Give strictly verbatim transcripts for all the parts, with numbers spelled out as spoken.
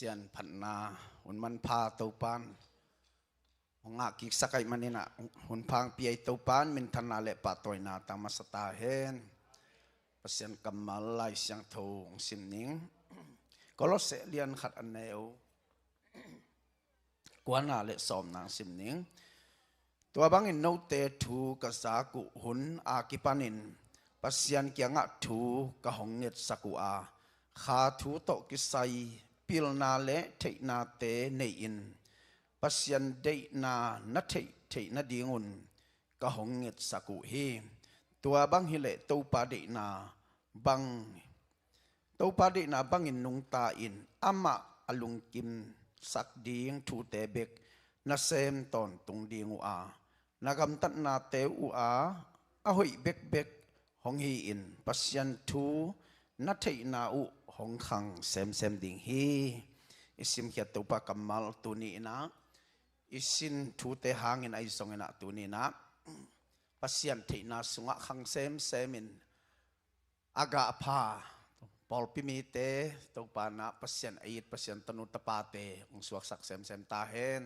Pasian phatna hun manpha Topan hong ngah kiksak ahih manin ah hun pha hong pia i Topan minthanna le pahtawina tang masa ta hen. Pasian kammal Lai Siangtho hong sim ning. Kolose lian khat a neu kuana le sawmna hong sim ning. Tua bangin note thu ka zak uh hun a kipanin Pasian kiangah thu ka hong ngetsak uh a, kha thu tawh kisai pilna le theihnate nei-in Pasian deihna na theih theih nadingun ka hong ngetsak uh hi. Tua bang hileh Topa deihna bang Topa deihna bangin nungta in amah a lungkimsak ding thute bek na sem tawntung ding uh a, na gamtatnate uh a a hoih bekbek hong hi-in Pasian thu na theihna uh hong khang semsem ding hi. I simkhiat Topa kammal tuni in ah i sin thute hangin ahi zongin ah tuni in ah Pasian theihna sungah khang semsem in a gah a pha pawlpi mite Topa in ah Pasian a it Pasian tanu tapate hong suaksak semsem ta hen.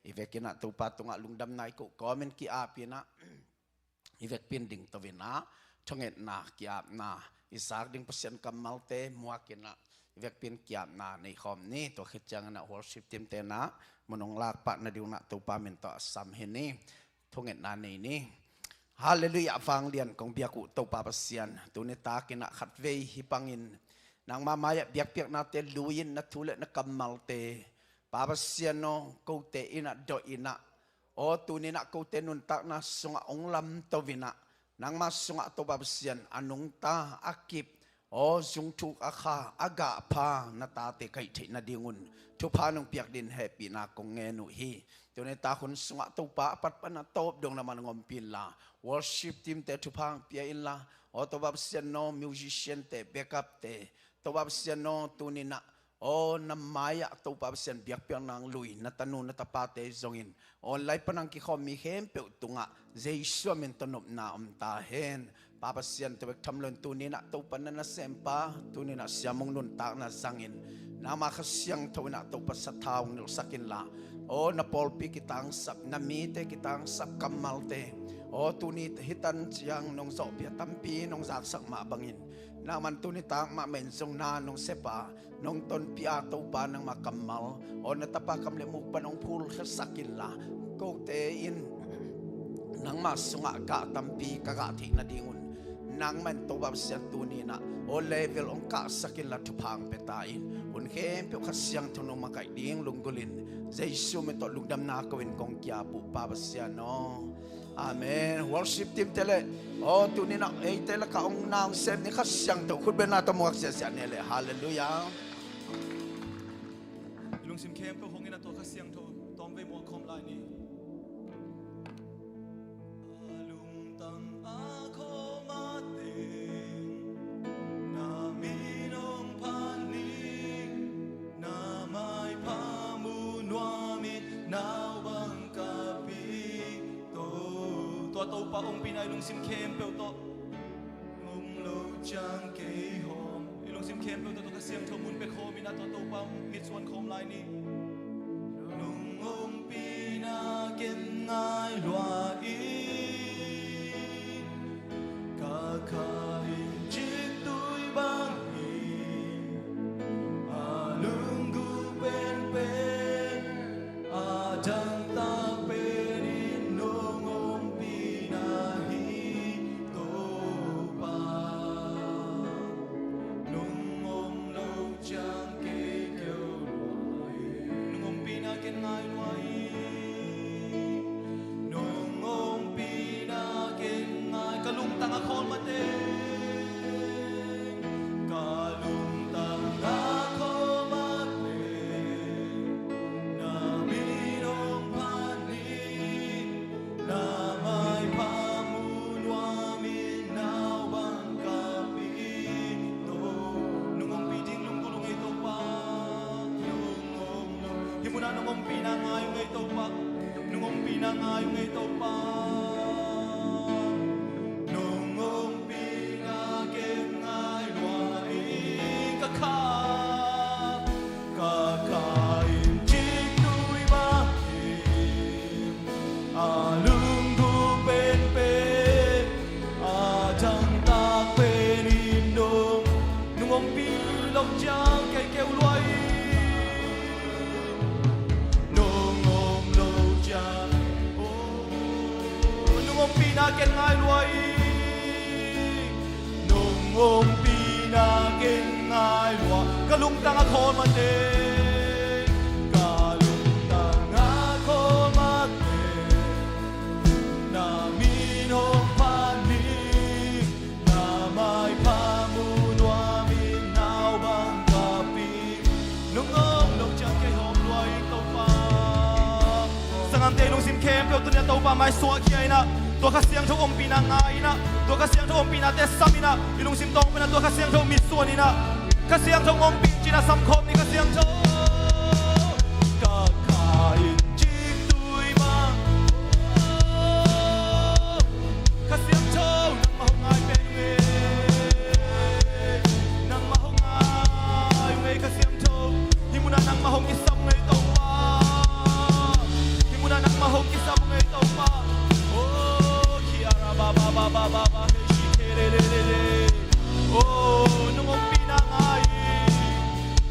I vekin ah Topa tungah lungdamna i koh kawmin ki-ap in ah i vekpi in dingto in ah thungetna ki-apna i zak ding Pasian kammalte muak in ah i vekpi in ki-apna nei khawm ni. Tua khit ciangin ah worship team te in ah mun hong lak pah nading un ah Topa min tawh a sam hi ni. Thungetna nei ni. Halleluiah. Vanglian kong biak uh Topa Pasian, tuni takin ah khatvei hih bangin nangma mai-ah biakpiaknate lui-in na thu le na kammalte Pa Pasian aw, kote in ah dawh in ah, aw tuni in ah kote nuntakna sungah hong lamto in ah nangma sungah Topa Pasian a nungta a kip aw zungthuk a kha a gah a pha na tate ka hih theih nadingun thupha nong piak dingin hehpihna kong ngen uh hi. Tuni tak hun sungah Topa a pat pan a tawp dong nangman hong ompih inla, worship team te thupha hong pia inla, aw Topa Pasian aw, musician te, backup te, Topa Pasian aw, tuni in ah aw na mai-ah Topa Pasian biakpiakna hong lui na tanu na tapate zongin online pan hong kikhawm mi khempeuh tungah Jesu a min tawh nopna om ta hen. Pa Pasian, tua bek tham loin tuni in ah Topa na nasempa, tuni in ah siamung nuntakna zangin nangma Kha Siangtho in ah Topa sathau hong nilhsak inla, aw na pawlpi kitangsap, na mite kitangsap kammalte aw tuni hih tan ciang nong zawhpih a tampi nong zaksak mah bangin nangman tuni tak mahmah in zong na nong sep a, nong tonpih a Topa nangma kammal aw na tapa kam le muk pan hong phulkhiasak inla, kote in nangma sungah gah tampi ka gah theih nadingun nangman Topa Pasian tuni in ah aw level hong kahsak inla thupha hong pia ta in. Hun khempeuh Kha Siangtho nong makaih ding lunggulhin Jesu min tawh lungdamna ko-in kong ki-ap uh Pa Pasian aw. Amen. Worship team te le aw tuni in ah eite lakah hong na hong sem ni. Kha Siangtho khutbetna tawh muak ziahziah ni le. Halleluiah. I lungsim khempeuh hong in ah tua Kha Siangtho tawmvei muak khawm lai ni. A lungtang a khawm a teng na min hong phat ning, na maipha mu nuam in nau bang ka pi. Tua Topa hong pina i lungsim khempeuh tawh hong lo ciang kei hawm. I lungsim khempeuh tawh tua Kha Siangtho mun pia khawm in ah tua Topa mitsuan khawm lai ni. Nong ompihna ken ngai lua in, ka kha in cik tui bang in, a lunggulh penpen a dangtak pen in nong ompihna hi Topa. Nong om lo ciang kei keu lua hi. Nong ompihna ken ngai lua hi. Nong ompihna ken ngai. Ka lungtang a khawm a teng, ka lungtang a khawm a teng na min hong phat ning, na maipha mu nuam in nau bang ka pi. Nong ompih ding lunggulh ung ei Topa. Nong om lo. Hih munah nong ompihna ngai ung ei Topa. Nong ompihna ngai ung ei Topa. Nong ompihna ken ngai lua hi. Ka kha, ka Ken ngai lua ing, nong ompihna ken ngai lua. Ka lungtang a khawl mate, ka lungtang a khawl mate, na min hong phat ni, na maipha mu nuam in, nau bang ka pi. Nong om lo ciang kei hawm lua ing Topa. Sanggamte, i lungsim khempeuh tuni-a Topa mai suahkhia in ah, tua Kha Siangtho ompihna ngai in ah, tua Kha Siangtho ompihnate sam in ah, i lungsim tawng pan ah tua Kha Siangtho mitsuan in ah, Kha Siangtho ompih in ci-in ah sam khawm ni, Kha Siangtho. Ka kha in cik tui bang. Kha Siangtho, nangmah hong ngai pen ung e. Nangmah hong ngai ung e, Kha Siangtho. Hih munah nangmah hong kisam ung e Topa. Hih munah nangmah hong kisam ung e Topa. Oh, kiara ba ba ba ba ba ba, he shi ke re re re re. Oh, nong ompihna ngai.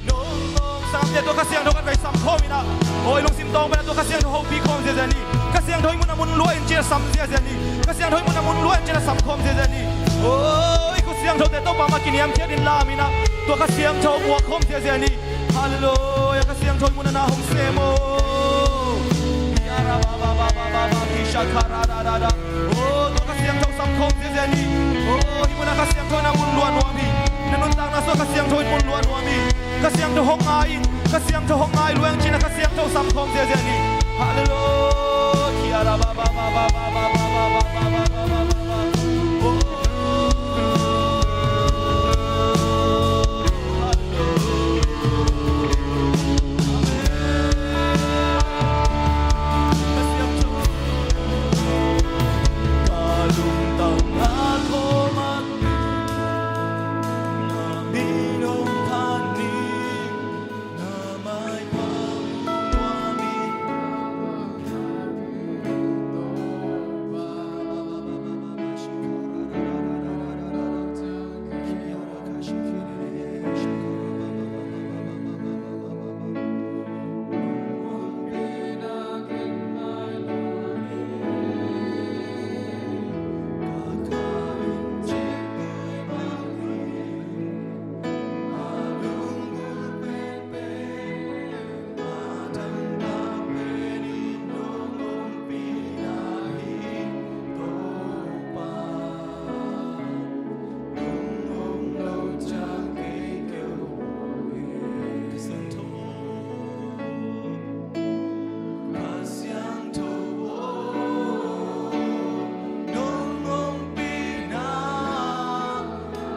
Nong, nong, sanggamte, tua Kha Siangtho khatvei sam khawm in ah. Oh, i lungsim tawng pan ah tua Kha Siangtho hopih khawm ziahziah ni. Kha Siangtho hih munah mun luah in ci-in ah sam ziahziah ni. Kha Siangtho hih munah mun luah in ci-in ah sam khawm ziahziah ni. Oh, i khut siangthote Topa mah kiniamkhiat in lam in ah, tua Kha Siangtho muak khawm ziahziah ni. Halleluiah, Kha Siangtho hih munah na hong sem o. Ya ra ba ba ba ba ba ba, ki sha ka ra da da da. Oh, tua Kha Siangtho sam khawm ziahziah ni. Oh, hih munah Kha Siangtho in ah mun luah nuam hi. Na nuntakna sungah Kha Siangtho in mun luah nuam hi. Kha Siangtho hong ngai in, Kha Siangtho hong ngai lua ing ci-in ah Kha Siangtho sam khawm ziahziah ni. Halleluiah. Ki ara ba ba ba ba ba ba. Oh.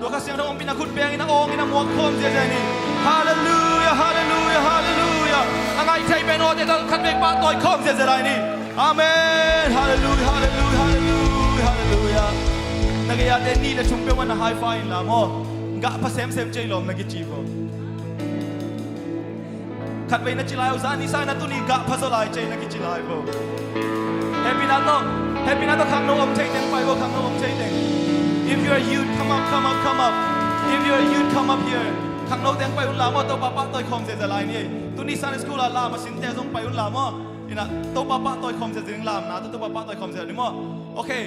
Tua Kha Siangtho ompihna khut beng in a awng in a muak khawm ziahziah ni. Halleluiah, halleluiah, halleluiah. A ngaih thei pen awte tawh khatvei pahtawi khawm ziahziah lai ni. Amen. Halleluiah, halleluiah, halleluiah, halleluiah. Na gei a te nih le thum peuhmah na high five in la maw. Gah pha semsem cei lawm na kici maw. Khatvei na ci lai uh, zani sa in a tuni gah pha zaw lai cei na kici lai uh. Hehpihna tawh, hehpihna tawh khangno om thei teng pai uh, khangno om thei teng. If you are youth, come up, come up, come up. If you are youth, come up here. Khangno teng pai un la maw, Topa pahtawi khawm ziahziah lai ni. Tuni Sunday school ah la masinte zong pai un la maw. Ina, Topa pahtawi khawm ziahziah ding lamna tawh Topa pahtawi khawm ziah ni maw. Okay.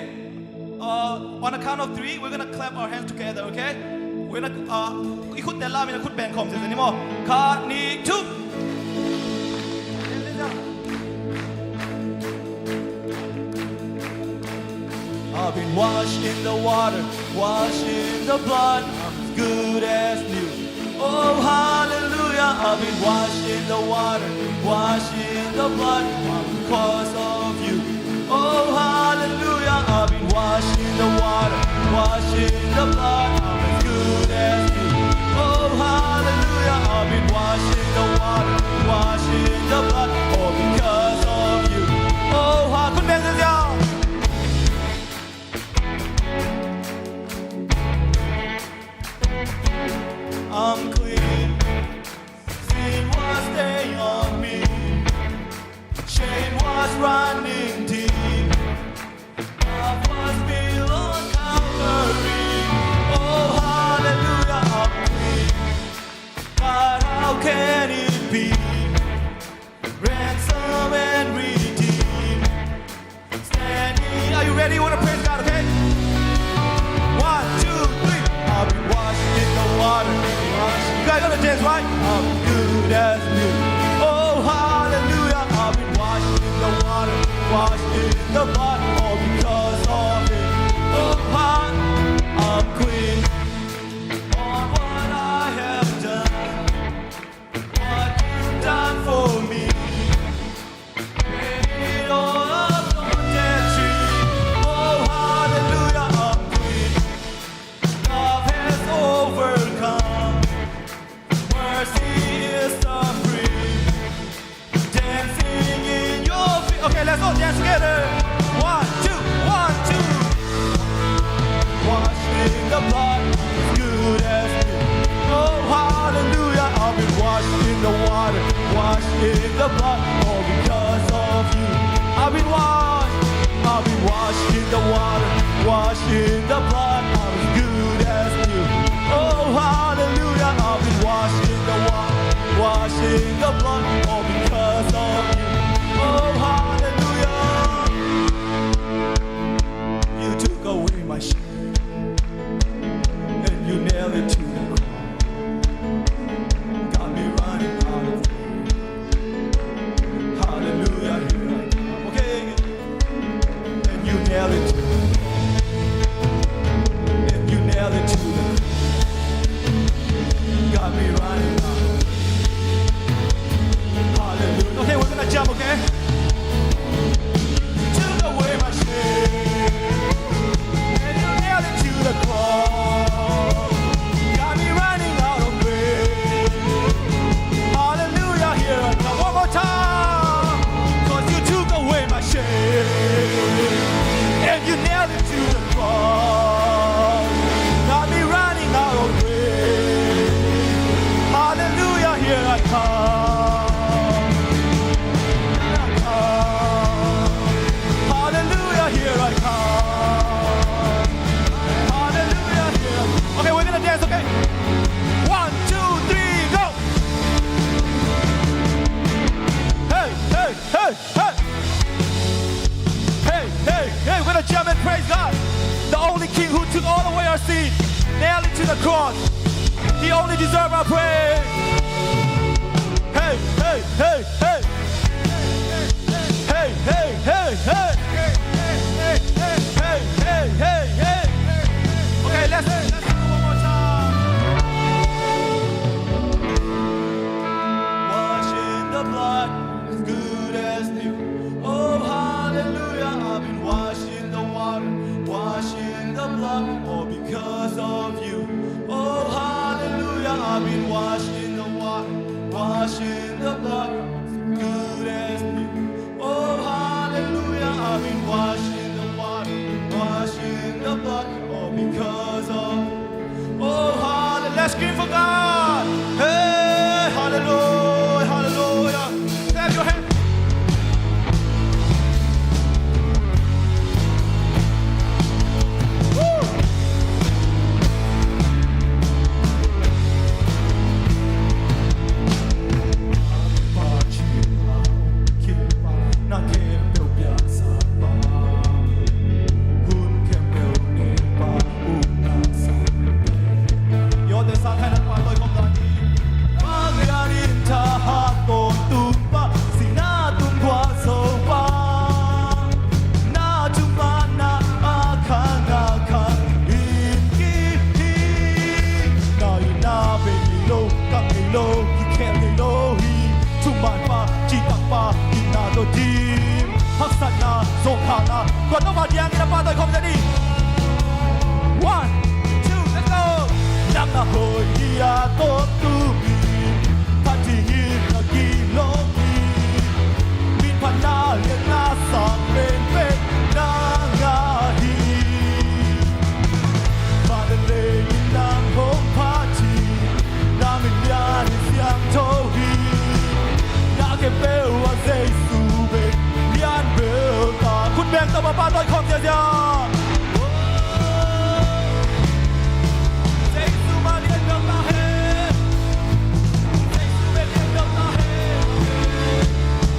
Uh, on a count of three, we're gonna clap our hands together, okay? We're gonna, uh, i khutte lam in a khut beng khawm ziahziah ni maw. Khat, nih, thum. I've been washed in the water, washed in the blood, I'm as good as new. Oh, hallelujah, I've been washed in the water, washed in the blood, because of you. Oh, hallelujah, I've been washed in the water, washed in the blood, I'm as good as new. Oh, hallelujah, I've been washed in the water, washed in the blood, all because of you. Oh, ha, khut beng ziahziah. I'm clean. Sin was stained on me. Shame was running deep. Love was built on Calvary. Oh, hallelujah, I'm clean. God, how can it be? Washed in the blood, all because of it. Oh, I, I'm clean. All what I have done, what you've done for me. Paid it all up on that tree. Oh, hallelujah, I'm clean. Love has overcome. Mercy is supreme. Dancing in your feet. Okay, let's all dance together. One, two, one, two. Washed in the blood, as good as new. Oh, hallelujah, I've been washed in the water, washed in the blood, all because of you. I've been washed, I've been washed in the water, washed in the blood, I'm as good as new. Oh, hallelujah, I've been washed in the water, washed in the blood, all because of you. Oh, hallelujah. You took away my shame and you nailed it to the cross. Got me running out of breath. Hallelujah, here I come. Okay, and you nailed it. And you nailed it to the cross. Got me running out. Hallelujah. Okay, we're gonna jump, okay? Took away my shame. And you nailed it to the cross. Got me running out of breath. Hallelujah, here I come. One more time. 'Cause you took away my shame. And you nailed it to the cross. Got me running out of breath. Hallelujah, here I come. Here I come. Hallelujah, here I come. Hallelujah, here I come. Okay, we're gonna dance, okay? One, two, three, go! Hey, hey, hey, hey! Hey, hey, hey, we're gonna jump and praise God. The only King who took all away our sin, nailed it to the cross. He only deserves our praise. Hey, hey, hey, hey. Hey, hey, hey, hey. Hey, hey, hey, hey. Okay, let's, let's do it one more time. Washed in the blood, as good as new. Oh, hallelujah, I've been washed in the water, washed in the blood, all because of you. Oh, hallelujah, I've been washed in the water, washed in the blood, good as new. Oh, hallelujah, I've been washed in the water, washed in the blood, all because of. Oh, hallelujah. Let's scream for God. Hey, hallelujah, hallelujah. Clap your hands. Woo! Na khempeuh piangsak pa, hun khempeuh nek pa, upna sangte. Yote sa khai na pa toi khom lai. Vanglian in thahat tawntung pa, sihna tung gualzo pa. Na tung mah na a khang a khang in kip hi. Na in na bei ngei lo, kap ngei lo, kikhel ngei lo hi. Thuman pa, citak pa, itna tawh dim, haksatna, zawhkhalna. Tua tawh ma diangin a pa toi khawm zia ni. One, two, let's go. Nang na hoih hi a tawntung in, phat dingin na kilawm hi. Min phatna lianna sang penpen nang a hi. Vanlei in nang hong phat hi. Na min lian hi, siangtho hi. Na khempeuh ah Jesu bek lian bel ta. Khut beng tawh ma pa toi khawm ziazia. Jesu mah lian bel ta hen. Jesu bek lian bel ta hen.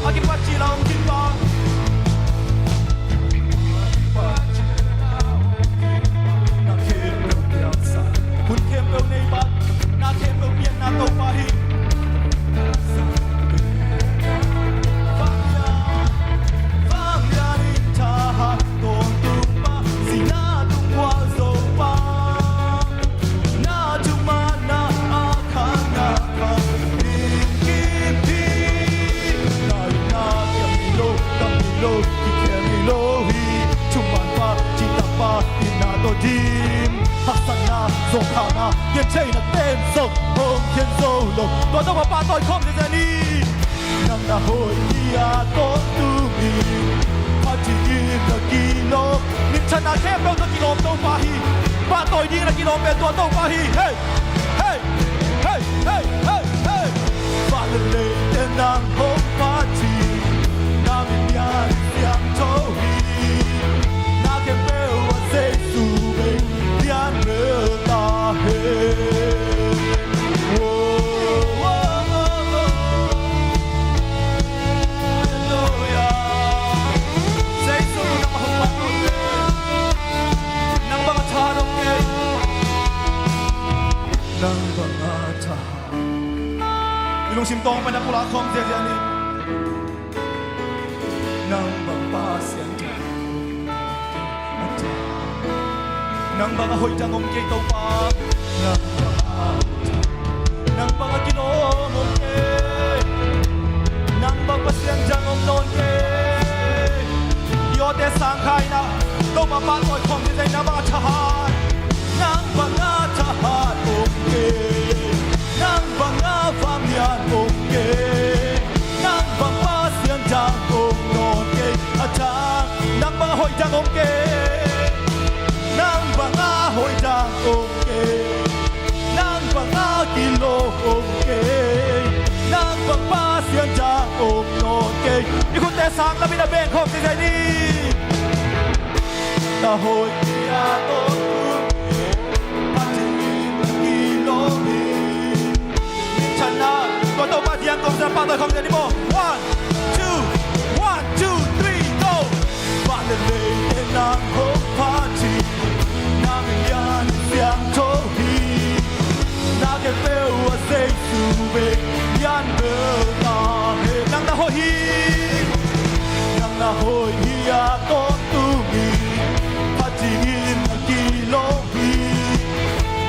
A kipat cih la hong kipat. Na khempeuh piangsak, hun khempeuh nei pa, na khempeuh pianna Topa hi. Vanglian, vanglian Theihna ten zong hong khen zo lo. Tua Topa pahtawi khawm ziahziah ni. Nang na hoih hi a, tawntung in phat dingin na kilawm. Minthanna khempeuh tawh kilawm Topa hi. Pahtawi dingin na kilawm pen tua Topa hi. Hei! Hei! Hei! Hei! Hei! Hei! Van le leite nang hong phat hi. Na min lian siangtho hi. Na khempeuh ah Jesu bek lian bel ta hen. Halleluia. Jesu nang hong phat hi. Nang bang a thahat om kei. Nang bang a thahat. I lungsim tawng pan a pulak khawm ziahziah ni. Nang bang Pasian dang, nang bang a hoih dang om kei Topa. Nang bang a, nang bang a kilawm om kei. Nang bang Pasian dang om nawn kei. I awte sang kha in a, Topa pahtawi khawm ziahziah ni. Nang bang a thahat, nang bang a thahat om kei. Nang bang a vamlian om kei. Nang bang Pasian dang om nawn kei. A dang, nang bang a hoih dang om kei. Nang bang a hoih dang om kei. Nang bang a kilawm om kei. Nang bang Pasian dang om nawn kei. I khutte sang lamin a beng khawm ziahziah ni. Na hoih hi a, tawntung in phat dingin na kilawm hi. Minthanna, tua Topa diang kong sa pahtawi khawm ziahziah ni maw. One, two, one, two, three, go. Van le leite nang hong phat hi. Na min lian siangtho hi. Na khempeuh ah Jesu bek lian bel ta hen. Nang na hoih hi. Nang na hoih hi a, tawntung in phat dingin na kilawm hi.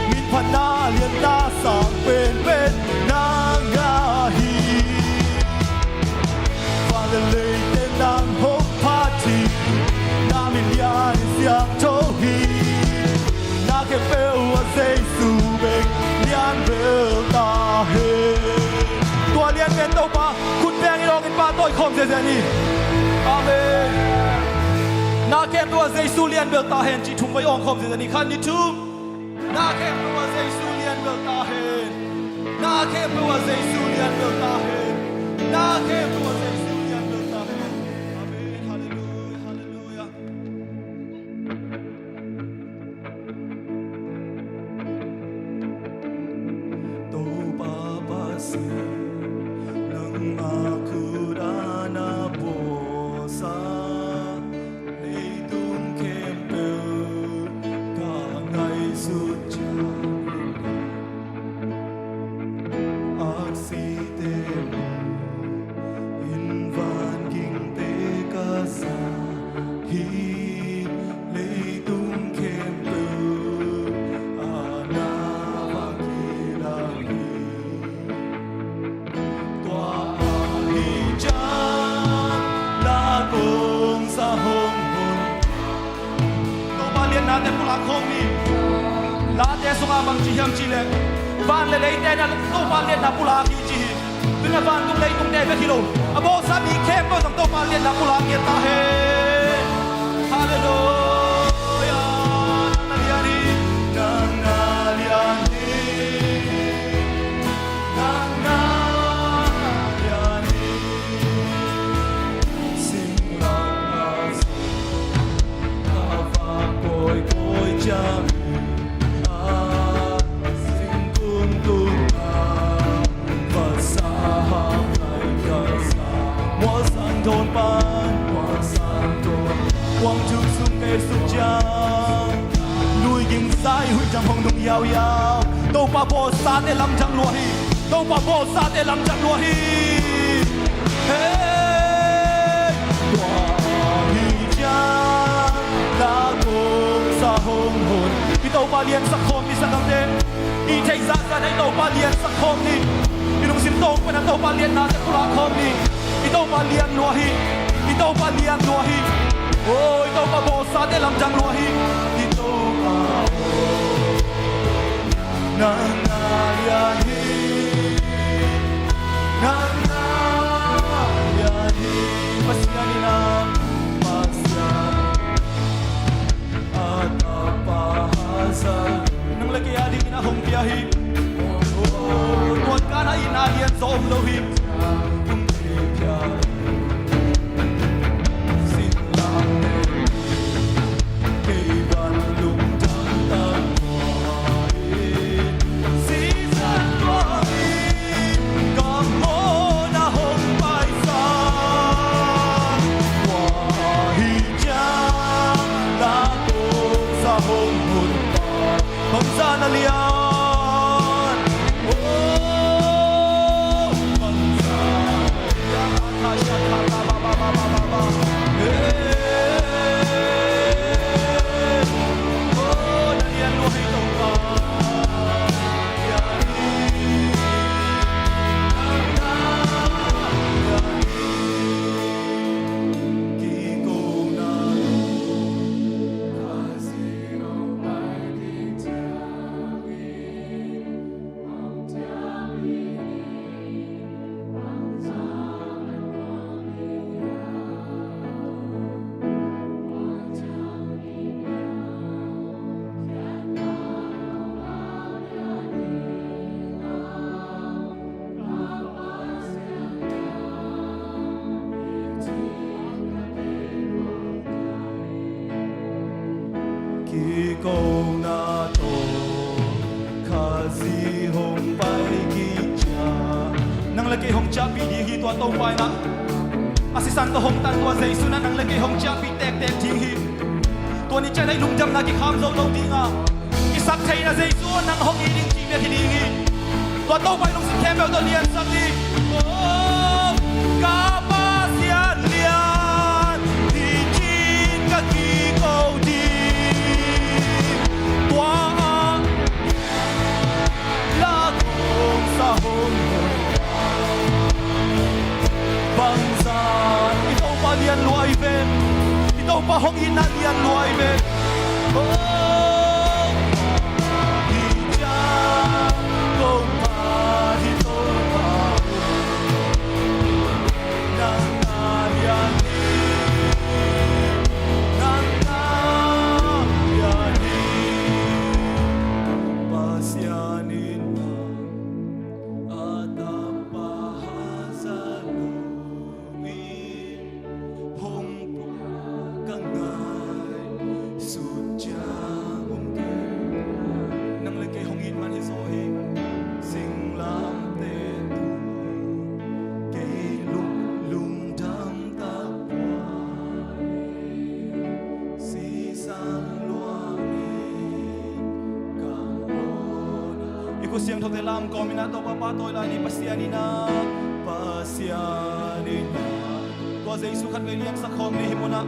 Min phatna lianna sang penpen nang a hi. Van le leite nang hong phat hi. Na min lian siangtho hi. Na khempeuh ah Jesu bek lian bel ta hen. Tua lian pen Topa khut beng in awng in pahtawi khawm ziahziah ni. Amen. Na khempeuh ah Jesu lian bel ta hen cih thum vei awng khawm ziahziah ni. Khat, nih, thum. Na khempeuh ah Jesu lian bel ta hen. Na khempeuh ah Jesu lian bel ta hen. Na khempeuh ah Jesu lian bel ta hen. Amen. Halleluia. Halleluia. Topa Pasian, nangmah khut ah na bawlsa leitung khempeuh ka ngaihsut ciang, aksite in vangingte ka zak hi. Leitung khempeuh ah na va kilak hi. Tua ahih ciang la kongsa hong hon. Topa liatnate pulak khawm ni. Late sungah bang ci hiam cih leh, van le leite na Topa liatna pulak hi ci hi. Tu-in a vantung leitungte bek hi lo, a bawlsa mi khempeuh zong Topa liatna pulak ngiat ta hen. Halleluia. Nang na lian hi. Nang na lian hi. Nang na lian hi. Singlamteh a vak kawikawi ciang, a singkung tungah vasa hak lai ka sa. Mualsang thawn pan, mualsang thawn, kuang thuk sung ka et suk ciang, lui ging sa i huih ciang hong nung yauyau. Topa bawlsate lamdang lua hi. Topa bawlsate lamdang lua hi. Hei! Tua ahih ciang la kongsa hong hon. I Topa liansak khawm ni, sakhamte. I theih zahzah in i Topa liansak khawm ni. I lungsim tawng pan a Topa liatnate pulak khawm ni. I Topa lian lua hi. I Topa lian lua hi. Oh, i Topa bawlsate lamdang lua hi. I Topa aw, Nang na lian hi, nang na lian hi, Pasian in a, Pasian a tapa Hazel. Nang le kei a dingin a hong pia hi. Oh, tuan kan a in a lian zaw om lo hi. Hong pia hi. Singlamteh kei van lungdam tak in, sisan luangin ka mawhna hong paisan. Tua hi ciang na kongsa hong hun pa, bangzah na lian. Oh, bangzah. Kikona tawh Khazih hong pai kik ciang, nang le kei hong ciahpih ding hi. Tua Topa in a, a sisan tawh hong tan tua Jesu in a nang le kei hong ciahpih tektek ding hi. Tua ni ciang a i lungdamna kikham zo lo ding a, i sak theihna Jesu nang hong it ding cih bek hi ding hi. Tua Topa i lungsim khempeuh tawh liansak hi. Oh, ka Pasian lian, hi cin ka kiko ding. Tua ah la kongsa hong hun. Bangzah i Topa lian lua hi ve. I Topa hong itna lian lua hi ve. Oh, hi ciang kong phat hi Topa. Nang na lian hi, nang na lian hi. Pasian in a tapa Hazel in hong pua ka ngaihsut ciang om kei. Nang le kei hong it man hi zaw hi. Singlamteh tung kei lung, lungdam tak pua hi. Sisan luangin ka mawhna. I khut siangthote lam kawm in a, Topa pahtawi lai ni. Pasian in a, Pasian in a. Tua Jesu khatvei liansak khawm ni hih munah.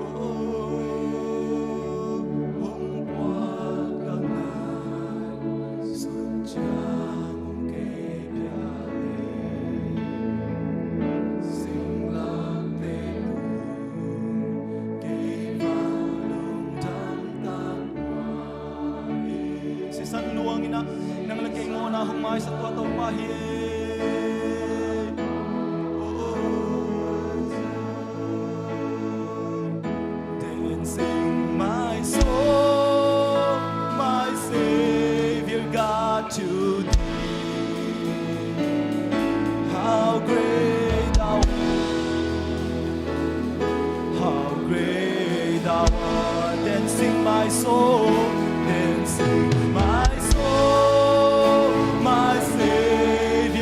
Oh, hong pua ka ngaihsut ciang om kei. Sisan luangin a, nang le kei mawhna hong maisak tua Topa hi. Then sing my soul, my Savior God, to How great thou art, how great thou art. Then sing my soul, then sing my soul, my Savior.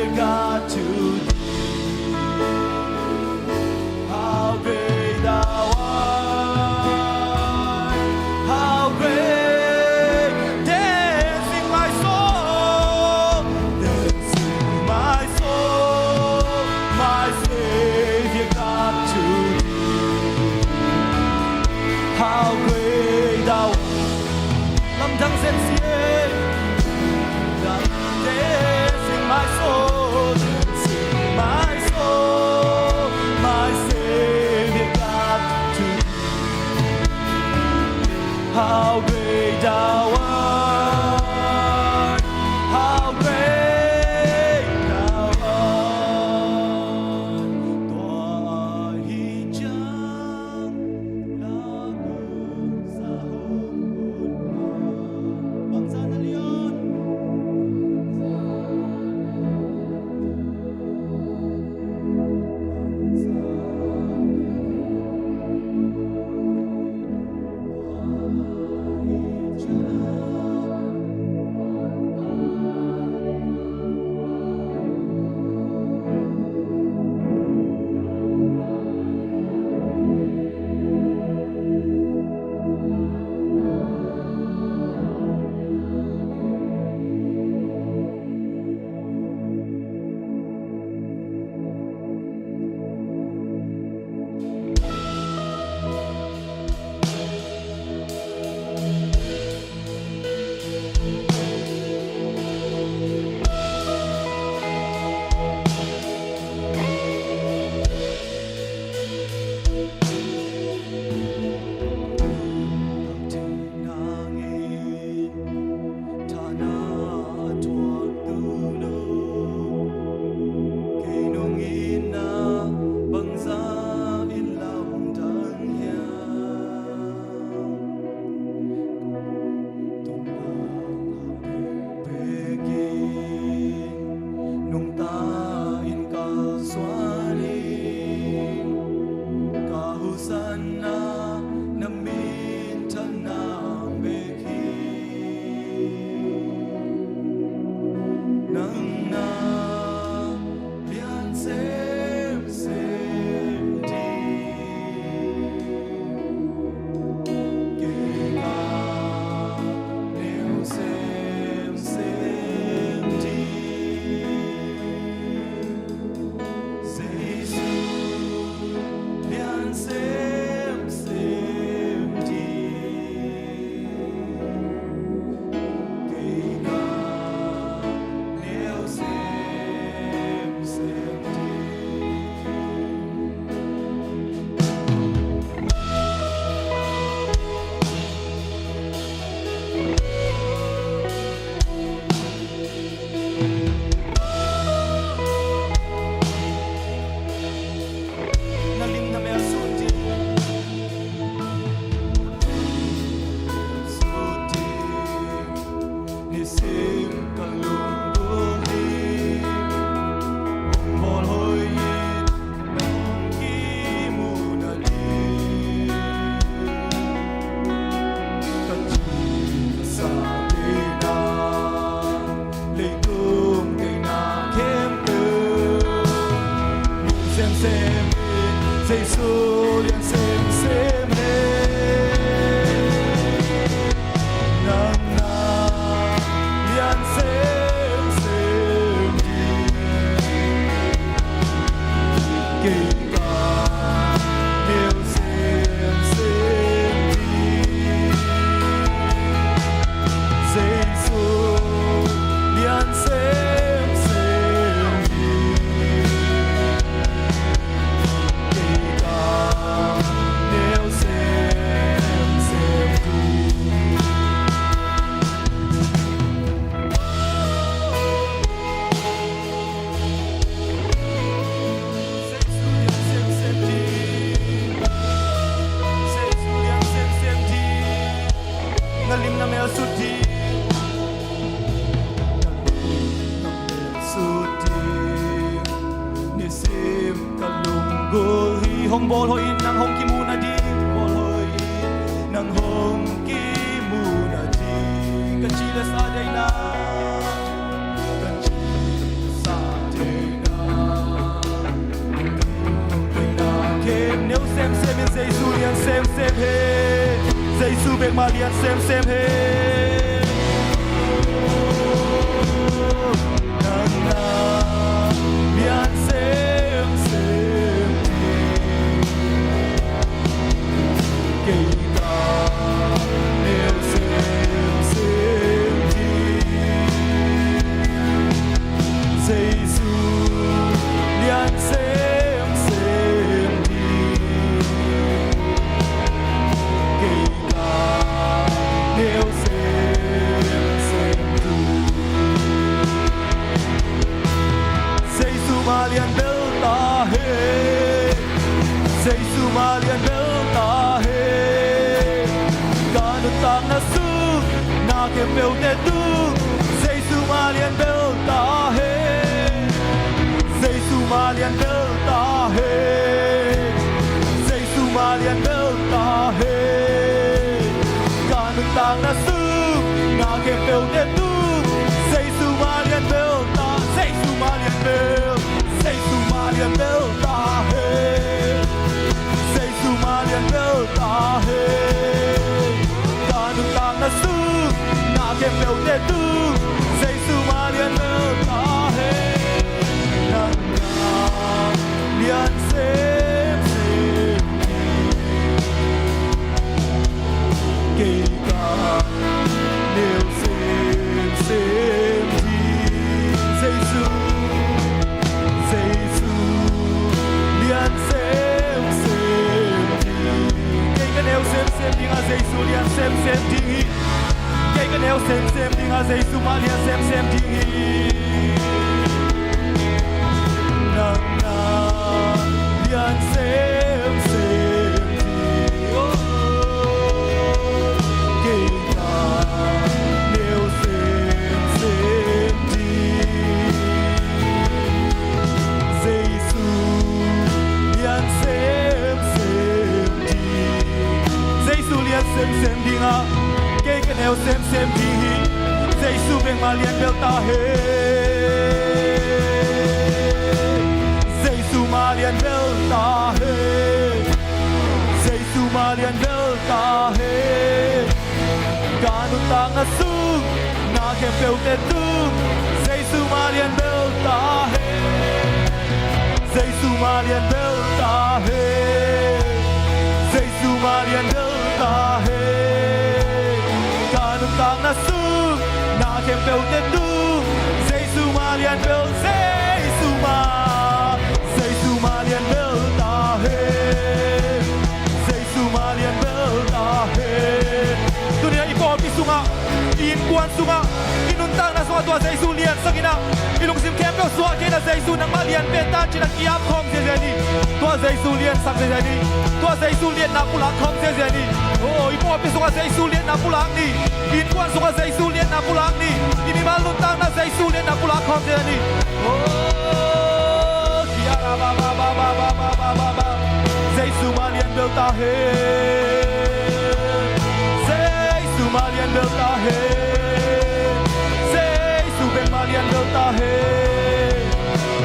Semsem in Jesu lian semsem hi. Nang na lian semsem hi. Kei ka neu semsem hi. Jesu lian semsem hi. Kei ka neu semsem hi. Jesu lian semsem hi. Jesu lian semsem hi. Na lim na mel sut hi. Na lim na mel sut hi. Nisim ka lunggulh hi. Hong bawl hoih in, nang hong kimu na ding. Bawl hoih in, nang hong kimu na ding. Ka ci le sa deihna, ka ci le sa deihna. Ken neu semsem in Jesu lian semsem hi. Jesu bek mah lian semsem hi. Nang na lian semsem hi. Kei ka neu semsem hi. Jesu lian semsem hi. Kei ka neu semsem hi. Jesu mah lian bel ta hen. Jesu mah lian bel ta hen. Ka nuntakna sung na khempeuhte tung Jesu mah lian bel ta hen. Jesu mah lian bel ta hen. Jesu mah lian bel ta hen. Ka nuntakna sung na khempeuhte tung Jesu mah lian bel ta, Jesu mah lian bel, Jesu mah lian bel ta hen. Jesu mah lian bel ta hen. Ka nuntakna sung na khempeuhte tung Jesu mah lian bel ta hen. Nang na lian semsem hi. Kei ka neu semsem hi. Jesu, Jesu lian semsem hi. Kei ka neu semsem ding a, Jesu lian semsem ding hi. Kei ka neu semsem ding a, Jesu mah lian semsem ding hi. Nang na lian semsem hi. Oh, kei ka neu semsem hi. Jesu lian semsem hi. Jesu lian semsem ding a, kei ka neu semsem ding hi. Jesu bek mah lian bel ta hen. Jesu mah lian bel ta hen. Jesu mah lian bel ta hen. Ka nuntakna sung na khempeuhte tung Jesu mah lian bel ta hen. Jesu mah lian bel ta hen. Jesu mah lian bel ta hen. Ka nuntakna sung na khempeuhte tung Jesu mah lian bel, Jesu mah, Jesu mah lian bel ta hen. Jesu mah lian bel ta hen. Tuni-in i pawlpi sungah, i innkuan sungah, i nuntakna sungah tua Jesu liansak in ah, i lungsim khempeuh suah kei in ah, Jesu nangmah lian pen ta cin a ki-ap khawm ziahziah ni. Tua Jesu liansak ziahziah ni. Tua Jesu lianna pulak khawm ziahziah ni. Oh, i pawlpi sungah Jesu lianna pulak ni. I innkuan sungah Jesu lianna pulak ni. I mimal nuntakna Jesu lianna pulak khawm ziahziah ni. Oh, Jesu mah lian bel ta hen. Jesu mah lian bel ta hen. Jesu bek mah lian bel ta hen.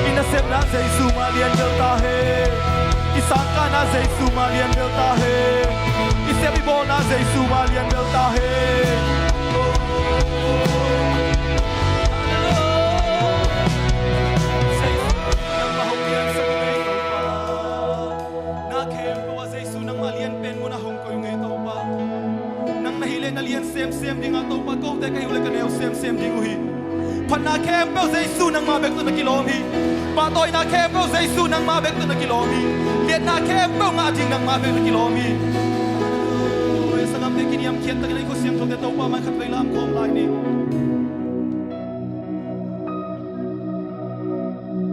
I na Sepna Jesu mah lian bel ta hen. I sangkahna Jesu mah lian bel ta hen. I sep i bawlna Jesu mah lian bel ta hen. Jesu, nangmah hong liansak hi, Topa. Na khempeuh ah Jesu nangmah lian pen mun ah hong koih uh hi, Topa. Nang na hih leh na lian semsem ding a, Topa, kote ka hih uh leh ka neu semsem ding uh hi. Phatna khempeuh Jesu nangmah bek tawh na kilawm hi. Pahtawina khempeuh Jesu nangmah bek tawh na kilawm hi. Liatna khempeuh ngah ding nangmah bek na kilawm hi. Oi, sanggamte, kiniamkhiat takin i khut siangthote Topa mai khatvei lam khawm lai ni.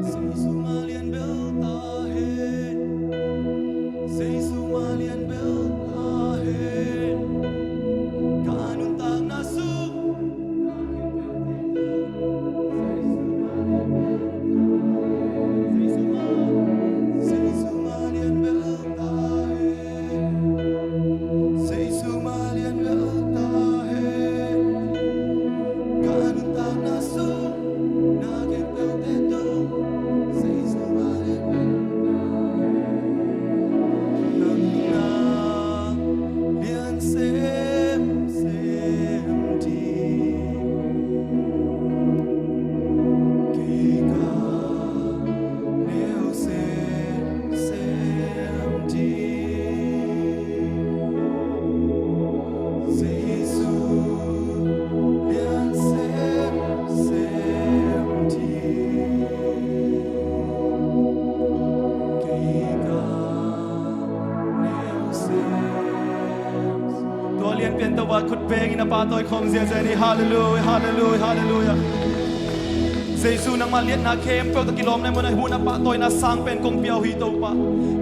Jesu mah lian bel ta hen. Jesu mah lian bel ta hen. Ka nuntakna sung. Jesu mah, Jesu mah lian bel ta hen. Jesu mah lian bel ta hen. Ka nuntakna sung na khempeuhte tung. Jesu mah lian bel ta hen. Nang na lian semsem ding. Kei ka neu semsem ding. Jesu lian semsem ding. Kei ka neu semsem. Tua lianpian Topa khut bengin a pahtawi khawm ziahziah ni. Halleluiah, halleluiah, halleluiah. Jesu nangmah liatna khempeuh tawh kilawm na hi mun ah, hun a pahtawina sang pen kong pia uh hi, Topa.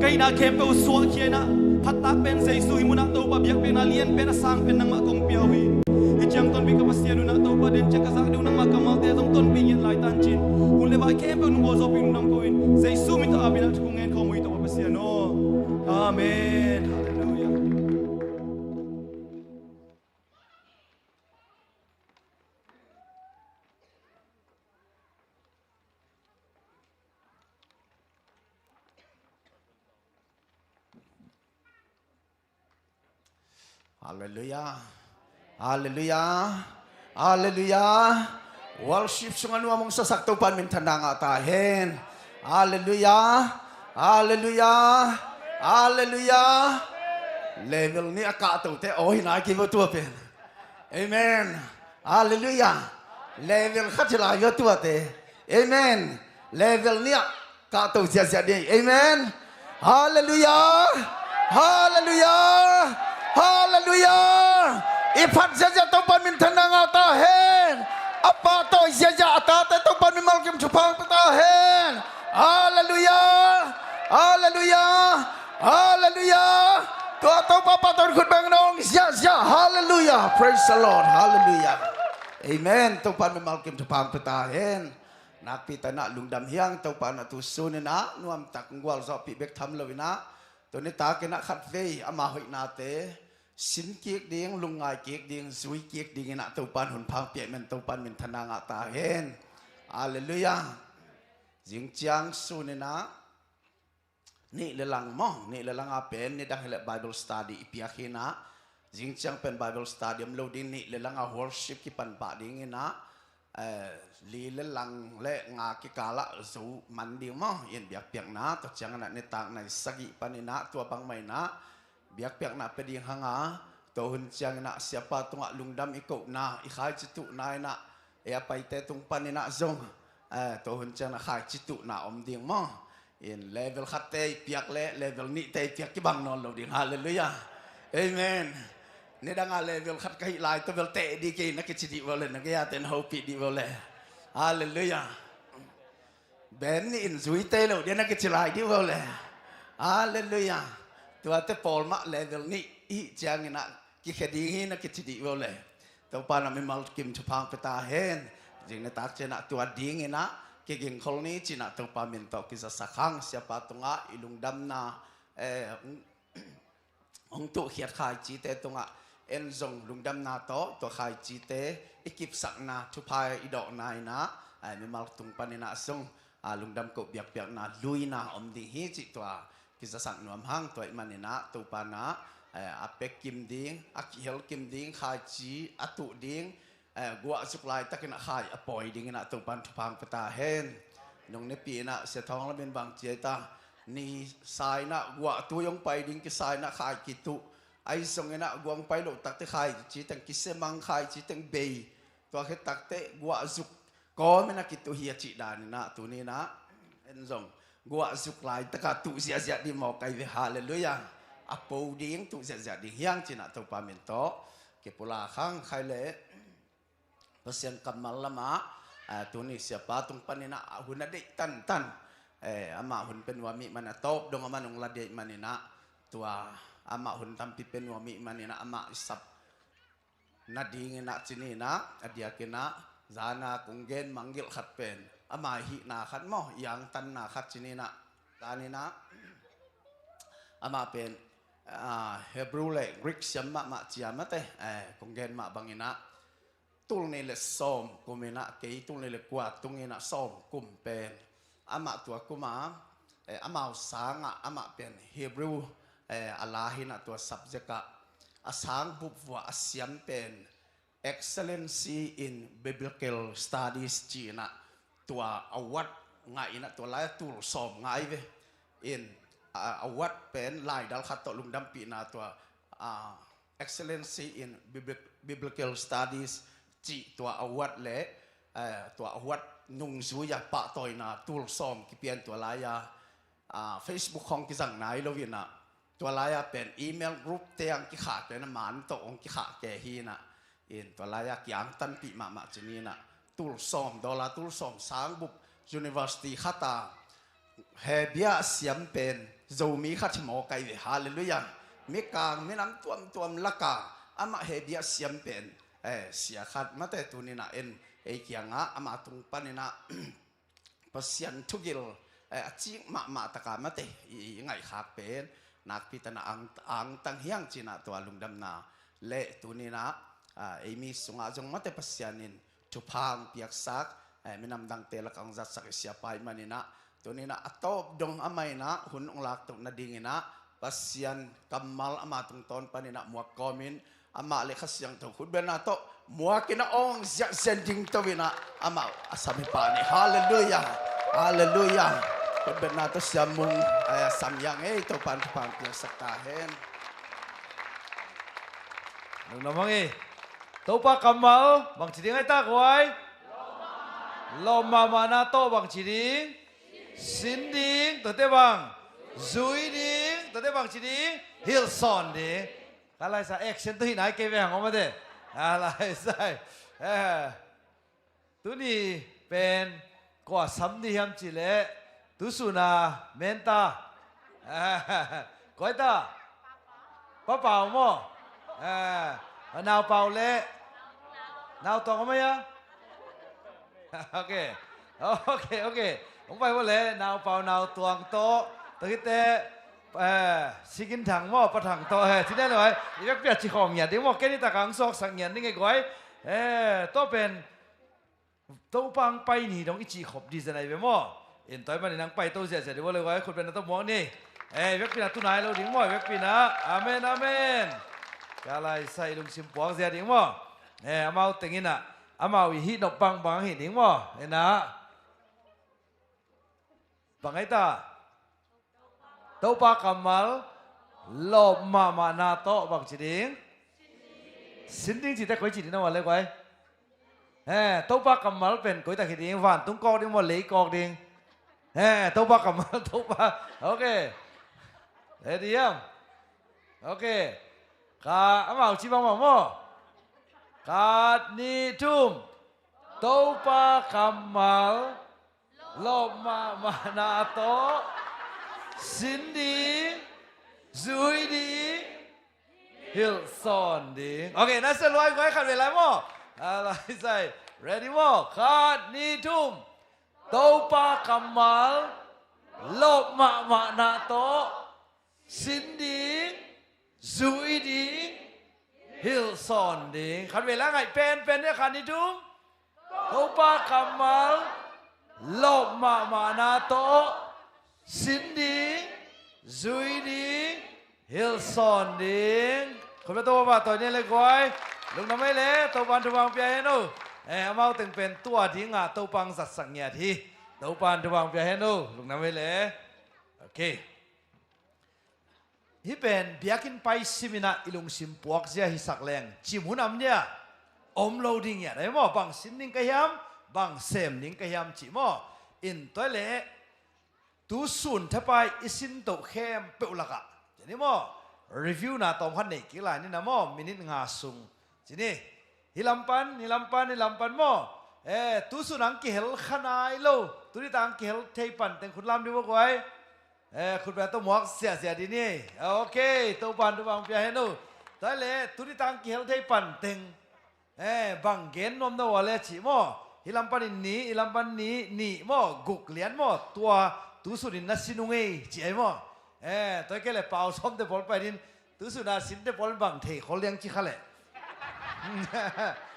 Ka hihna khempeuh suahkhia in ah, phattak pen Jesu hi mun ah, Topa, biakpiakna lianpen a sang pen nangmah kong pia uh hi. Hih ciang tonpih ka Pasian un ah, Topa, den ciang ka zak ding uh nangmah kammalte zong tonpih ngiat lai tancin. Hun le vai khempeuh nung bawl zawhpih lungdam ko in, Jesu min tawh amen. A thu kong ngen khawm uh hi, Topa Pasian aw. Amen. Halleluiah. Halleluiah. Halleluiah. Halleluiah. Worship sungah nuam hong sasak Topa in minthanna ngah ta hen. Halleluiah. Halleluiah. Halleluiah. Level nih a kahtote aw hi nai kei vo tua pen. Amen. Halleluiah. Level khat hi lai vo tuate. Amen. Level nih ah kahto ziahziah ding. Amen. Halleluiah. Halleluiah. Halleluiah. I phat ziahziah Topa in minthanna ngah ta hen. A pahtawi ziahziah a tate Topa in mimal kim thupha pia ta hen. Halleluiah. Halleluiah. Halleluiah. Tua Topa pahtawi khut beng nong ziahziah. Halleluiah. Praise the Lord. Halleluiah. Amen. Topa in mimal kim thupha pia ta hen. Nakpi takin ah lungdam hi hang, Topa in ah tu sun in ah nuamtak hong gualzawhpih bek tham lo in ah, tuni takin ah khatvei ama hoihnate sin kik ding, lungngai kik ding, zui kik ding in ah Topa in hun pha pia ahih manin Topa in minthanna ngah ta hen. Halleluiah. Zing ciang sun in ah nih le lang maw, nih le lang a pen nidang hi leh Bible study i piak hi in ah, zing ciang pen Bible study om lo ding, nih le lang a worship kipan pah ding in ah, eh, li le lang le nga kikal ah Zo man ding maw, in biakpiakna, tua ciang in ah nitak nai sagih pan in ah tua bangmah in ah biakpiakna pia ding hang a, tua hun ciang in ah siapa tungah lungdam i kohna, i khaici tuhna in ah, eh, a paite tung pan in ah zong, eh, tua hun ciang in ah khaici tuhna om ding maw. In level khatte i piak le level nihte i piak kibang nawn lo ding. Halleluiah. Amen. Nidang a level khat ka hih lai tawh bel teh dih kei na kici dih vo le, na gei a ten hopih dih vo le. Halleluiah. Band nih in zui tei lo dih na kici lai dih vo le. Halleluiah. Tuate pawl mah level nih i hih ciang in ah kikhia ding hi na kici dih vo le. Topa in ah mimal kim thupha pia ta hen. Zing nitak ciang in ah tua ding in ah kigingkhol ni ci in ah Topa min tawh kizasak hang, siapa tungah i lungdamna, eh, hong, hong tuhkhiat khaicite tungah en zong lungdamna tawh tua khaicite i kipsakna thupha i dawhna in ah, eh, mimal tung pan in ah zong, a, lungdam koh biakpiakna luina om ding hi cih tua kizasak nuam hang. Tua ahih manin ah Topa in ah, eh, a pia kim ding, a kihel kim ding, khaici a tuh ding, eh, guah zuk laitakin ah khai a pawi dingin ah Topa in thupha hong pia ta hen. Nung nipi in ah Sia Thawng Lam in bang ci hiam ta, ni sa in ah guah tui hong pai ding, kisa in ah khai kituh, ahi zongin ah guah hong pai loh takteh khaici teng kisia mang, khaici teng bei, tua khit takteh guah zuk kawm in ah kituh hi a cih dan in ah tuni in ah en zong guah zuk laitak a tuh ziahziah ding mawk ahi ve, halleluiah. A po ding, tuh ziahziah ding hi hang ci-in ah Topa min tawh kipulak hang. Khai leh Pasian kammal lam ah, ah, tuni siapa tung panin ah hun a deih tantan, eh, amah hun pia nuam ahih manin ah, tawp dong amah in hong la ding ahih manin ah, tua amah hun tampi pia nuam ahih manin ah, amah i sap nadingin ah ci-in ah, a diakin ah zan a kong gen mangngilh khat pen ama hihna khat maw, i angtanna khat ci-in ah, zan in ah amah pen, ah, Hebrew le Greek siam mahmah ci a, mate, eh, kong gen mah bangin ah, tul nih le sawm kum in ah, kei tul nih le kua tungin ah sawm kum pen amah tua kum a, eh, amau sang ah amah pen Hebrew, eh, a la hi in ah, tua subject ah a sang bup vuah a siam pen Excellency in Biblical Studies ci-in ah tua award ngah in ah, tua lai-ah tul sawm ngah ahi ve. In, ah, award pen laidal khat tawh lungdampihna tua, ah, Excellency in Bibli-, Biblical Studies cih tua award le, eh, tua award nungzui a pahtawina tul sawm kipia in tua lai-a, ah, Facebook khawng kizang nai lo in ah, tua lai-a pen email group te hong kikhah pen a man tawh hong kikhah kei hi in ah, in tua lai-a kiangtanpih mahmah ci-in ah, tul sawm, dollar tul sawm, sang bup, university khat a hebia siam pen Zomi khat hi mawk ahi ve, halleluiah. Mikang minam tuamtuam lak a amah hebia siam pen, eh, sia khat, mate, tuni in ah en ei kiangah ama tung panin ah Pasian thugil, eh, a cik mahmah tak a, mate, i, i ngaihkhak pen nakpi takin ah ang, angtang hi hang ci-in ah tua lungdamna le tuni in ah, ah, ei mi sungah zong, mate, Pasian in thupha hong piaksak, eh, minam dangte lakah hong zatsak i siapa ahih manin ah, tuni in ah a tawp dong amah in ah hun hong laktoh nadingin ah Pasian kammal ama tungtawn panin ah muak kawmin, amah le Kha Siangtho khutbetna tawh muak in ah awng ziahziah ding to in ah amah a sam hi pah ni. Halleluiah. Halleluiah. Khutbetna tawh Sia Mung, eh, a sam hi hang ei, Topa in thupha hong piaksak ta hen. Lungdam hang ei. Topa kammal bangci ding ahi ta, guai? Lawp mahmahna tawh bangci ding? Sin ding. Tuate bang? Zui ding. Tuate bangci ding? Hilhsawn ding. Ka lai sa, action tawh hih nai kei ve hang, aw, mate. Ka lai sa. Eh. Tuni pen kua sam ni hiam cih leh, tu sun a menta, koi ta, Pa Pau maw? Eh, Nau Pau le Nau Tuang om hia? Ok. Ok, ok. Hong pai vo le, Nau Pau, Nau Tuang tawh, tua khit teh, eh, Sikin Thang maw, Pa Thang tawh, eh, ci den lo ai. I vekpi a ci khawm ngiat ding maw, ken i tak a hong suaksak ngiat ding e, guai. Eh, tua pen Topa hong pai ni dong i cih khop ding zen ahi ve maw. In tua ahih manin hong paito ziahziah ding vo le, guai, khutbetna tawh muak ni. Eh, i vekpi in ah tu nai lo ding maw, i vekpi in ah. Amen, amen. Ka lai sa, i lungsim puak ziah ding maw. Eh, amau teng in ah, amau i hih nop bangbang hi ding maw. In ah. Bang ahi ta? Topa kammal lawp mahmahna tawh bangci ding? Sin ding cih teh koi ci ding na, ua le, guai. He, Topa kammal pen koi tak hi ding? Vantung kawk ding maw, lei kawk ding? He, Topa kammal, Topa. Ok. Ready hiam? Ok. Ka, amau ci bangmah maw. Khat, nih, thum. Topa kammal lawp mahmahna tawh sin ding, zui ding, hilhsawn ding. Ok, na sia luai, guai, khat vei lai maw. A lai sai. Ready maw? Khat, nih, thum. Topa kammal lawp mahmahna tawh sin ding, zui ding, hilhsawn ding. Khat vei la, ngaih penpen ni, khat, nih, thum. Topa kammal Lawp mahmahna tawh sin ding, zui ding, hilhsawn ding. Khutbia tawh pahpah tawi ni le guai. Lungdam ei le, Topan thupha pia hen uh. Eh, amau teng pen tua dingah Topan zatsak ngiat hi. Topan thupha pia hen uh. Lungdam ei le. Okay. Hih pen biakinn pai siminah i lungsim puakzia hisak leng cim hun am dia om lo ding ngiat ei maw? Bang sin ding ka hiam, bang sem ding ka hiam cih maw? In toi leh tusun thapai i sin toh khempeuh lakah cih ni maw? Review na tawm khat nei kik lai ni na maw? Minute nga sung cih ni. Hih lam pan, hih lam pan, hih lam pan maw? Eh, tusun ang kihel kha nai lo, tuni tang kihel thei pan teng khut lam dih maw guai? Eh, khutbia tawh muak siahsiah dih ni. Ok, Topan thupha pia hen uh. Tua leh tuni tang kihel thei pan teng, eh, bang gen nuam na uh a le cih maw? Hih lam panin nih, hih lam pan nih, nih maw? Guk lian maw? Tua tusunin na sin ung ei cih ei maw? Eh, tua kei leh Pau Sawmte pawl pai din, tusun a sinte pawl bang thei khol liang ci kha leh.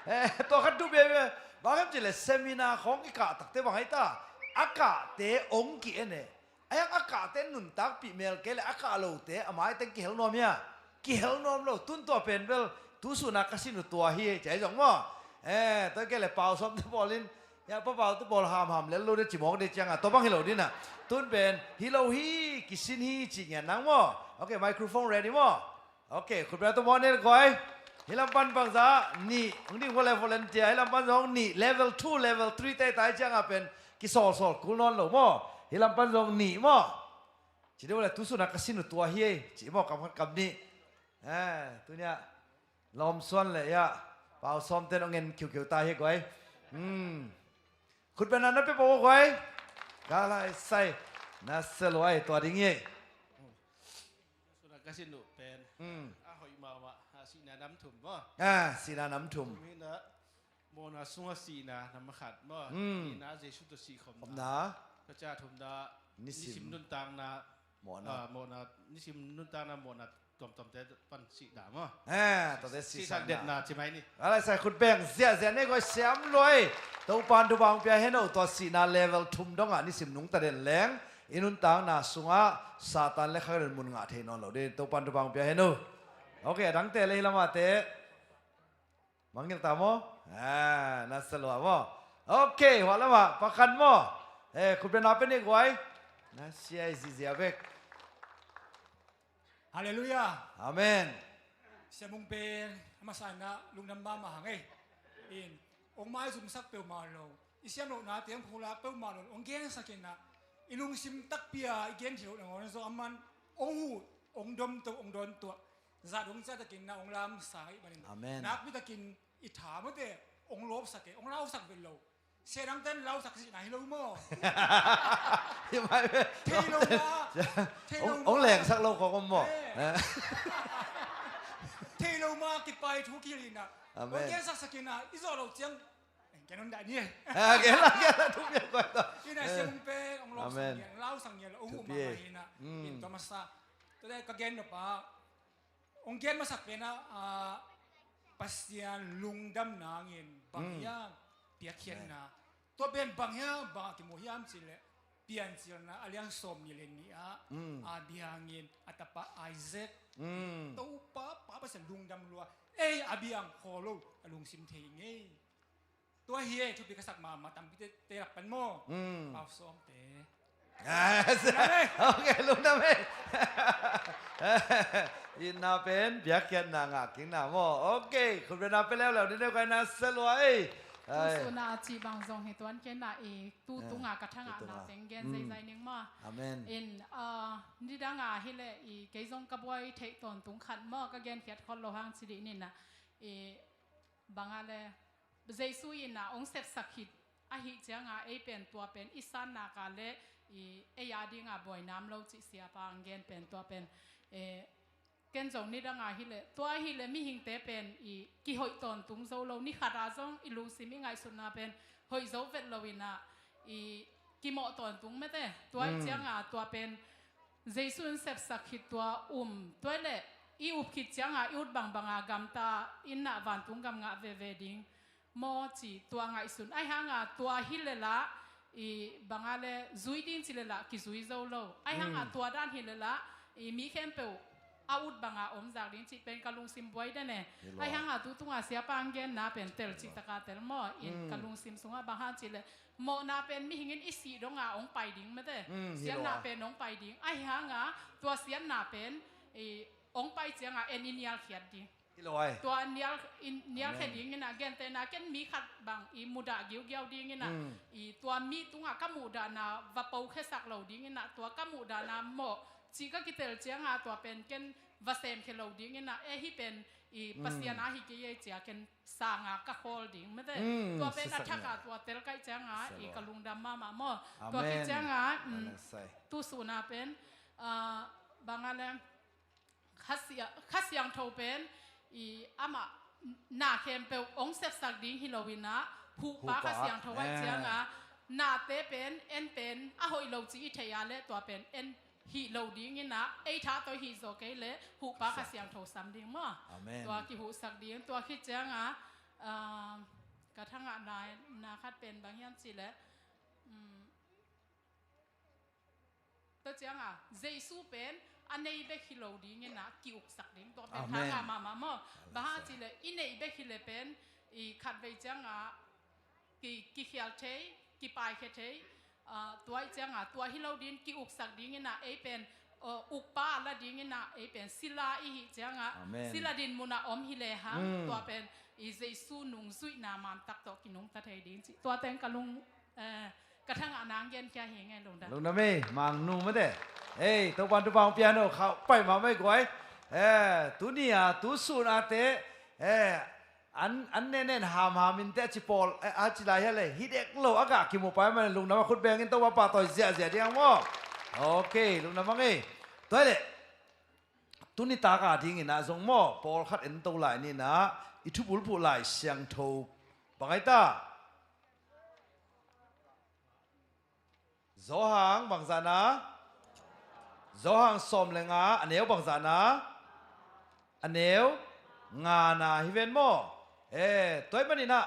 Eh, tua khat duh biabia. Bang hiam cih leh seminar khawng i kah takte bang ei ta, a kahte ong ki-en e. A hiang a kahte nuntakpih mel kei leh a kah lote a maiteng kihel nuam hia? Kihel nuam lo. Tun tua pen bel tusun a ka sin uh tua hi ei ci ei zong maw? Eh, tua kei leh Pau Sawmte pawl in, ya, Pa Pau te pawl hamham lel lo de ci mawk de ciangah tua bang hi lo dinah. Tun pen hi lo hi, kisin hi cih ngiat nang maw? Ok, microphone ready maw? Ok, khutbia tawh muak ni le guai. Hih lam pan bangzah nih, hong ding vua le volunteer, hih lam pan zong nih, level two, level three te tai ciangah pen kisawlsawl kul nawn lo maw? Hih lam pan zong nih maw? Ci deuh le tusun a ka sin uh tua hi ei cih maw? Kam khat kam nih. Eh, tuni ah lawmsuan le ia Pau Sawmte in hong en khiukheu ta hi guai. Hmm. Khutbia na na pia pah uh guai. Ka lai sai. Na se lua ei, tua ding hi ei. Suna ka sin uh pen. Hmm. A hoih mahmah, a sihna nam thum maw? Ah, sihna nam thum. Thum hi na, mawhna sungah sihna nam khat maw? Hmm. Nihna Jesu tawh sih khopna. Khopna. Tua ciang thumna, nisim. Nisim nuntakna. Mawhna. Ah, mawhna, nisim nuntakna mawhna tuamtuamte pan sihna maw? Eh, tuate sihsak, sihsak detna ci mai ni. Alai sai khut beng ziahziah ni guai, siam lua ei. Topan thupha pia hen uh, tua sihna level thum dongah nisim nungta den leng i nuntakna sungah Satan le kha den mun ngah thei nawn lo ding. Topan thupha pia hen uh. Ok, a dangte le hih lamah te. Mangngilh ta maw? Ah, na sa lua maw? Ok, hua lamah pakhat maw? Eh, khutbia na pia ni guai. Na sia i zihziah bek. Halleluiah. Amen. Siamung pen a masa in ah lungdam mahmah hang ei. In, hong maizumsak peuhmah lo, i siam lohnate hong pulak peuhmah lo, hong gensak in ah, i lungsim takpi a i gen thei loh nangawn zong aman hong huh, hong domto, hong dawntuah, zat hong ciahtakin na hong lamsang ahih manin, amen, nakpitakin i tha mawte hong lawpsak e, hong lausak vet lo. Sia dangte in lausak sihna hi lo maw? Hi mai ve. Thei lo ma, thei lo ma. Hong, hong lengsak lo khawng om maw? Eh. Eh. Thei lo ma kipai thu kihilh in ah. Amen. Hong gensaksak in ah, i zawh loh ciang. Ken hong dah ni. Ah, ken la, ken la, thu piak kua ta. Ina, eh, siamung pen hong lawpsak ngiat, hong lausak ngiat lo, hong huh mahmah hi in ah. Mm. In tua masa. Tua ka gen nop ah, hong gen masak pen ah, ah, Pasian lungdamna hangin bang hiam, mm, piakkhiatna. Amen. Tua pen bang hiam, bang a kimu hiam cih leh, Piancilna a lian sawmnih le nih ah, mm, a biangin a tapa Isaac, mm, Topa, Pa Pasian lungdam lua, ei a biang khawl lo a lungsim thei ngei. Tua hi e, thupi ka sak mahmah, tampite te lak pan maw? Mm. Pau Sawmte. Ah, ok, lungdam e. Itna pen piakkhiatna, ngahkikna maw? Ok, khutbia na pia leuleu ni, deuh kai na sa lua ei. Ai. Tusun a cih bang zong hi tuan kei na i, tu tunga ka thangahna teng gen zeizai ning maw? Amen. In, ah, nidang a hi leh i, kei zong ka buai theih tawntung khat maw, ka genkhiat khol lo hang ci dih ni na. I, bang a le, Jesu in ah hong sepsak khit ahih ciangin, ei pen tua pen i sanna ka le i, ei a dingin buaina om lo cih siapa hong gen pen tua pen, eh, ken zong nidang a hi leh, tua hi leh mihingte pen i kihoih tawntung zo lo, ni khat a zong i lungsim i ngaihsutna pen hoih zo vet lo in ah, i kimawh tawntung mete. Tua ahih ciangin tua pen Jesu in sepsak khit tua um, tua hi leh i up khit ciangin i ut bangbang a gamta in ah vantung gam ngah veve ding maw ci tua ngaihsun. Ahih hangin tua hi leh lah I banga le zui ding ci le lah kizui zo lo. Ahi hanga tua dan hi le lah i mi khempeuh a ut banga om zak ding cih pen ka lungsim buai den e. Ahi hanga tu tunga siapa ang genna pen tel cih taka tel maw. In ka lungsim sunga bang hang ci le mawhna pen mihingin i sih donga ong pai ding mete. Siatna pen ong pai ding. Ahi hanga tua siatna pen i ong pai cianga en i nial khiat ding. Tua nial, nial khe dingin a gentehna ken mi khat bang i mudah giugiau dingin a i tua mi tunga ka muhdahna va po khesak lo dingin a tua ka muhdahna mawh cih ka kitel cianga tua pen ken va sem khe lo dingin a e hi pen i Pasian a hi kei ei cia ken sanga ka khawl ding mete. Tua pen a thaka tua tel kaih cianga i ka lungdam mahmah maw. Tua khit cianga tu suna pen banga leng Kha Siangtho pen i amah na khempeuh ong sepsak ding hi lo in a huhpa Kha Siangtho aih cianga nate pen en pen a hoih lo ci i theih a le tua pen en hih lo dingin a ei tha toi hih zaw kei le huhpa Kha Siangtho sam ding maw. Tua kihuhsak ding tua khit cianga ka thangah na khat pen bang hiam ci le Tua cianga Jesu pen a nei bek hi lo dingin a ki-uksak ding tua pen thanga mahmah maw. Bang hang ci le i nei bek hi le pen i khatvei cianga ki, kikhial thei, kipai khe thei. Tua i cianga tua hi lo dingin ki-uksak dingin a ei pen ukpa a la dingin a ei pen sila i hih cianga sila din muna om hi le hang tua pen i Jesu nungzuihna mamtak tawh kinungta thei ding ci tua teng ka lung Ka thangah nang genkhia hi nge lungdam. Lungdam ei, Mangnu mate. Ei, Topan thupha hong pia no khauh pai mahmah ei guai. Tuni a tu sun a te an, an nenen hamham in te a ci pawl a ci lai hia le hi dek lo a gah kimu pai mah le lungdam a khut bengin Topa pahtawi ziahziah ding ang maw. Ok, lungdam ang ei. Tua hi le tuni taka dingin ah zong maw pawlkhat en to lai ni in ah i thubulphuh Lai Siangtho bang ai ta? Zawhang bangzahna? Zawhang sawm le nga a neu bangzahna? A neu ngana hi ven maw? E, tua ahih manin ah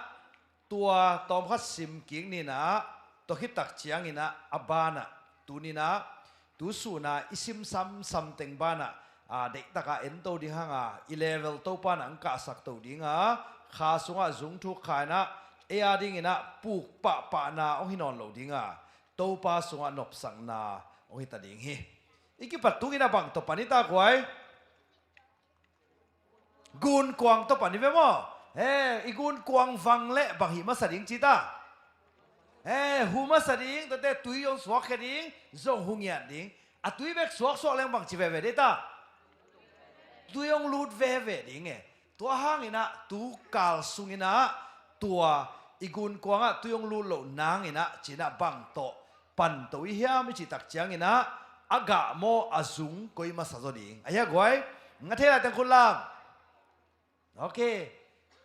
tua tawmkhat sim kik ni in ah tua khit tak ciangin ah a banah tuni in ah tu sun a i sim samsam teng banah a, deihtak a en to ding hang a, i level Topa in ah ang kahsak to ding a, kha sungah zungthuk kha in ah ei a dingin ah puk pahpahna hong hi nawn lo ding a, Topa sungah nopsakna hong hi ta ding hi. I kipat tung in ah bang tawh pan i ta guai? Gunkuang tawh pan i ve maw? E, i gunkuang vang leh bang hih masa ding ci ta? E, hu masa ding, tuate tui hong suak khia ding, zong hu ngiat ding. A tui bek suaksuak leng bang ci veve dei ta? Tui hong lut veve ding e. Tua hangin ah tu kal sungin ah tua i gunkuang ah tui hong lut loh nangin ah ci in ah bang tawh pan to i hiam i cih tak ciangin ah a gah maw a zung koi masa zaw ding? A hia guai? Nga thei lai teng khut lam. Ok.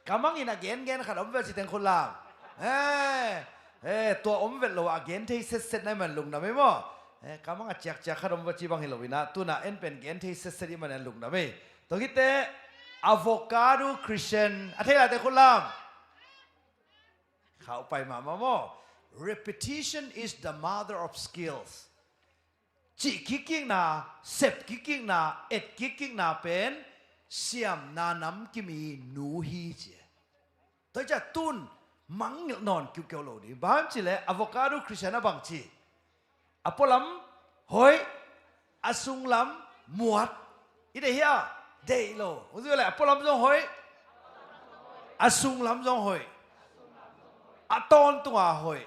Ka mangin a gengen khat om vel ci teng khut lam. E, e, tua om vel lo a gen thei setset na i man lungdam ei maw? E, ka mang a ciakciak khat om vel ci bang hi lo in ah tuna en pen gen thei setset i man en lungdam ei. Tua khit teh avocado Christian a thei lai teng khut lam. Khauh pai mahmah maw? Repetition is the mother of skills. Cih kikkikna, sep kikkikna, et kikkikna pen siamna namkim i nu hi ci. Tua hi ciah tun mangngilh nawn kiukiau lo ding. Bang hang ci leh avocado Christian a bang ci? A pualam hoih, a sunglam muat. I deih hia? Deih lo. Hong zui leh a pualam zong hoih, a sunglam zong hoih, a tawntunga hoih.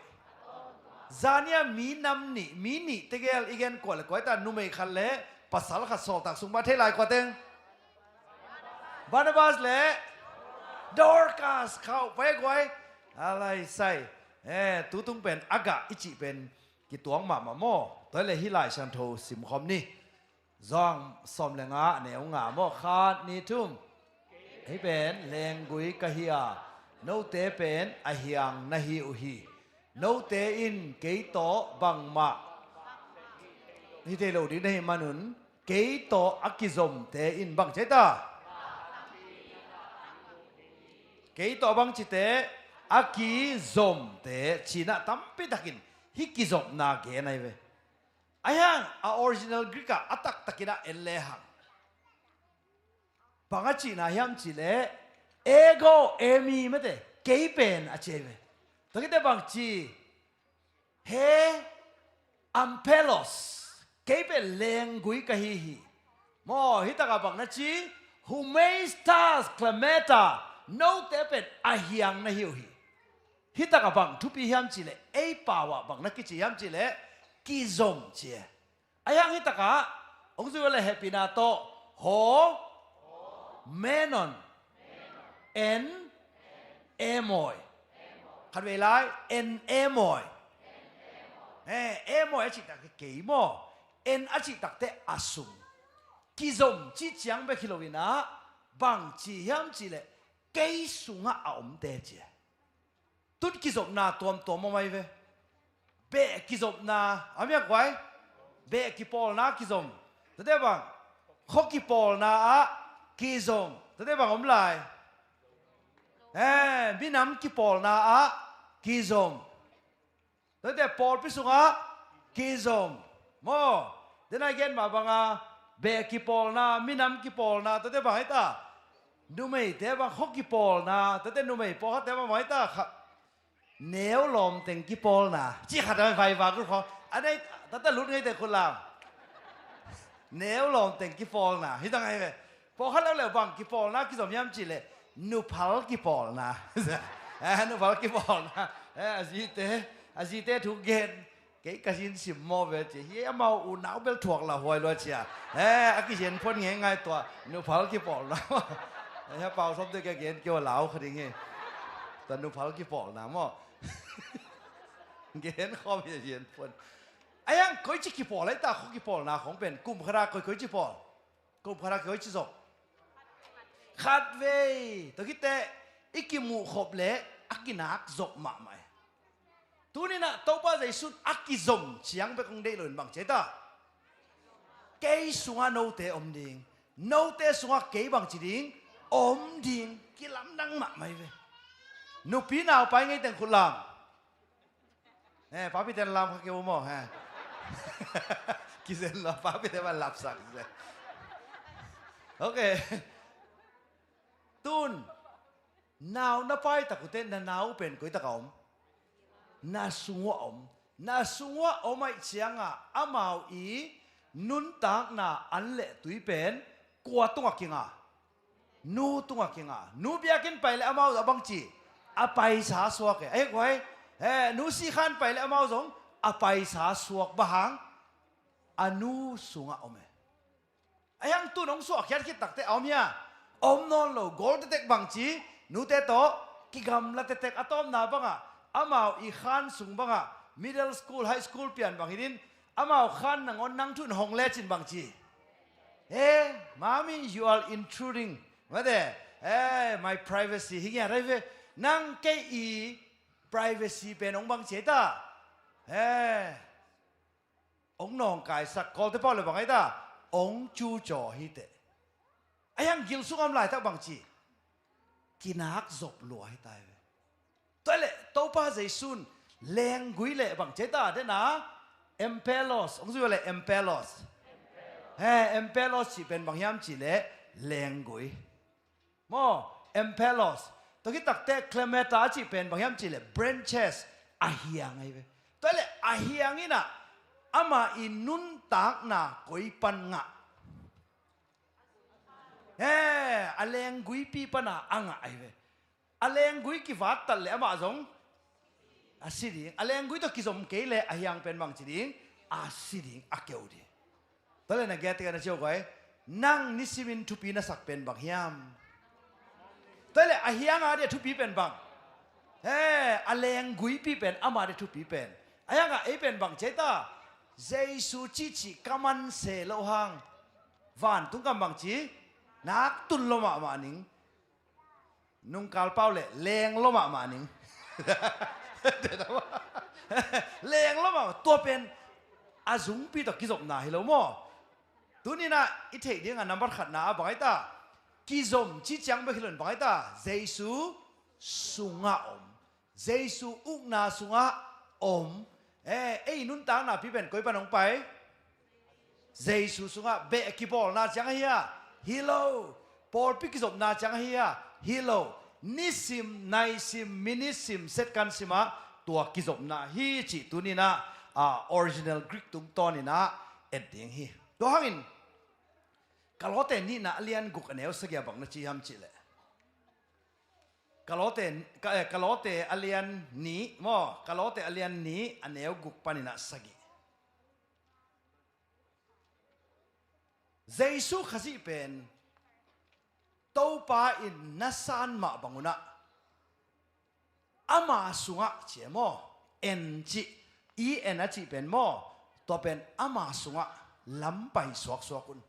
Zania mi nam nih, mi nih tegel i gen kua le kua i ta? Numei khat le pasal khat sawltak sung mah thei lai kua teng? Barnabas le Dorcas khauh pai guai. A lai sai. E, tutung pen a gah i cih pen kituang mahmah maw? Tua hi leh hih Lai Siangtho simkhawm ni. Zawhang sawm le nga a neu nga maw? Khat, nih, thum. Kei pen lenggui ka hi a, note pen a hiang na hi uh hi. Note in kei tawh bangmah hi thei lo ding na hih manun kei tawh a kizomte in bang ci ai ta? Kei tawh a bang cite, a kizomte ci in ah tampi takin Hih kizopna gen ahi ve. Ahi hang a original Greek ah a taktakin ah en lehang, bang a cihna hiam cihleh, ego eimi mate, kei pen a ci ahi ve. Tua khit teh bang ci, he, amphelos, kei pen lenggui ka hi hi. Maw, hih takah bang na ci, humeistas klameta, note pen a hiang na hi uh hi. Hih takah bang thupi hiam cihleh, ei pau ah bang na kici hiam cihleh, kizom ci e. Ahi hang hih takah hong zui uh leh hehpihna tawh, ho, menon, en, emoi. Khatvei lai, en emoi. He, emoi a cih tak teh kei maw, en a cih tak teh a sung. Kizom cih ciang bek hi loin ah, bang ci hiam cihleh, kei sungah a omte ci e. Tun kizopna tuamtuam om ahi ve. Beh kizopna, a miak guai. Beh kipawlna kizom. Tua teh bang, khua kipawlna ah kizom. Tua teh bang om lai. Eh, minam kipawlna ah kizom. Tua teh pawlpi sungah kizom. Maw, den a i gen mah banga, beh kipawlna, minam kipawlna, tua teh bang hi ta. Numeite bang khua kipawlna, tua teh numei pawlkhatte bang bang hi ta. Kha, neu lawmteng kipawlna. Cih khat a vai vak lut khawng. A nei, tua teh lut ngei teh khut lam. Neu lawmteng kipawlna. Hih tang ahi ve. Pawlkhat leuleu bang kipawlna kizom hiam cihleh, nuphal kipawlna. Eh, nuphal kipawlna. Eh, a zite, a zite thu gen. Kei ka zin sim maw ve ci. Hi amau unau bel thuak lauhuai lua cia. Eh, a kizen phon ngeingai tua. Nuphal kipawlna. Eh, a pau sawm te ka gen kio lau kha ding hi. Tua nuphal kipawlna maw. Gen khawm hi a zen phon. Ahi hang koici kipawl ahi ta, khua kipawlna khawng pen. Kum khat a koi, koici pawl. Kum khat a koi ci zong. Khatvei. Tua khit teh i kimuh khop leh a kinak zop mahmah hi. Tuni-in ah Topa Jesu'n a kizom ciang bek hong deih loin bang ci ahi ta. Kei sungah note om ding. Note sungah kei bang ci ding. Om ding. Kilamdang mahmah hi ve. Nupi naupai ngei teng khut lam. Eh, papite'n lam kha kei uh maw, eh. Kizen lo, papite bang lapsak zen. Ok. Tun, nau na pai tak uh teh, na nau pen koi tak a om? Na sung uh a om. Na sung uh a om ahih ciangah, amau i nuntakna an leh tui pen kua tungah kinga? Nu tungah kinga. Nu biakinn pai leh amau a bang ci? A paisa suak e. Ahi guai. Eh, nu sihkhan pai leh amau zong a paisa suak, bang hang? A nu sungah om e. Ahi hang tun hong suahkhiat khit tak teh a om hia? Om nawn lo. Gawl tektek bang ci? Nute tawh kigamla tektek. A tawpna bangah, amau i khan sung bangah, middle school, high school pian bang hi din, amau khan nangawn nang thu in hong lecin bang ci? Hey, mommy, you are intruding. Mate, hey, my privacy. Hi ngiat ahi ve. Nang kei i privacy pen hong bang ci ahi ta. Hey. Hong nawngkaisak, Kawlte pau leh bang ahi ta. Hong cucaw hi teh. Ahi hang gil sungah om laitak bang ci? Kinak zop lua hi ta hi ve. Tua leh, Topa Jesu'n lenggui leh bang ci ahi ta, den a, empelos, hong zui leh empelos. He, empelos cih pen bang hiam cih leh, lenggui. Maw, empelos. Tua khit tak teh klemeta a cih pen bang hiam cih leh, branches, a hiang ahi ve. Tua leh, a hiang in ah, amah i nuntakna koi pan ngah? He, a lengguipi pan a a ngah ahi ve. A lenggui kivattat leh amah zong a si ding. A lenggui tawh kizom kei leh a hiang pen bang ci ding? A si ding, a keu ding. Tua leh na gei teh na ci uh guai. Nang nisimin thupi na sak pen bang hiam? Tua leh a hiang a ding a thupi pen bang? He, a lengguipi pen, amah ding thupi pen. A hiang a ei pen bang ci ahi ta? Jesu cihcih ka man se loh hang, vantung gam bang ci? Nak tun lua mahmah ning. Nungkal pau leh leng lua mahmah ning. Leng lua mahmah, tua pen a zungpi tawh kizopna hi lo maw? Tuni-in ah i theih ding a nambat khatna ah bang ahi ta? Kizom cih ciang bek hi lo in bang ahi ta? Jesu sungah om. Jesu ukna sungah om. Eh, ei nuntakna pi pen koi pan hong pai? Jesu sungah. Beh kibawlna ciang ahi a? Hi lo. Pawlpi kizopna ciang ahi a? Hi lo. Nisim, naisim, minute sim, second simah tua kizopna hi cih tuninah, ah, original Greek tungtawninah et ding hi. Tua hangin Kalote nihna a lian guk a neu sagih ah bang na ci hiam cihleh, Kalote, ka, eh, Kalote a lian nih maw, Kalote a lian nih a neu guk paninah sagih. Jesu Khazih pen Topa in na san mah bangunah ama sungah ci e maw, en cih, i en a cih pen maw, tua pen ama sungah lam pai suaksuak un,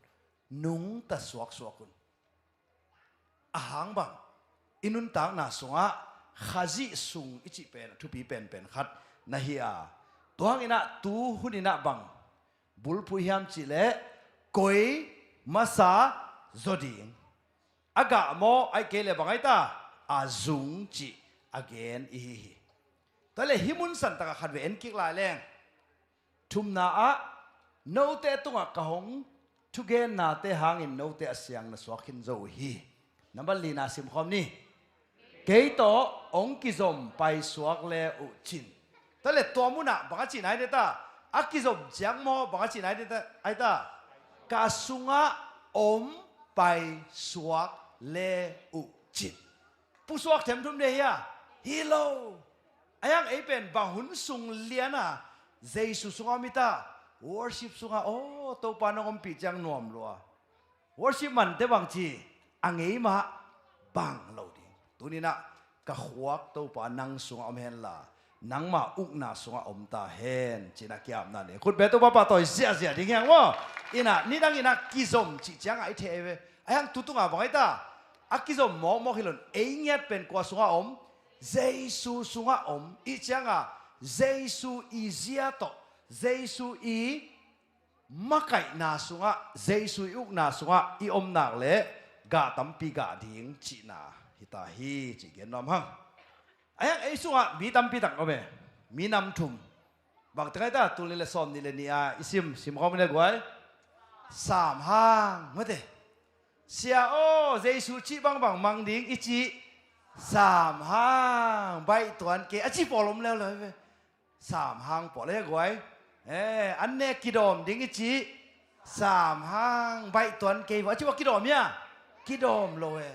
nungta suaksuak un. Ahang bang, i nuntakna sungah Khazih sung i cih pen a thupi penpen khat na hi a, tua hanginah tu huninah bang bulphuh hiam cihleh, koi masa zaw ding, a gah maw, ahih kei leh bang ahi ta, a zung cih a gen i hi hi. Tua leh hih mun santakah khat ve en kik lai leng. Thumna ah, note tungah ka hong thugennate hangin note a siang na suak khin zo uh hi. Nambat lina simkhawm ni. Kei tawh hong kizom paisuak le uh cin. Tua leh tua munah bang a cihna hi deta? A kizom ciang maw, bang a cihna hi deta, ahi ta? Ka sungah om paisuak le uh cin. Pusuak themthum ding hi a? Hi lo. Ahi hang ei pen bang hun sung liana Jesu sungah om hi ta? Worship sungah, aw, Topa nong ompih ciang nuam lua. Worship mante bang ci, a ngei mah bang lo ding. Tuninah ka khuak Topa nang sungah om henla, nangma ukna sungah om ta hen, cinah kiamna ni. Khutbe Topa pahtawi ziahziah ding hiang maw? Inah, nidang inah kizom cih ciangah i thei ve. Ahi hang tu tungah bang ahi ta? A kizom mawkmawk hi lo in, ei ngiat pen kua sungah om? Jesu sungah om. I ciangah Jesu i zia tawh, Jesu i makaihna sungah, Jesu i ukna sungah i om nak leh gah tampi gah ding cihna hi ta hi, cih gen nuam hang. Ahi hang ei sungah mi tampi tak om e. Mi nam thum. Bang teng ahi ta? Tul nih le sawm nih le nih a i sim, sim khawm in le guai. Sam hang, mate. Sia aw, Jesu cih bangbang mang ding i cih. Sam hang, baih tuan kei a ci pawl om leuleu ve. Sam hang pawl e guai. Eh, an ne kidawm ding i cih. Sam hang, baih tuan kei vo a ci vo, kidawm hia? Kidawm lo e.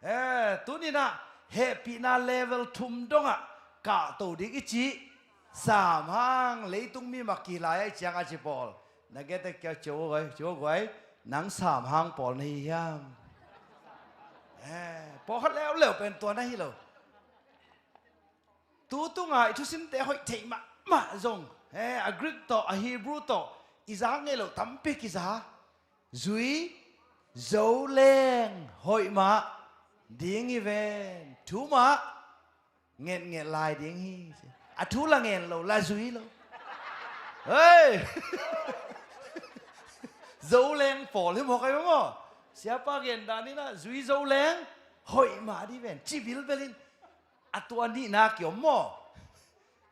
Eh, tuninah hehpihna level thum dongah kahto ding i cih. Sam hang, leitung mi mah kilai a i ciang a ci pawl. Na gete kia cio guai, cio guai. Nang sam hang pawl na hi hiam? Eh, pawlkhat leuleu pen tua na hi lo. Tu tunga i thusinte hoih theih mahmah zong, eh, a Greek tawh, a Hebrew tawh i za ngei loh tampi kiza. Zui, zo leng hoih mah ding hi ven. Thu mah ngetnget lai ding hi. A thu la ngen lo, la zui lo. Hei! Zo leng pawl hi mawk ai maw? Siapa gen dan inah zui zo leng hoih mah ding hi ven. Ci bilbel in. A tua nihna kiom maw?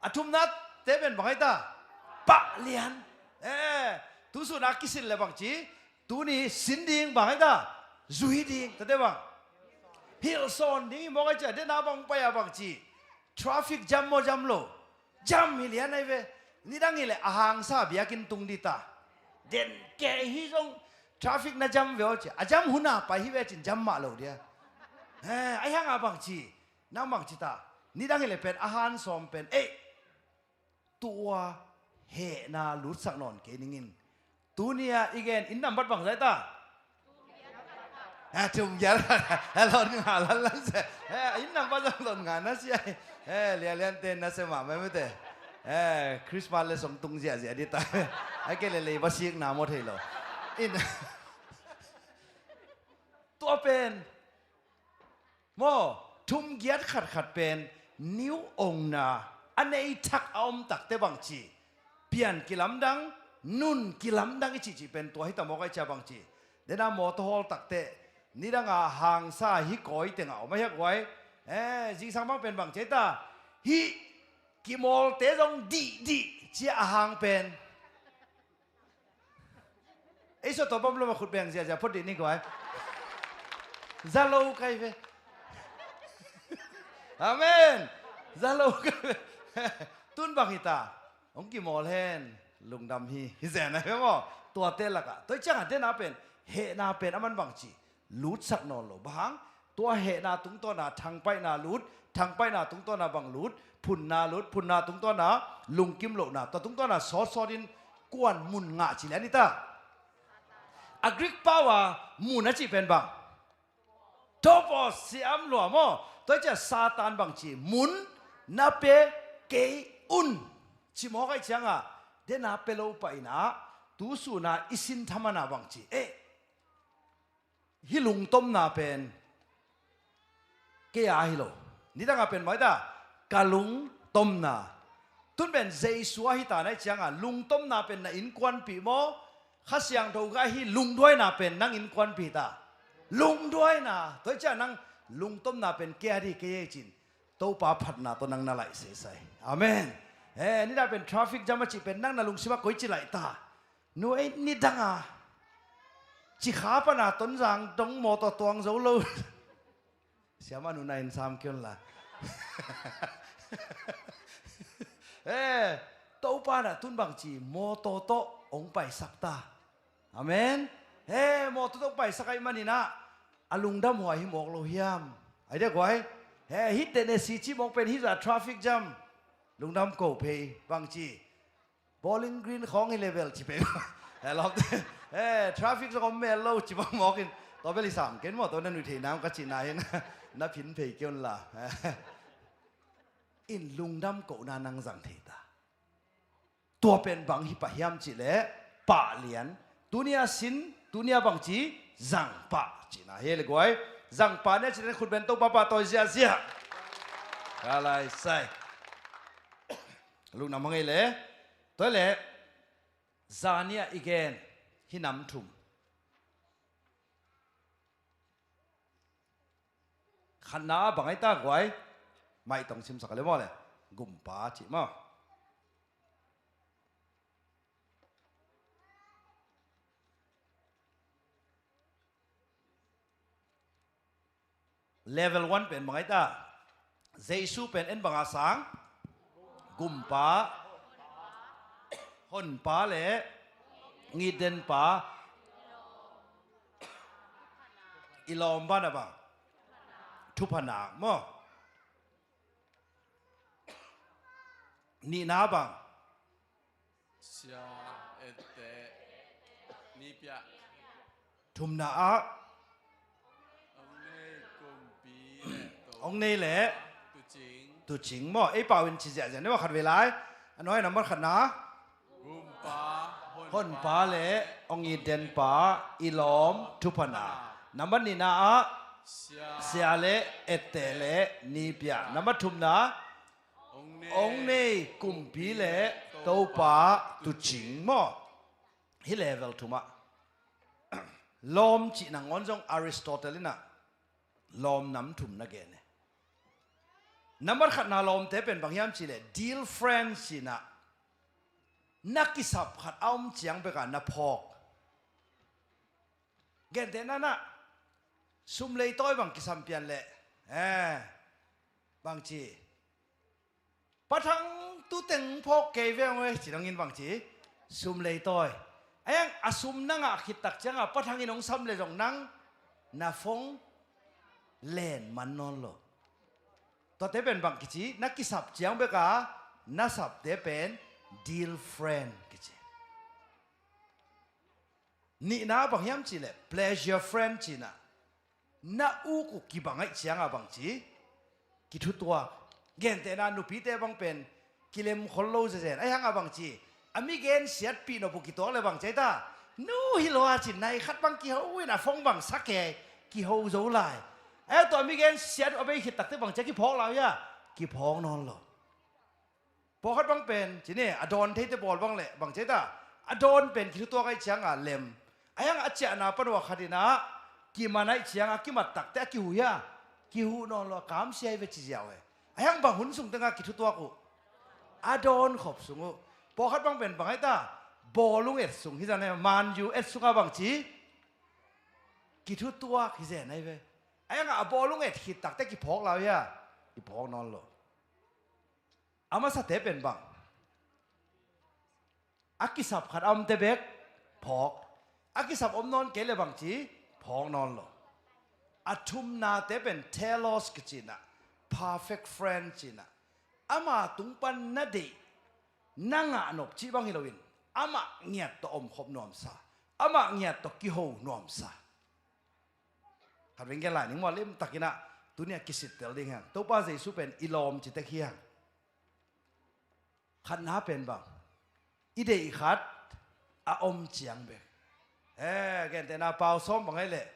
A thumna te pen bang ahi ta? Pah lian. Eh, tu sun a kisil le bang ci? Tuni sin ding bang ahi ta? Zui ding. Tate bang? Hilhsawn ding hi mawk ahi cia, dena bang pai a bang ci? Traffic jam maw, jam lo? Jam hi lian ahi ve. Nidang hi le a hangsa biakinn tung dita. Den kei hi zong traffic na jam ve aw ci. A jam huna pai hi ve cin jam mah lo dia. Eh, ahi hanga bang ci? Nang bang ci ta? Nidang hi le pen a han sawm pen, eh, tua hehna lutsak nawn kei ningin. Tunia i gen inn nambat bang zai ta? Eh, thum giat. Eh, lon nga lan lan se. Eh, inn nambat zong lon nga na sia. Eh, lialian te na se mah mai mute. Eh, Christmas le song tung ziahziah dita. Ai ke le lei va sik na maw thei lo. In tua pen maw, thum giat khatkhat pen niu ongna a nei thak a om takte bang ci? Pian kilamdang, nun kilamdang i cihcih pen tua hi ta mawk ai cia bang ci? Dena mawtaw hawl takte nidanga hangsa hi kawi tengah om a hiak guai. Eh, zingsang bang pen bang ci ai ta? Hih kimawlte zong dihdih Cia a hang pen. Ei sawt tawh bawm lo mah khut beng ziahziah phot dih ni guai. Za lo kai ve. Amen. Za lo kai ve. Tun bang hi ta. Hong kimawl hen. Lungdam hi. Hi zen a hi maw. Tuate lakah. Tua hi ciangah dena pen. Hehna pen a man bang ci. Lutsak nawn lo. Bang hang? Tua hehna tungtawna thangpaihna lut, thangpaihna tungtawna bang lut, phunna lut, phunna tungtawna lungkim lohna, tua tungtawna sawtsawtin kuan mun ngah ci lian hi ta. A Greek pau a mun a cih pen bang? Topos, siam lua maw? Tua hi ciah Satan bang ci, mun na pe kei un. Ci mawk ahih ciangah, dena pe lo pah inah, tu suna i sin thaman a bang ci. Eh, hih lungtomna pen kei a hi lo. Nidangah pen maw hi ta, ka lungtomna. Tun pen Jesu a hi ta na hih ciangah lungtomna pen na innkuanpih maw? Kha Siangtho gah hih lungduaina pen nang innkuanpih hi ta. Lungduaina. Tua hi ciah nang lungtomna pen kei a dih kei ei cin. Topa phatna tawh nang na laih seisai. Amen. Eh, nidang pen traffic jam a cih pen nang na lungsimah koici laih ta. Nu ei nidanga Cikha pana Tonzang dong mawtaw tuang zo lo. Siama nu na in sam kion la. Eh, Topa na tun bang ci mawtaw tawh ong paisak ta. Amen. Eh, mawtaw tawh ong paisak ahih maninah a lungdam huai hi mawk lo hiam? Ai dia guai. Eh, hih Tennessee ci mawk pen hih za traffic jam. Lungdam ko phei bang ci. Bowling Green khawng hi level ci pei. Eh, lawmte. Eh, traffic zong om mel lo ci bang mawkin. Tua bel i sam ken maw, tua na nuih theihna om ka cihna hi na. Na phin phei kei un la. In lungdam kohna nang zang thei ta. Tua pen bang hi pah hiam cih leh pah lian. Tunia sin, tunia bang ci zang pah cihna hi le guai. Zang pah nia cih leh khut ben Topa pahtawi ziahziah. Ka lai sai. Lungdam hang ei le. Tua leh zania i gen hi nam thum. Khatna ah bang ai ta guai. Maih tong simsak a le maw le. Gumpa cih maw. Level one pen bang ai ta. Jesu pen en banga sang. Gumpa, honpa le ngitdenpa. I lawm bana bang. Thuphana maw. Nihna bang. Sia, etteh, nipiah. Thumna ah. Ong nei kumpi le to. Ong nei le. Tucing. Tucing maw. Ei pau in ci ziahziah ni maw khat vei lai. A nuai nambat khatna. Gumpa, honpa le ong itdenpa i lawm thuphana. Nambat nihna ah. Sia. Sia le etteh le nipiah. Nambat thumna. Ong nei kumpi le Topa tucing maw. Hi level thumah lawm cih nangawn zong Aristotle inah lawm nam thum na gen e. Nambat khatna lawmte pen bang hiam cih leh dear friend cinah na kisap khat a om ciang bekah na phawk. Gentehna nah sum leitawi bang kisam pian leh eh bang ci. Pa Thang tuteng phawk kei ve ong e ci dongin bang ci. Sum leitawi. Aiang a sum na ngah khittak cianga Pa Thang in ong sam le zong nang na phone len man nawn lo. Tuate pen bang kici na kisap ciang beka na sapte pen dear friend kici. Nihna bang hiam cih leh pleasure friend cinah na uk uh kibang aih cianga bang ci. Kithutuak. Gentehna nupite bang pen kilem khol lo zezen aih hanga bang ci. A mi gen siatpih nop uh kituak le bang ci aih ta. Nu hi lo a cin nai khat bang kiho in a phone bang sa kei kiho zo lai. Aih tua a mi gen siat uh a bei khittakte bang ci a kiphawk lau hia? Kiphawk nawn lo. Pawlkhat bang pen cini a dawn theite pawl bang le bang ci ta a dawn pen kithutuak aih cianga lem. Aiang a ciahna panuah khatinah kiman aih cianga kimattakte a kihu hia? Kihu nawn lo a kamsia hi ve ci ziau e. Aiang bang hun sung tenga kithutuak uh a dawn khop sung uh. Pawlkhat bang pen bang ahi ta, bawlung et sung hi zan ahi, Man U et sungah bangci kithutuak hi zen ahi ve. Ahi hangah a bawlung et khit takte kiphawk lau hia? Kiphawk nawn lo. A masate pen bang, a kisap khat a omte bek phawk. A kisap om nawn kei le bangci phawk nawn lo. A thumnate pen telos kici-in ah, perfect friend ci-in ah, ama tung pan na deih, na ngah nop cih bang hi loin, amah ngiat tawh omkhop nuamsa, amah ngiat tawh kiho nuamsa. Khat veng gen lai ning maw, limtakin ah tuni a kisittel ding hi hang. Topa Jesu pen i lawm ci tek hi hang. Khatna pen bang, i deih khat a om ciang bek. Eh, gentehna Pau Sawm bang ahi leh,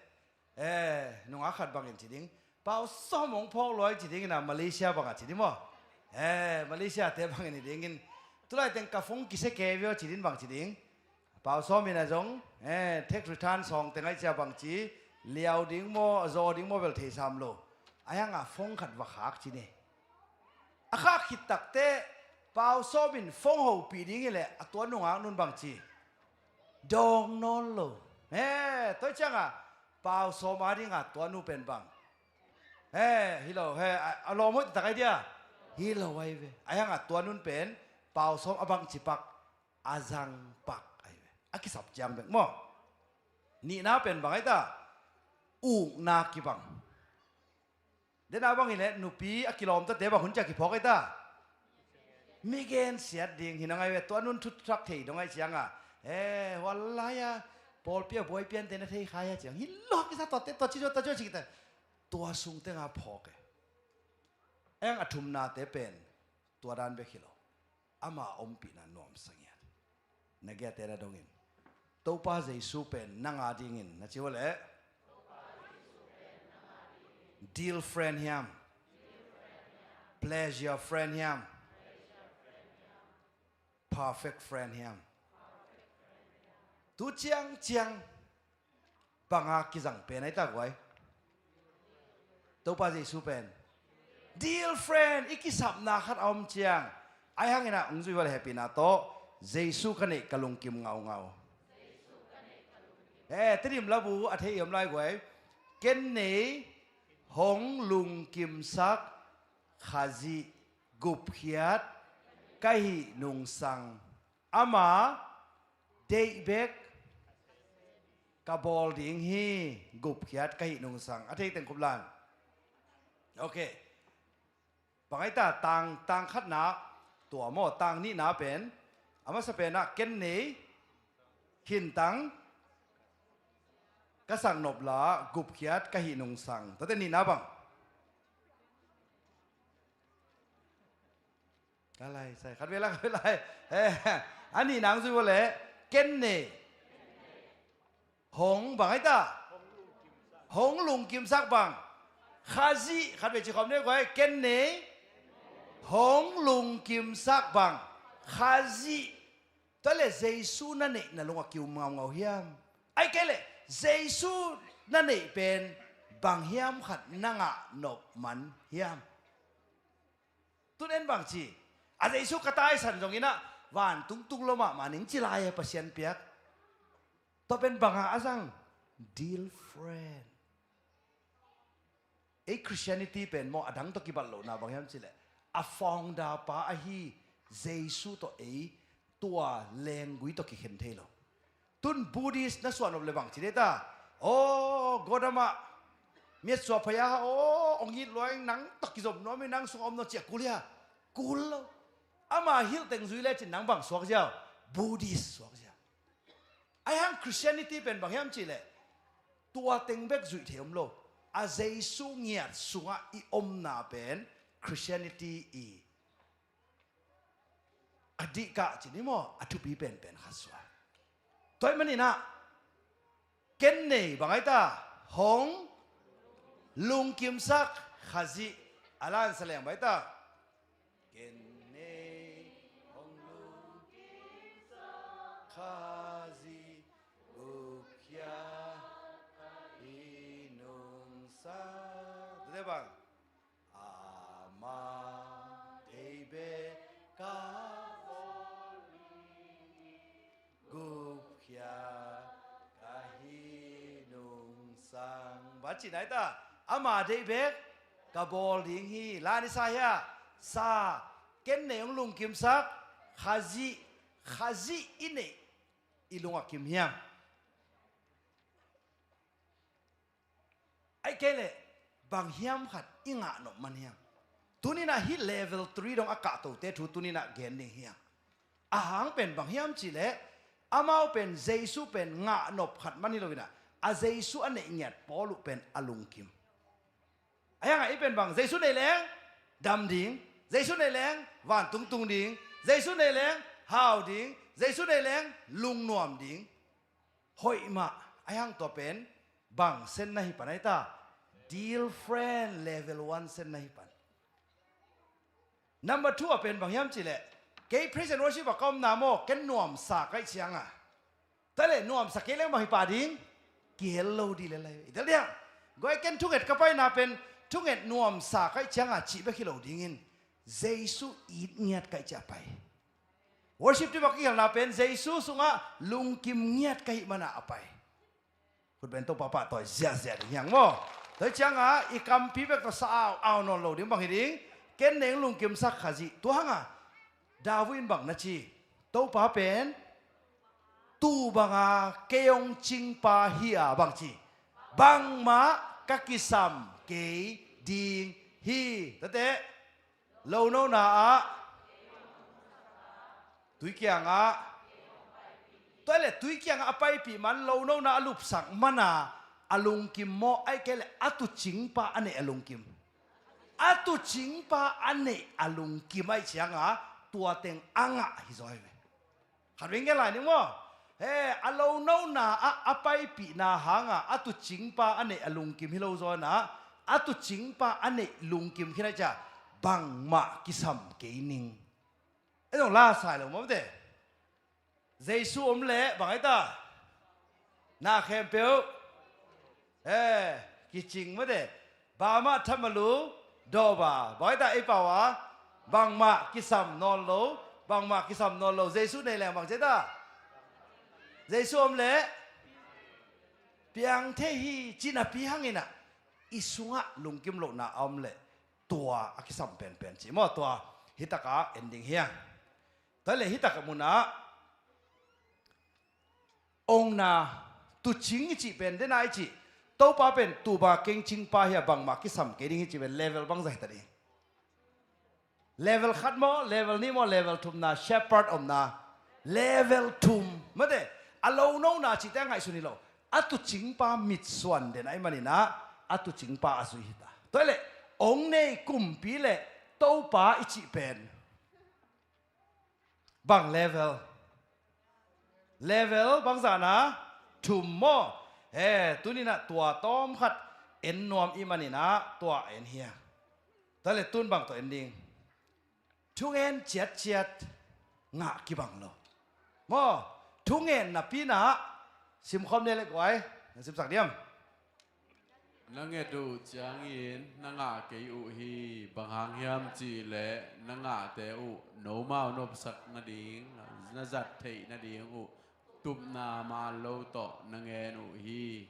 eh, nungak khat bangin ci ding, Pau Sawm hong phawk luai ci dingin ah, Malaysia bangah ci ding maw? Eh, Malaysia te bangin hi dingin, tulai teng ka phone kisia kei ve aw ci ding bang ci ding. Pau Sawm in ah zong, eh, tax return sawng teng ahi cia bangci liau ding maw, a zaw ding maw bel thei sam lo. Ahi hangah phone khat va khak ci ni. A khak khit takte Pau Sawm in phone hopih ding hi leh a tua nungak nun bangci dawng nawn lo. Eh, tua ciangah Pau Sawm a dingah tua nu pen bang, eh, hi lo, eh, a, a lawm hoih taktak ahi dia? Hi lo ahi ve. Ahi hangah tua nun pen Pau Sawm a bangci pak, a zang pak ahi ve. A kisap ciang bek maw. Nihna pen bang ahi ta, ukna kibang. Dena bang hi leh nupi a kilawmtate bang hun cia kiphawk ahi ta? Mi gensiat ding hi nang ahi ve. Tua nun thuthutak thei dong ahi ciangah, eh, hual lai-a pawlpi a buai piante na thei khai a ciang, hi lo kisa tuate, tua ci zua, tua ci zua ci kita. Tua sung tenga phawk e. Eng a thumnate pen tua dan bek hi lo. Ama ompihna nuamsa ngiat. Na giate na dongin, Topa Jesu pen nang a dingin na ci uh leh, deal friend hiam? Pleasure friend hiam? Perfect friend hiam? Tu ciangciang banga kizang pen ahi ta guai? Topa Jesu pen deal friend, i kisapna khat a om ciang. Ahi hangin ah hong zui ua leh hehpihna tawh, Jesu ka neih ka lungkim ngaungau. Eh, Tedim labu a thei i om lai guai? Ken nei hong lungkimsak Khazih gupkhiat ka hih nungsang, ama deih bek ka bawl ding hi, gupkhiat ka hih nungsang. A thei teng kup lan. Ok. Bang ahi ta, tang, tang khatna tua maw, tang nihna pen, a masa penah ken nei, khintang ka sak nop la, gupkhiat ka hih nungsang. Tate nihna bang? Ka lai sai khat ve la, khat ve lai. Eh, a nihna hong zui ua leh, ken nei hong bang ahi ta? Hong lungkimsak bang? Khazih. Khat ve ci khawm ni guai, ken nei hong lungkimsak bang? Khazih. Tua leh Jesu na neih na lung a ki-um ngaungau hiam? Ahih kei leh Jesu na neih pen bang hiam khat na ngah nop man hiam? Tun en bang ci, a Jesu ka taisan zongin ah vantung tung lo mahmah ning ci lai e, Pasian piak. Tua pen banga a zang? Deal friend. Ei Christianity pen maw, a dang tawh kibat lohna bang hiam ci leh, a founder pa ahi Jesu tawh ei tua lenggui tawh kikhen thei lo. Tun Buddhist na suah nop le bang ci dei ta? Aw, Gotama, miat suah phaya, aw, ong it luai, nang tawh kizom nuam hi, nang sungah om nuam ci a kul hia? Kul lo. Ama hilh teng zui lecin nang bang suak ziau? Buddhist suak ziau. Ahi hang Christianity pen bang hiam ci leh, tua teng bek zuih thei om lo. A Jesu ngiat sungah i omna pen Christianity i a dihkah ci ni maw, a thupi penpen khat suai. Tua ahih manin ah, ken nei bang ahi ta? Hong lungkimsak Khazih. A lansa leng bang ahi ta? Ken nei hong lungkimsak Khazih, gupkhiat ka hih nungsang. Tua bang? Ama deih bek ka bawl Bang ci nai ta, ama deih bek ka bawl ding hi. La ni sa hia? Sa. Ken nei hong lungkimsak Khazih, Khazih i neih i lung a kim hiam? Ai kei leh bang hiam khat i ngah nop man hiam? Tuninah hih level three dong a kahtote thu tuninah gen ding hiam? A hang pen bang hiam cihleh, amau pen Jesu pen ngah nop khat man hi loinah, a Jesu a neih ngiat pawl uh pen a lungkim. A hiangah i pen bang, Jesu neih leng dam ding, Jesu neih leng vantung tung ding, Jesu neih leng hau ding, Jesu neih leng lungnuam ding. Hoih mah. A hiang tua pen bang sen na hi pan ai ta? Deal friend level one sen na hi pan. Number two a pen bang hiam cihleh, kei praise and worship a ka omna maw, ken nuamsa kaih cianga, tua leh nuamsa kei leng bang hi pah ding? Kihel lo dih le lai i tel diang. Guai, ken thunget ka paina pen thunget nuamsa kaih cianga cih bek hi lo dingin, Jesu it ngiat kaih ciah pai. Worship team a kihelna pen Jesu sungah lungkim ngiat ka hih mana a pai. Khutben Topa pahtawi ziahziah ding hiang maw? Tua hi cianga i kampi bek tawh sa au au nawn lo ding bang hi ding. Ken neng lungkimsak Khazih. Tua hanga David in bang na ci? Topa pen tuu banga kei hong cingpa hi a bang ci? Bangmah ka kisam kei ding hi. Tate, lonona ah, tui kiangah, tua le tui kiangah a paipih man, lonona a lupsak mana a lungkim maw, ai kei le a tucingpa a neih a lungkim? A tucingpa a neih a lungkim ai cianga tua teng a ngah hi zaw hi ve. Khat veng gen lai ning maw? He, a lonona ah a paipihna hanga a tucingpa a neih a lungkim hi lo zaw inah, a tucingpa a neih lungkim khin ai cia bangmah kisam kei ning. E zong la sai lo maw te? Jesu om leh bang ai ta? Na khempeuh, eh, kicing mate. Bamah thamalu dawba, bang ai ta ei pau a? Bangmah kisam nawn lo. Bangmah kisam nawn lo. Jesu nei leng bang ci ai ta? Jesu om leh piang thei hi, ci napi hanginah i sungah lungkim lohna a om leh tua a kisam penpen ci maw? Tua hitakah en ding hiang. Tua le hitakah munah ongna, tucing i cih pen dena i cih, Topa pen tuba keng cingpa hi a, bangmah kisam kei ding hi cih pen level bangza hita ding? Level khat maw, level nih maw, level thumna, shepherd omna, level thum. Mate, a lonona cihte a ngaihsun hi lo. A tucingpa mitsuan den ahi maninah a tucingpa a zui hita. Tua le ong nei kumpi le Topa i cih pen bang level? Level bangzahna thum maw? He, tuninah tua tawmkhat en nuam i maninah tua en hia. Tua le tun bang tawh en ding? Thungen ciatciat ngah kibang lo maw? Thungen napinah simkhawm ne le guai, na simsak diam? Na nget uh ciangin na ngah kei uh hi. Bang hang hiam cihleh na ngahte uh nomau nopsak nading, na zat theih nading uh tupna maan lo tawh na ngen uh hi.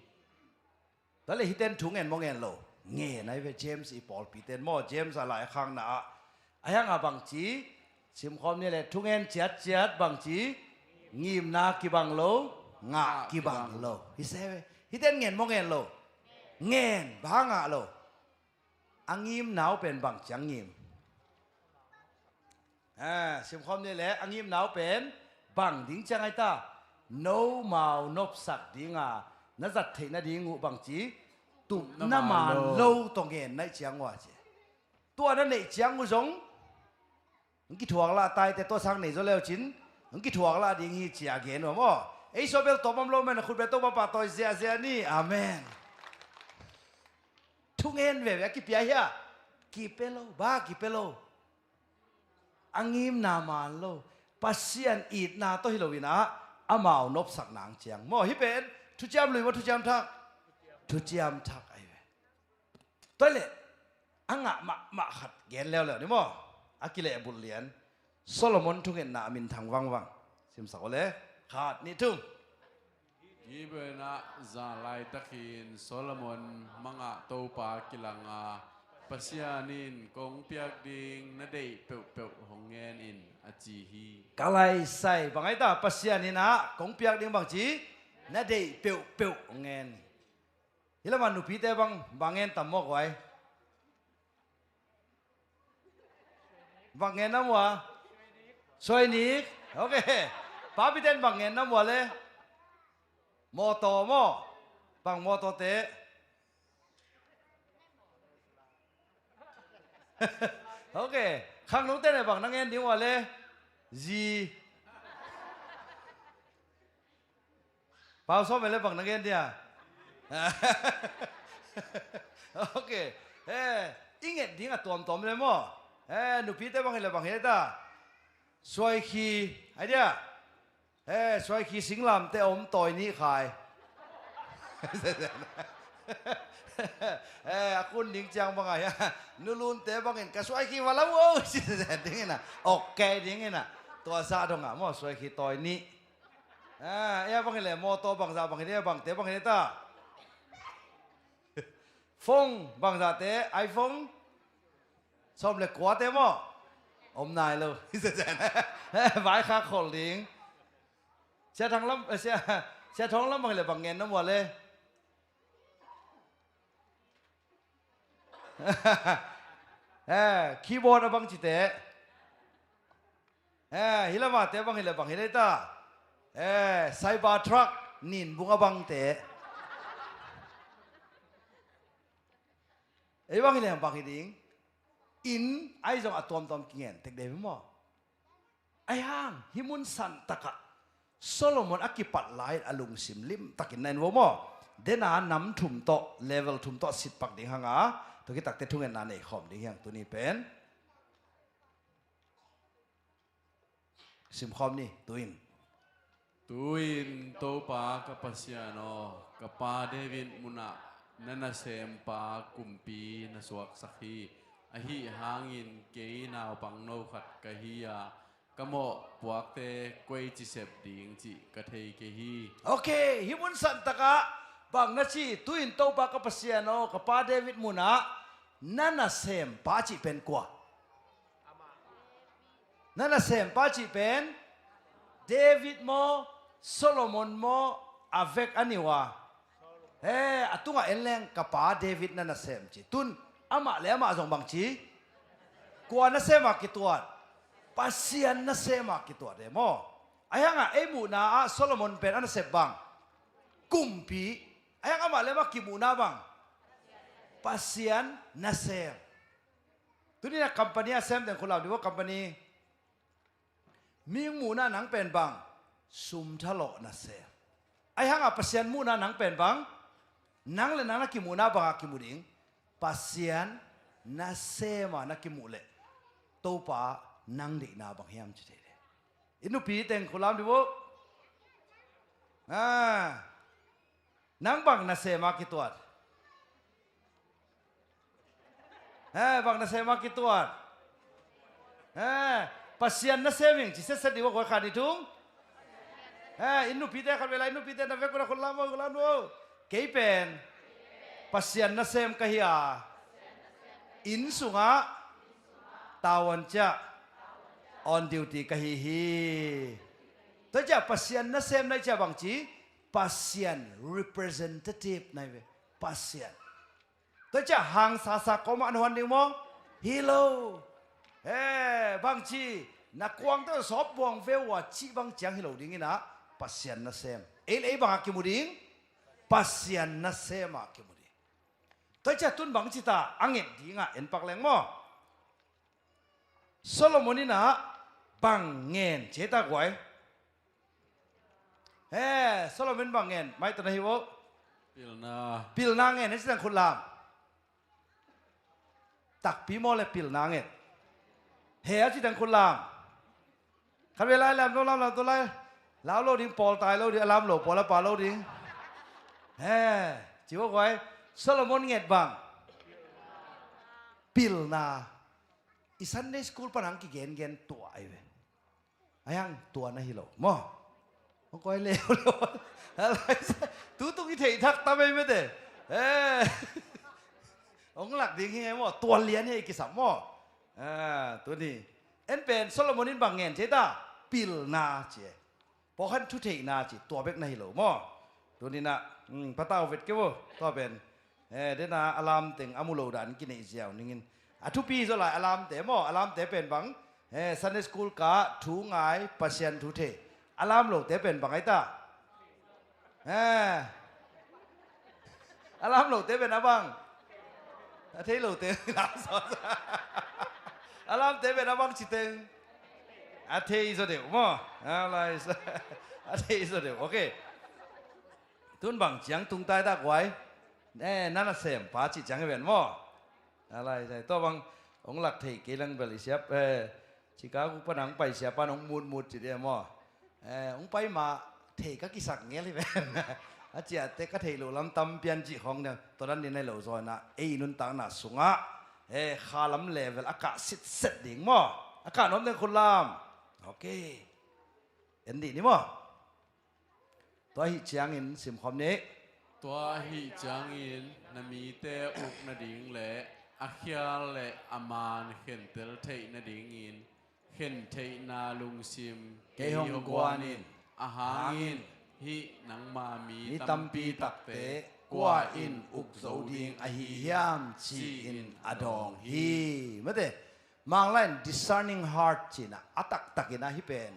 Tua le hiten thu ngen maw ngen lo? Ngen ahi ve. James i pawlpiten maw, James a lai a khakna ah a hiangah bang ci? Simkhawm ni le, thungen ciatciat bang ci? Ngimna kibang lo, ngah kibang lo. Hi se ve. Hiten ngen maw ngen lo? Ngen. Bang hang ngah lo? A ngimna uh pen bang ciang ngim? A, simkhawm ni le, a ngimna uh pen bang ding ciang ai ta? Nomau nopsak dinga na zat theih nading uh bang ci? Tupna maan lo tawh ngen naih ciang uh a ci. Tua na neih ciang uh zong hong kithuak lah taite, tua sang nei zaw leucin hong kithuak lah ding hi ci a gen uh a maw? Ei sawbel tawm om lo men a khutbel Topa pahtawi ziahziah ni. Amen. Thungen veve a kipia hia? Kipia lo, ba kipia lo. A ngimna maan lo, Pasian itna tawh hi loinah amau nopsak nang ciang maw? Hih pen thuciam lui maw, thuciam thak? Thuciam thak ahi ve. Tua le a ngah mahmah khat gen leuleu ni maw? A kilehbulh lian, Solomon thungetna a minthang vangvang. Simsak uh le, khat nih thum. Hih banah zan laitakin Solomon mangah Topa kilanga, Pasian in kong piak ding na deih peuhpeuh hong ngen in, a ci hi. Ka laisai bang ahi ta, Pasian in ah kong piak ding bang ci, na deih peuhpeuh hong ngen. Hih lamah nupite bang, bang ngen tam maw guai? Bang ngen na mua? Suainik. Ok. Papite in bang ngen na mua le? Mawtaw maw? Bang mawtaw te? Ok. Khangnote in bang na ngen ding ua le? Zi. Pau Sawm in le bang na ngen dia? Ok. Eh, i nget ding a tuamtuam le maw? Eh, nupite bang hi le bang hi le ta? Suaikhi, ai dia? Eh, suaikhi singlamte om tawi nih khai. Eh, a kun ding ciang bang ai. Nulunte bangin ka suaikhi va lo o, ci ding in a. Ok ding in a. Tua sa dong a maw, suaikhi tawi nih. Ah, ia bang hi le, mawtaw bangzah bang hi le, bangte bang hi le ta? Phone bangzahte, iPhone? Sawm le kuate maw? Om nai lo. Vaikhak khol ding. Sia Thang lam, eh, Sia, Sia Thang lam bang hi le bang ngen na mua le? Eh, keyboard a bang cite. Eh, hih lamate bang hi le bang hi le ta? Eh, Cybertruck, nin bung a bangte. Ei bang hi le bang hi ding? In, ai zong a tuamtuam kingen tek dei maw? Ai hang, hih mun santakah Solomon a kipat lai a lungsim limtakin na en vo maw? Dena nam thum tawh, level thum tawh sitpak ding hanga, tua kitakte thungetna nei khawm ding hiang tuni pen. Simkhawm ni, tuin. Tuin Topa ka Pasian aw, ka pa David munah na nasempa kumpi na suaksak hi. Ahi hangin kei naupang no khat ka hi a, ka mawh puakte koi ci sep ding cih ka thei kei hi. Ok, hih mun santakah bang na ci, tuin Topa ka Pasian aw, ka pa David munah na nasempa cih pen kua? Na nasempa cih pen David maw, Solomon maw, a vek a niu a. He, a tungah en leng ka pa David na nasem ci. Tun amah le amah zong bang ci? Kua nasem a kituat? Pasian nasem a kituat e maw? Ahi hangah ei muhna ah Solomon pen a nasep bang? Kumpi. Ahi hang amah le amah kimuhna bang? Pasian nasem. Tuni na company a sem teng khut lam dih vo, company. Mi muhna nang pen bang? Sum thalawh nasem. Ahi hangah Pasian muhna nang pen bang? Nang le nang na kimuhna bangah kimu ding? Pasian nasem a na kimuh leh Topa nang deihna bang hiam ci thei ding. I nupi teng khut lam dih vo. Ah. Nang bang nasem a kituat? He, bang nasem a kituat? He, Pasian nasem ing ci setset dih vo, koi khat nih thum. He, i nupite khat vei lai, i nupite na vek un a khut lam vo, khut lam vo. Kei pen Pasian nasem ka hi a, inn sungah tavuan ciah on duty ka hi hi. Tua ciah Pasian nasem na hih ciah bang ci? Pasian representative na hi ve. Pasian. Tua ciah hang sasa kawmah na huan ding maw? Hi lo. He, bang ci? Na kuangte sawp buang ve uh a cih bang ciang hi lo ding in ah Pasian nasem. Ei le ei bangah kimu ding? Pasian nasem ah kimu ding. Tua ciah tun bang ci ta, a nget dingah en pak leng maw? Solomon in ah bang ngen ci ta guai? He, Solomon bang ngen, mai tawh na hi vo. Pilna. Pilna ngen, he ci teng khut lam. Takpi maw le pilna ngen? He, a ci teng khut lam. Khat vei lai lam, lam, lam, lam, tua lai. Lau lo ding, pawl tai lo ding, a lam lo, pawl a pa lo ding. He, ci vo guai. Solomon nget bang? Pilna. I Sunday school pan hong kigengen tua ahi ve. Ahi hang tua na hi lo maw? Hong koi leuleu. Tutung i theih thak ta mei mete. Eh. Hong lak ding hi ngei maw? Tuan lian hi ei kisam maw? Ah, tuni en pen Solomon in bang ngen ci ta? Pilna ci e. Pawlkhat thu theihna ci, tua bek na hi lo maw? Tuninah, um, patau vet kei vo, tua pen. Eh, dena a lamteng a mu lo dan kineih ziau ningin. A thupi zaw lai a lamte maw, a lamte pen bang? Eh, Sunday school ka, thu ngai, Pasian thu thei. A lam lote pen bang ai ta? Eh. A lam lote pen a bang? A thei lote. A lamte pen a bang ci teng? A thei zaw deuh maw? A lai, a thei zaw deuh. Ok. Tun bang ciang tung tai tak guai? Eh, na nasem pa ci ciang hi ven maw? A lai, tua bang hong lak thei kei lang bel i siap, eh, Chicago pan hong pai siapa hong mutmut ci dia maw? Eh, hong pai mah thei ka kisak ngel hi ven. A ciate ka thei lo lam tam pian cih khawng dia. Tua dan din nai lo zaw inah ei nuntakna sungah, eh, kha lam level a kah sitset ding maw? A kah nuam ding khut lam. Ok. En dih ni maw? Tua ahih ciangin simkhawm ni. Tua ahih ciangin na mite uk nading le a khial le a man khentel theih nadingin khentheihna lungsim kei hong guan in. Ahang in hih nangma mi tampi takte kua in uk zo ding ahi hiam ci-in a dawng hi. Mate, Manglai in discerning heart cihna a taktakin ahi pen.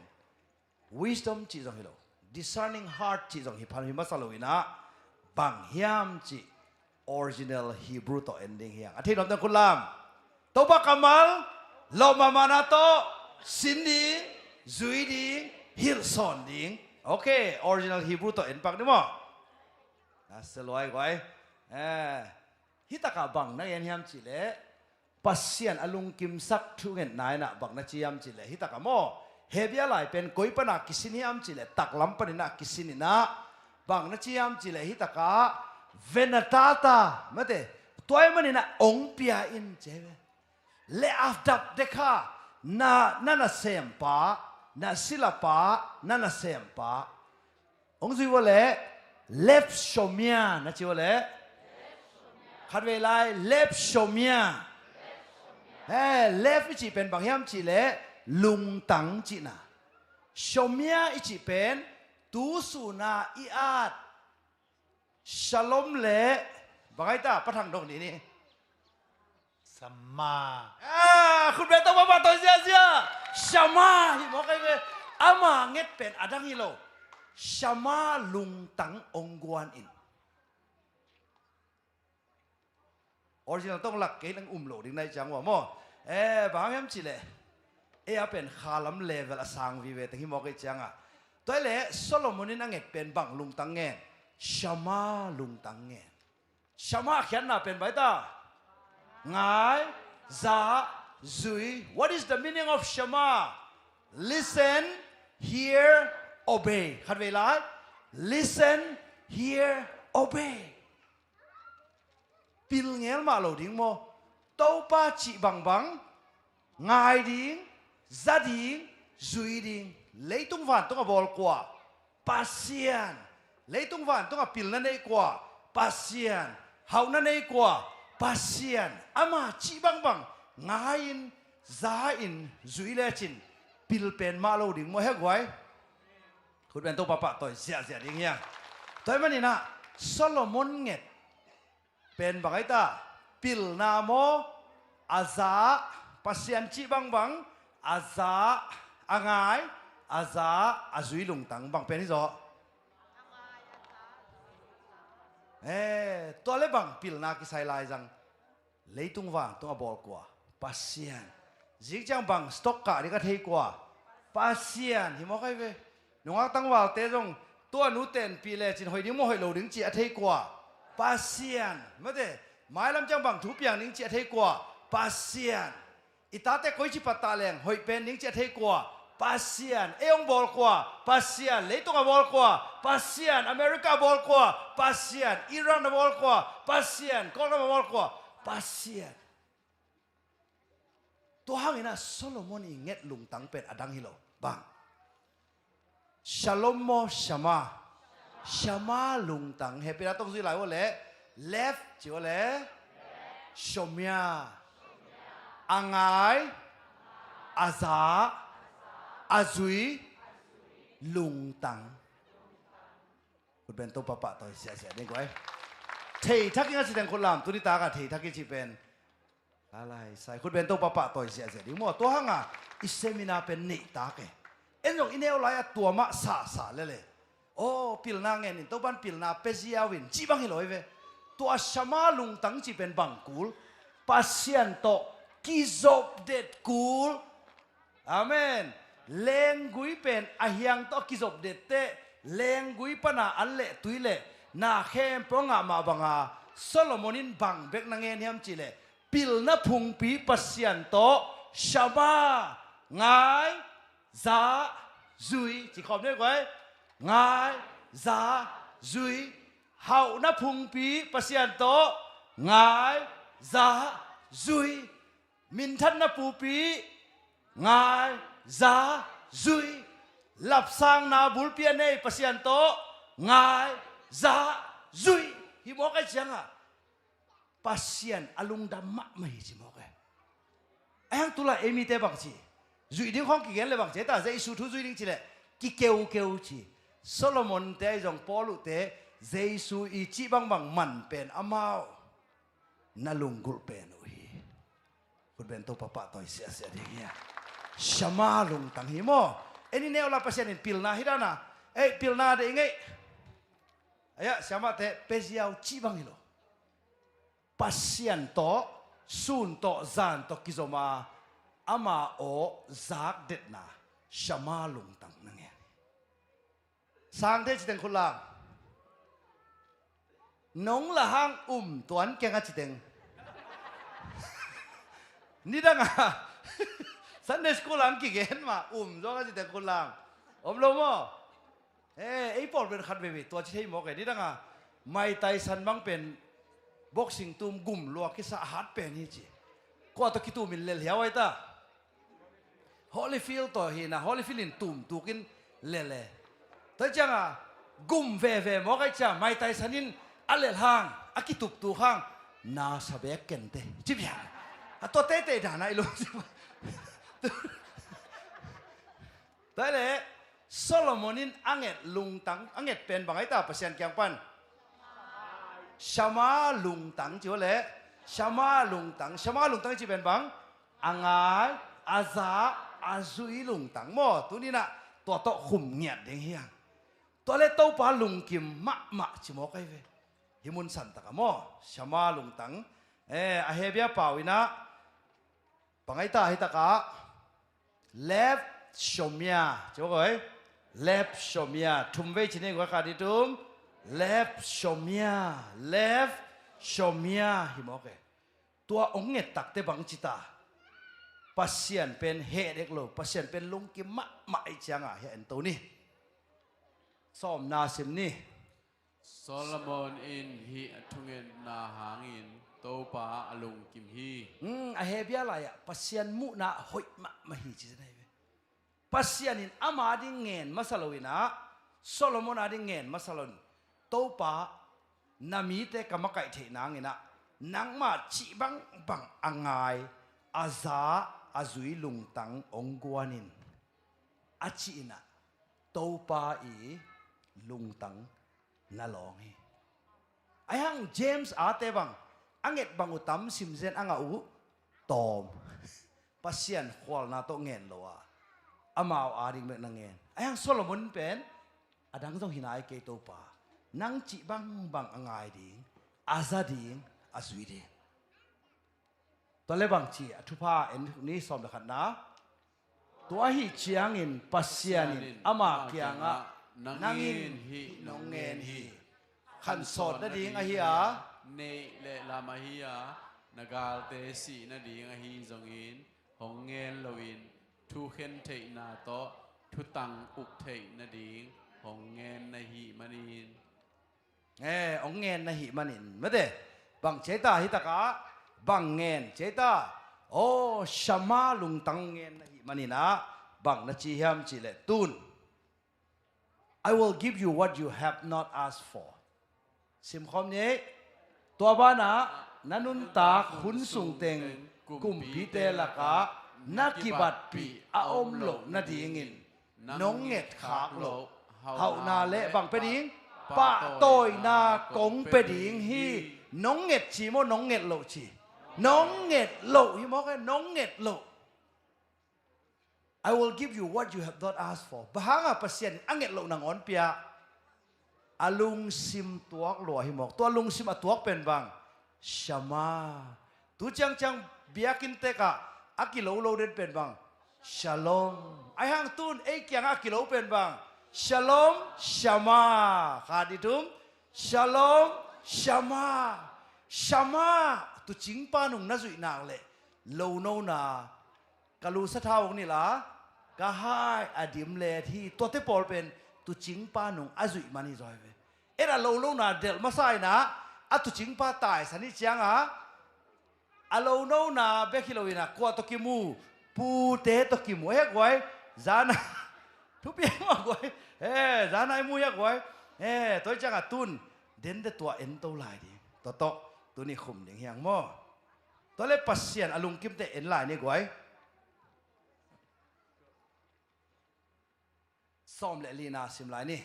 Wisdom cih zong hi lo, discerning heart cih zong hi phan hi masa lo inah bang hiam cih original Hebrew tawh en ding hiang. A thei nuam teng khut lam. Topa kammal lawh mahmahna tawh sin ding, zui ding, hilhsawn ding. Ok, original Hebrew tawh en pak ni maw? A se luai guai. Eh, hi takah bang na gen hiam cih leh Pasian a lungkimsak thungetna inah bang na ci hiam cih leh hi takah maw? Hebia lai pen koi pana kisin hiam cih leh taklam paninah kisin inah bang na ci hiam cih leh hi takah venatata mate, tua ahih maninah ong pia in ci hi ve. Le afdap dekha na, na nasempa, na silapa, na nasempa. Hong zui ua leh lef shomia na ci ua leh. Khatvei lai lef shomia. He, lef i cih pen bang hiam cih leh lungtang cihna. Shomia i cih pen tusuna i at. Shalom le bang ai ta, pathang dong ni ni. Shama. Ah, khut beng tawh papa tawh ziazia. Shama hi mawk ai ve. Ama nget pen a dang hi lo. Shama lungtang ong guan in. Original tawh lak kei leng um lo ding nai ciang ua maw? Eh, bang hiam cih leh ei a pen kha lam level a sang vive teng hi mawk ei cianga. Tua hi leh Solomon in a nget pen bang lungtang ngen? Shama lungtang ngen. Shama khiatna pen bang ai ta? Ngai, za, zui. What is the meaning of Shama? Listen, hear, obey. Khatvei lai. Listen, hear, obey. Pil ngel mah lo ding maw? Topa cih bangbang ngai ding, za ding, zui ding. Leitung vantung a bawl kua? Pasian. Leitung vantung a pilna nei kua? Pasian. Hauhna nei kua? Pasian. Ama cih bangbang ngai in, za in, zui lecin pil pen mah lo ding maw he guai? Khut beng tawh papa tawi ziahziah ding hiang. Tua hi maninah Solomon nget pen bang ai ta? Pilna maw? A za, Pasian cih bangbang, a za, a ngai, a za, a zui lungtang bang pen hi zaw? Eh, tua le bang pilna kisai lai zang. Leitung vantung a bawl kua? Pasian. Zing ciang bang stock kah ding a thei kua? Pasian. Hi mawk ai ve. Nungak tangvalte zong tua nu tenpih lecin hoih ding maw hoih lo ding cih a thei kua? Pasian. Mate, mailam ciang bang thu piang ding cih a thei kua? Pasian. I tate koici pattah leng hoih pen ding cih a thei kua? Pasian. Ei hong bawl kua? Pasian. Leitung a bawl kua? Pasian. America a bawl kua? Pasian. Iran a bawl kua? Pasian. Kawlgam a bawl kua? Pasian. Tua hangin ah Solomon i nget lungtang pen a dang hi lo. Bang? Shalom maw, Shama? Shama lungtang. Hehpihna tawh zui lai uh leh, Lev ci uh leh, Shomia. A ngai, a za, a zui, lungtang. Khutben Topa pahtawi siahsiah ding guai. Thei thak ing a ci teng khut lam, tuni tak a thei thak ing cih pen. Lai lai sai khutben Topa pahtawi siahsiah ding maw, tua hang a i seminar pen neih tak e. En zong i neu lai a tua mah sahsah lel e. Aw, pilna ngen in, Topa in pilna pia ziau in cih bang hi lo hi ve. Tua Shama lungtang cih pen bang kul? Pasian tawh kizopdet kul. Amen. Lenggui pen a hiang tawh a kizopdet teh, lenggui pan a an leh tui leh na khempeuh a ngah mah bang a, Solomon in bang bek na ngen hiam cih leh, pilna phungpi Pasian tawh, Shama, ngai, za, zui, ci khawm ni guai. Ngai, za, zui. Hauhna phungpi Pasian tawh, ngai, za, zui. Minthanna pupi, ngai, za, zui. Lapsangna bulpi a nei Pasian tawh, ngai, za, zui. Hi mawk a, ciang a Pasian a lungdam mahmah hi ci mawk e. A hiang tu lai ei mite bang ci? Zuih ding khawng kigen leh bang ci ta, Jesu thu zui ding ci leh kikeukeu ci. Solomon te ahi zong, Paul uh te, Jesu i cih bangbang man pen amau na lunggulh pen uh hi. Khutben Topa pahtawi siahsiah ding hi a. Shama lungtang hi maw. En i neu lai Pasian in pilna hi dan a, ei, pilna deih ing ei. Aia, siamahte, pia ziau cih bang hi lo. Pasian tawh, sun tawh, zan tawh kizom a, ama aw zakdetna, Shama lungtang na ngen. Sangte ci teng khut lam. Nong la hang um tuan keng a ci teng. Nidang a Sunday school ang kigen mah um zong a ci teng khut lam. Om lo maw? Eh, ei pawl pen khat veve tua ci thei mawk e. Nidang a Mike Tyson bang pen boxing tum gum lua kisa a hat pen hi ci. Kua tawh kitum in lel hiau ai ta. Holyfield tawh hi na, Holyfield in tum tuk in lel e. Tua ciang a gum veve mawk ai ciang Mike Tyson in a lel hang, a kitup tuk hang, na sa bek kente ci bia. A tua teitei dan a i lo ci. Tua leh Solomon in a nget lungtang, a nget pen bang ai ta Pasian kiang pan? Shama lungtang ci uh leh. Shama lungtang, Shama lungtang ci pen bang? A ngai, a za, a zui lungtang maw. Tuni in ah tua tawh khum ngiat ding hi hang. Tua leh Topa lungkim mahmah ci mawk ai ve. Hih mun santak ah maw, Shama lungtang. Eh, a Hebru pau in ah bang ai ta hih tak ah? Lev Shomia. Ci mawk ei. Lev Shomia. Thum vei ci ni, khat, nih, thum. Lev Shomia. Lev Shomia hi mawk ei. Tua hong nget takte bang ci ta? Pasian pen heh dek lo, Pasian pen lungkim mahmah ahih ciang a hih en to ni. Sawmna sim ni. Solomon in hih a thungetna hangin Topa a lungkim hi. Hmm, a Hebru lai ah Pasian muhna hoih mahmah hi ci zen ahi ve. Pasian in ama ding ngen masa lo in ah, Solomon a ding ngen masa lo in, Topa, na mite ka makaih theih nang in ah, nangma cih bangbang a ngai, a za, a zui lungtang hong guan in, a ci in ah, Topa i lungtang na lawng hi. Ahi hang James a te bang, a nget bang uh tam, sim zen a ngah uh tawm. Pasian khualna tawh ngen lo a, amau a ding bek na ngen. Ahi hang Solomon pen, a dang zong hi nai kei Topa, nang cih bangbang a ngai ding, a za ding, a zui ding. Tua leh bang ci, a thupha en ni, sawm leh khatna. Tua ahih ciangin Pasian in ama kiangah, nang in hih nong ngen hi. Khansawt nading ahi a, neih leh lam ahi a, na galte sih nading ahi zongin hong ngen loin, thukhen theihna tawh thutang uk theih nading hong ngen na hih manin. Eh, hong ngen na hih manin, mate. Bang ci ai ta hih tak ah? Bang ngen ci ai ta? Aw, Shama lungtang ngen na hih manin ah, bang na ci hiam cih leh tun, I will give you what you have not asked for. Simkhawm ni. Tua banah na nuntak hun sungteng kumpite lakah na kibatpih a om loh nadingin nong ngetkhak loh hauhna le bang pia ding? Pahtawina kong pia ding hi. Nong nget ci maw, nong nget loh ci? Nong nget loh hi mawk e, nong nget loh. I will give you what you have not asked for. Bang hanga Pasian in a nget loh nangawn pia? A lungsim tuak lua hi mawk. Tua lungsim a tuak pen bang? Shama. Tu ciangciang biakinn tekah a kilo lo den pen bang? Shalom. Ahi hang tun ei kiangah a kilo pen bang? Shalom, Shama. Khat, nih, thum. Shalom, Shama. Shama. Tuucingpa nung na zuih nak leh lonona, ka lu sathau hong nilh a, ka hai a dim let hi. Tuate pawl pen tuucingpa nung a zuih man hi zaw hi ve. Ei a lonona delh masa in ah, a tuucingpa taisan hi ciangah, a lonona bek hi lo in ah, kua tawh kimu? Pute tawh kimu. He guai, zana thupi mah guai. He, zana i mu hi a guai. He, tua hi ciangah tun dende tua en to lai ding. Tua tawh tuni khum ding hi hang maw. Tua leh Pasian a lungkimte en lai ni guai. Sawm le lina sim lai ni.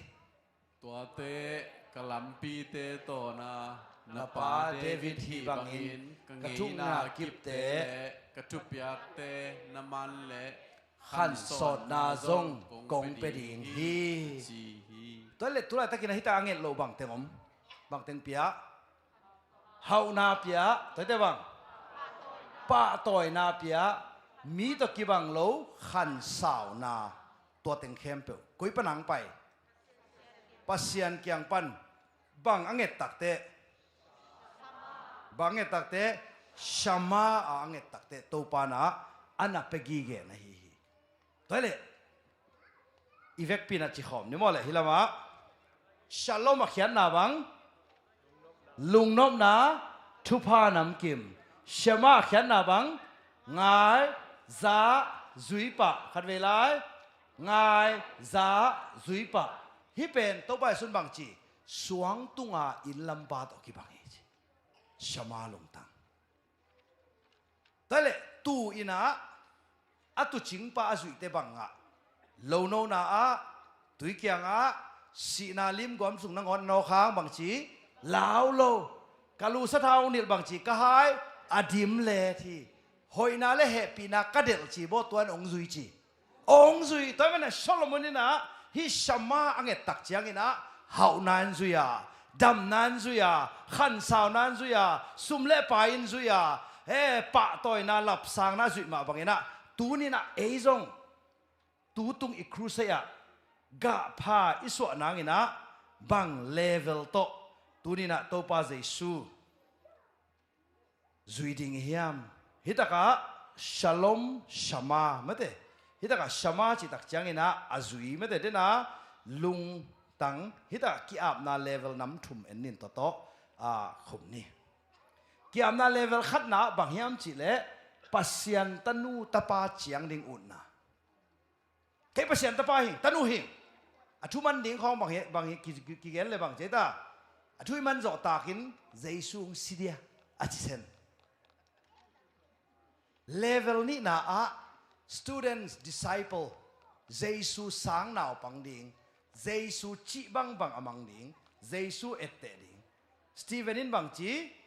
Tuate ka lampite tawna na pa David hih bangin ka thungetna kipte le ka thupiakte na man le khansawtna zong kong pia ding hi, ci hi. Tua leh tu laitakin ah hih tak a nget loh bangteng om? Bangteng pia? Hauhna pia. Tuate bang? Pahtawina pia. Mi tawh kibang lo khansauna. Tua teng khempeuh koi pan hong pai? Pasian kiang pan. Bang a nget takteh? Bang a nget takteh? Shama a a nget takteh Topa in ah a na pia gige na hi hi. Tua leh i vekpi in ah ci khawm ni maw leh hih lamah. Shalom a khiatna bang? Lungnopna, thupha namkim. Shama a khiatna bang? Ngai, za, zui pah. Khatvei lai. Ngai, za, zui pah. Hih pen Topa Jesuh in bang ci? Suang tunga inn lampa tawh kibang hi ci. Shama lungtang. Tua leh tu in ah a tuucingpa a zuihte bangah, lonona ah, tui kiangah, sihna limguam sung nangawn nawk hang bang ci? Lau lo. Ka lu sathau hong nilh bang ci? Ka hai a dim let hi. Hoihna le hehpihna ka delh ci maw, tua in hong zui ci? Hong zui. Tua ahih manin ah Solomon in ah hih Shama a nget tak ciangin ah hauhna in zui a, damna in zui a, khansauna in zui a, sum le pai in zui a, he, pahtawina, lapsangna zuih mah bangin ah tuni in ah ei zong tu tung i crusade ah gahpha i suah nangin ah bang level tawh tuni in ah Topa Jesuh zui ding i hiam? Hih takah Shalom Shama mate. Hih takah Shama cih tak ciangin ah a zui mate, den a lungtang. Hih takah ki-apna level nam thum en ning, tua tawh a khum ni. Ki-apna level khatna bang hiam cih leh Pasian tanu tapa ciang ding utna. Kei Pasian tapa hing, tanu hing. A thu man ding khawng bang hi, bang hi, ki, ki, kigen le bang ci ei ta? A thu i man zawh takin Jesuh hong si dia, a ci sen. Level nihna ah students, disciple, Jesuh sang naupang ding, Jesuh cih bangbang a mang ding, Jesuh etteh ding. Stephen in bang ci?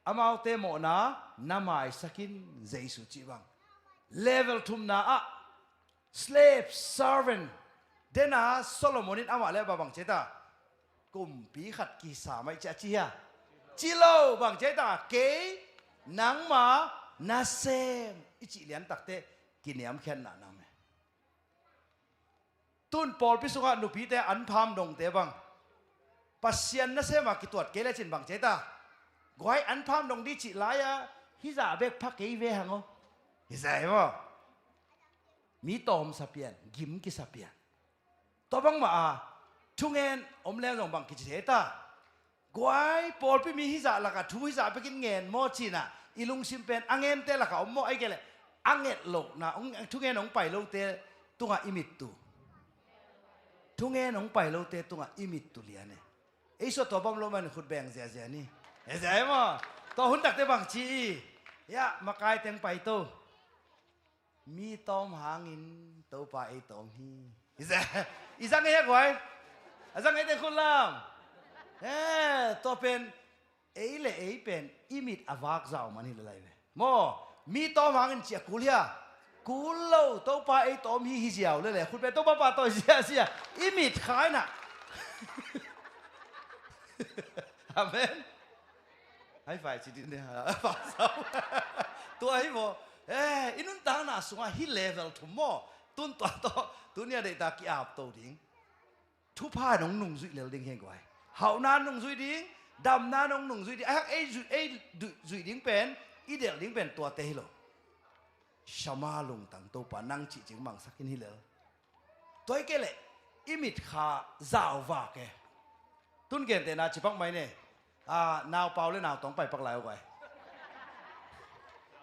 Amaute mawhna na maisak in, Jesuh cih bang. Level thumna ah slave, servant. Den a Solomon in amah le bang ci ei ta? Kumpi khat kisa mai ci a ci hia? Ci lo. Bang ci ei ta? Kei nangma nasem i cih lian takteh kiniamkhiatna nam e. Tun pawlpi sungah nupite anpham dongte bang Pasian nasem a kituat kei lecin bang ci ei ta? Guai, anpham dong dih cih lai-a hih zah bek pha kei ve hang aw. Hih zah hi maw? Mi tawmsa pian, gim kisa pian. Tua bangmah a thungen om leng zong bang kici thei ta? Guai, pawlpi mi hih zah lakah thu hih zah bekin ngen maw ci-in ah i lungsim pen a ngente lakah om maw? Ahih kei leh a nget lohna, thungen hong pai lote tungah i mit tu. Thungen hong pai lote tungah i mit tu lian e. Ei sua tua bam lo man khut beng ziazia ni. E zia e maw. Tua hun takte bang ci i. Ya, makai teng pai to. Mi tawm hangin Topa ei tawm hi. I zang, i zang ei hek huai. A zang ei teng khut lam. E, tua pen ei le ei pen i mit a vak zau man hi le lai ve. Maw, mi tawm hangin ci a kul hia? Kul lo, Topa ei tawm hi hi ziau le le. Khut pen Topa pa tawi ziazia. I mit khaina. Amen. High five ci dih ni ha. Tua hi maw. Eh, i nuntakna sungah hih level thum maw. Tun tua tawh, tun nia deihta ki-ap to ding. Thupha nong nungzuih lel ding hi guai. Hauhna nungzuih ding, damna nong nungzuih ding. Ai hak ei zuih, ei duh, zuih ding pen, i delh ding pen tuate hi lo. Sama lungtang Topa nang cih cing mangsak in hi lel. Tua hi kei leh, i mit kha zau vak e. Tun gentehna ci pak mai ne. Ah, naupau le nautawng pai pak lai uh guai.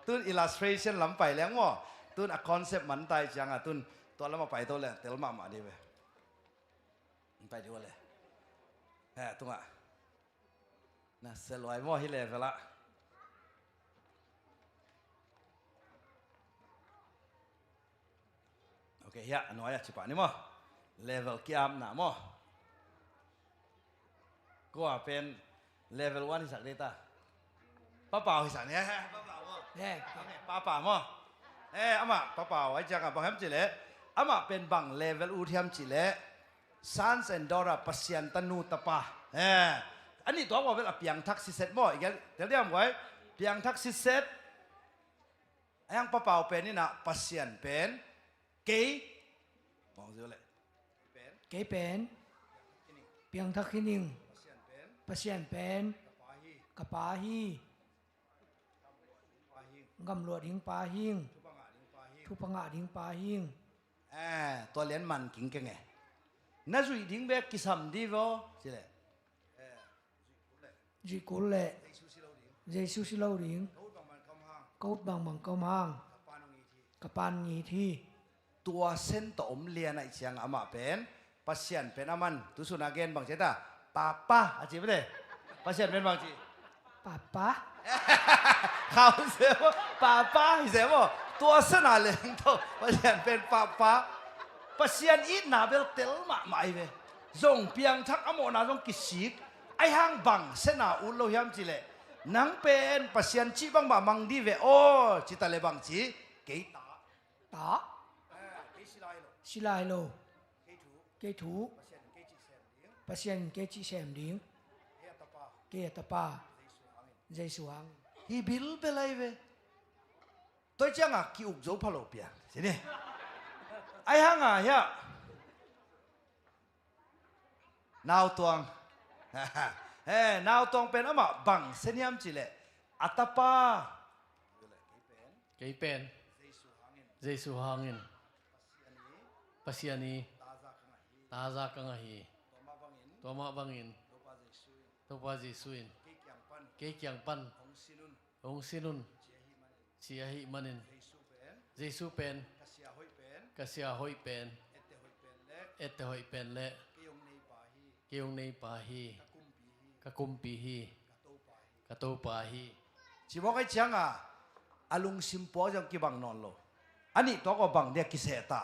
Tun illustration lam pai leng maw. Tun a concept man tai cianga tun tua lama pai to leng tel mahmah dih ve. Pai dih uh le. He, tungah. Na seluai maw hi level ah. Ok, hiah a nuai ah ci pah ni maw. Level ki-apna maw. Kua pen level one hisak dei ta. Papau hisak ni, eh, papau maw. Eh. Ok, papau maw. Eh, amah papau ai ciangah bang hiam cih leh. Amah pen bang level ut hiam cih leh. Sons and daughter, Pasian tanu tapa. Eh, a nih tuak uh a bel a piangthak siset maw. I gel, gel diam guai. Piangthak siset. A hiang papau pen inah Pasian pen. Kei. Mawng ziau leh. Kei pen. Piangthak hi ning. Pasian pen. Pasian pen. Ka pa hi. Ka pa hi. Gamluat hing pa hing. Thupha ngah ding pa hing. Thupha ngah ding pa hing. Eh, tua lian man kingkeng e. Na zuih ding bek kisam di vo, ci leh. Eh, zuih kul leh. Zuih kul leh. Jesu si lo ding. Jesu si lo ding. Ka ut bangbang ka om hang. Ka ut bangbang ka om hang. Ka pan hong it hi. Ka pan hong it hi. Tua sen tawh om lian ahih ciangah amah pen Pasian pen a man, tu sun a gen bang ci ta, Papa a ci mate. Pasian pen bang ci? Papa. Khau se maw, Papa hi se maw. Tua sen a leng tawh Pasian pen Papa. Pasian itna bel tel mahmah hi ve. Zong piangthak a mawhna zong kisik. Ai hang bang sen a ut lo hiam ci leh, nang pen Pasian cih bang mah mang di ve aw ci ta leh bang ci? Kei ta. Ta? Eh, kei si lai lo. Si lai lo. Kei thu. Kei thu. Pasian in kei cih sem ding. Pasian in kei cih sem ding. Kei a tapa. Kei a tapa. Jesu hangin. Jesu hangin. Hi bilbel ahi ve. Tua ciangah ki-uk zo pha lo piang. Sini. Ai hang a hiah. Nautuang. Eh, nautuang pen amah bang sen hiam ci leh. A tapa. Kei pen. Jesu hangin. Pasian i. Taza ka ngah hi. Tua mah bangin. Topa Jesu in. Kei kiang pan. Hong sin un. Ci ahih manin. Jesu pen. Ka sia hoih pen. Ette hoih pen leh. Kei hong nei pa hi. Ka kumpi hi. Ka Topa hi. Ci mawk ahi cianga a lungsim puak zong kibang nawn lo. A nih tuak aw bang dia kiseh ta.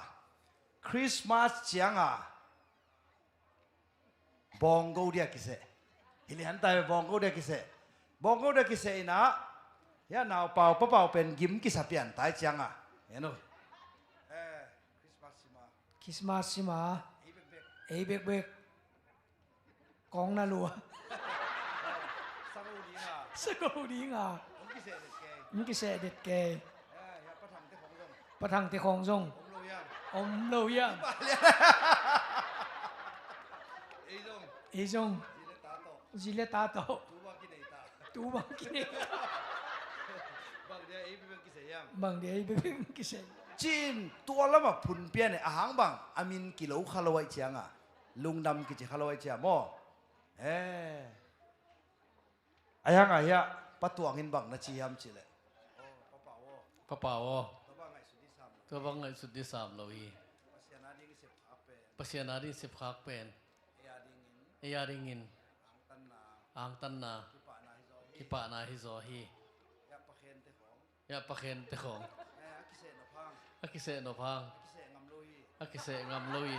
Christmas cianga bawnggo dia kiseh. Hi lian ta ve bawnggo dia kiseh. Bawnggo dia kiseh inah. Hiah naupau papau pen gim kisa pian ta ahi cianga. Heno. Eh, Christmas sima. Christmas sima. Ei bekbek. Ei bekbek. Kong na lua. Sako dinga. Sako dinga. Hong kiseh det kei. Hong kiseh det kei. Eh, ya, Pa Thangte khong zong. Pa Thangte khong zong. Om lo hiam. Om lo hiam. Ei zong. Ei zong. Zi le ta tawh. Zi le ta tawh. Tu bang kinei ta. Tu bang kinei ta. Bang dia ei bek bek kiseh hiam. Bang dia ei bek bek kiseh. Cin tua lama phun pian e a hang bang a min kilo kha lo ahi cianga. Lungdam kici kha lo ahi cia maw? Eh. Ai hang a hiah Pa Tuang in bang na ci hiam ci leh. Papa aw. Tua bang ngaihsut dih sam lo hi. Pasian ading sepkhak pen ei adingin angtanna, kipahna hi zaw hi. Ia pakhente khong a kiseh nop hang a kiseh ngam lo hi.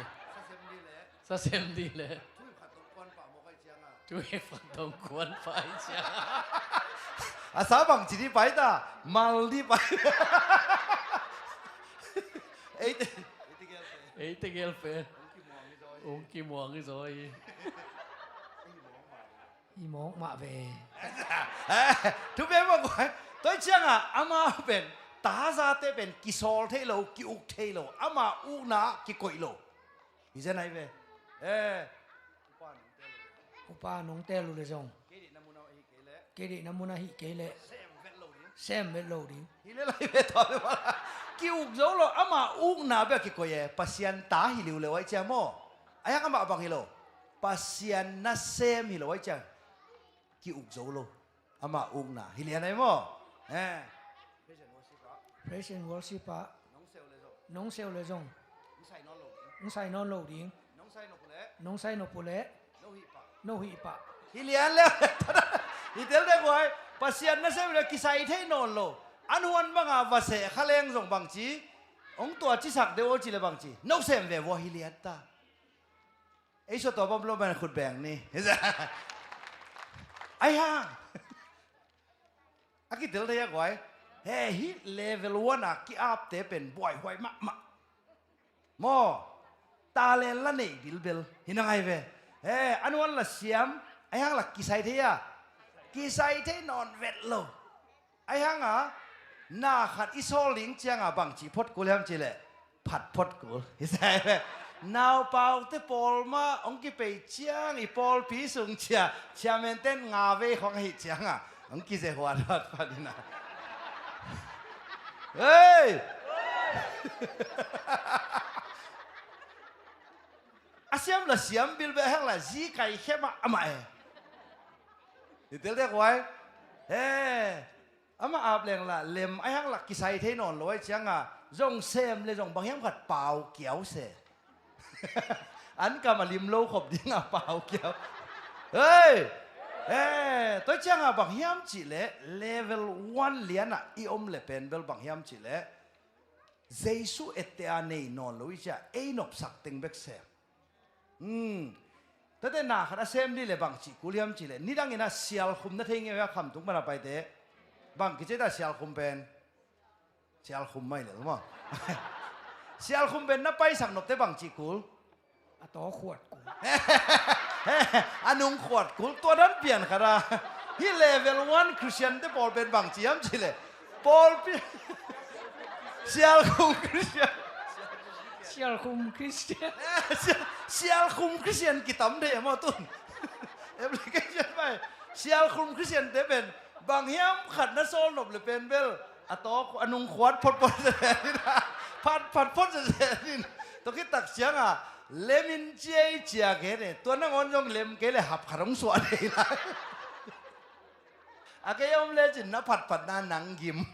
Sa sem dih leh tui khat dong kuan pah mawk ahi cianga, tui khat dong kuan pah ahi cianga. A sa bangci dih pai ta, mal dih pai. Eite, eite gel pen ung kimuang hi zaw hi. I mawk mah ve. Thupi mawk guai. Tua cianga amau pen tazate pen kisawl thei lo, ki-uk thei lo, ama ukna ah kikoih lo. Hi zen ahi ve. Upa nong tel uh le zong, kei deihna mun ahih kei leh sem vet lo ding. Hi le lai ve tua le mah. Ki-uk zo lo, ama ukna bek kikoih e. Pasian ta hi liu le uai cia maw. Ahi hang amah bang hi lo, Pasian nasem hi lo ahi ciang ki-uk zo lo. Ama ukna hi lian ahi maw. Praise and worship ah nong seu le zong, nong sai nawn lo ding. Nong sai nop uh leh no hih pah. Hi lian le. Hi tel dek uai. Pasian nasem le kisai thei nawn lo. An huan banga va seh kha leng zong bangci, hong tua cisak deuh aw ci le bangci, no sem ve vua hi lian ta. Ei sua tua bawm lo man khut beng ni. Ahi hang a kitel thei a guai. He hih level one a ki-apte pen buaihuai mahmah. Maw, talent la nei bilbel hi na ngai ve. He a nuan la siam, ahi hang la kisai thei a, kisai thei nawn vet lo. Ahi hanga na khat i sawl ding cianga bangci phot kul hiam cileh, phat phot kul. Hi sai ve. Naupaute pawl mah hong kipei ciang i pawlpi sung cia, ciamen ten nga vei khong ahi cianga hong kize huat huat phat ina. Hei! A siam la siam bilbel hang la zi kai khe mah amah e. Hi tel dek uai. He. Amah ap leng la lem ahi hang la kisai thei nawn lo ahi cianga zong sem le zong bang hiam khat pau kiau se. An kam a lim lo khop dinga pau kiau. Hei! He, tua cianga bang hiam cihleh level one lianah i om le pen bel bang hiam cihleh Jesu etteh a nei nawn lo i cia ei nopsak teng bek sem. Tate na khat a sem dih le bangci kul hiam cileh, nidangin a sialkhum na thei ngei a khamtung pana paite. Bang kici ta sialkhum pen? Sialkhum mai le maw. Sialkhum pen na paisak nopte bangci kul? A taw khuat kul. A nung khuat kul, tua dan pian khat a. Hih level one Christian te pawl pen bangci hiam cileh, pawlpi sialkhum Christian. Sialkhum Christian. Sial, sialkhum Christian kitam thei a maw tun. Application pai. Sialkhum Christian te pen bang hiam khat na sawl nop le pen bel a tawk a nung khuat photphot zezen in, phat phat phot zezen in. Tua khit tak cianga lem in ciai cia kei ne, tua nangawn zong lem kei le hap khat hong suah thei lai. A kei om lecin na phatphatna nang gim.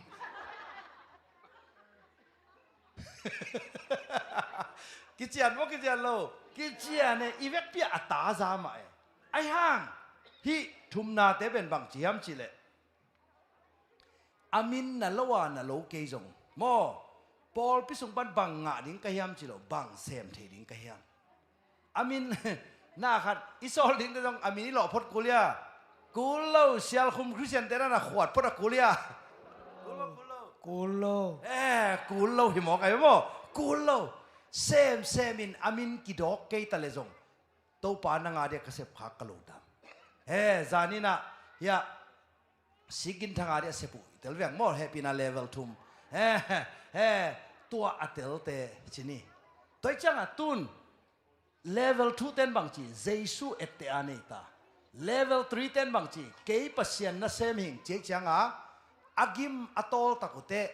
Kician maw, kician lo? Kician e, i vekpi a taza mah e. Ahi hang hih thumnate pen bangci hiam cileh, a min na lo a na lo kei zong maw, pawlpi sung pan bang ngah ding ka hiam ci lo, bang sem thei ding ka hiam? A min na khat i sawl dingte zong a min i lawh phot kul ia? Kul lo. Sialkhum Christian te na na khuat phot a kul ia? Kul lo, kul lo. Kul lo. Eh, kul lo hi mawk ahi maw? Kul lo. Semsem in a min kidawk kei ta le zong Topa nang a dia ka sepkhak ka lo dam. Eh, zaninah hiah Sikin Thang a dia sep uh i tel veng maw, hehpihna level thum. Eh, eh, tua a telte ci ni. Tua i ciangah tun level two ten bangci, Jesu etteh a nei ta. Level three ten bangci, kei Pasian nasem hing ci cianga a gim a tawltak uh teh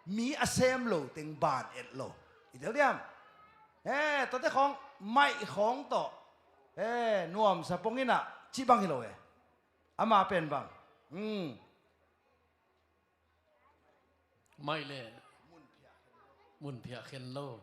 mi a sem lo teng ban et lo. I tel diam? Eh, tuate khawng maih khawng tawh, eh, nuamsa pong inah cih bang hi lo e. Ama pen bang? Hmm. Maih le mun phiah khen lo.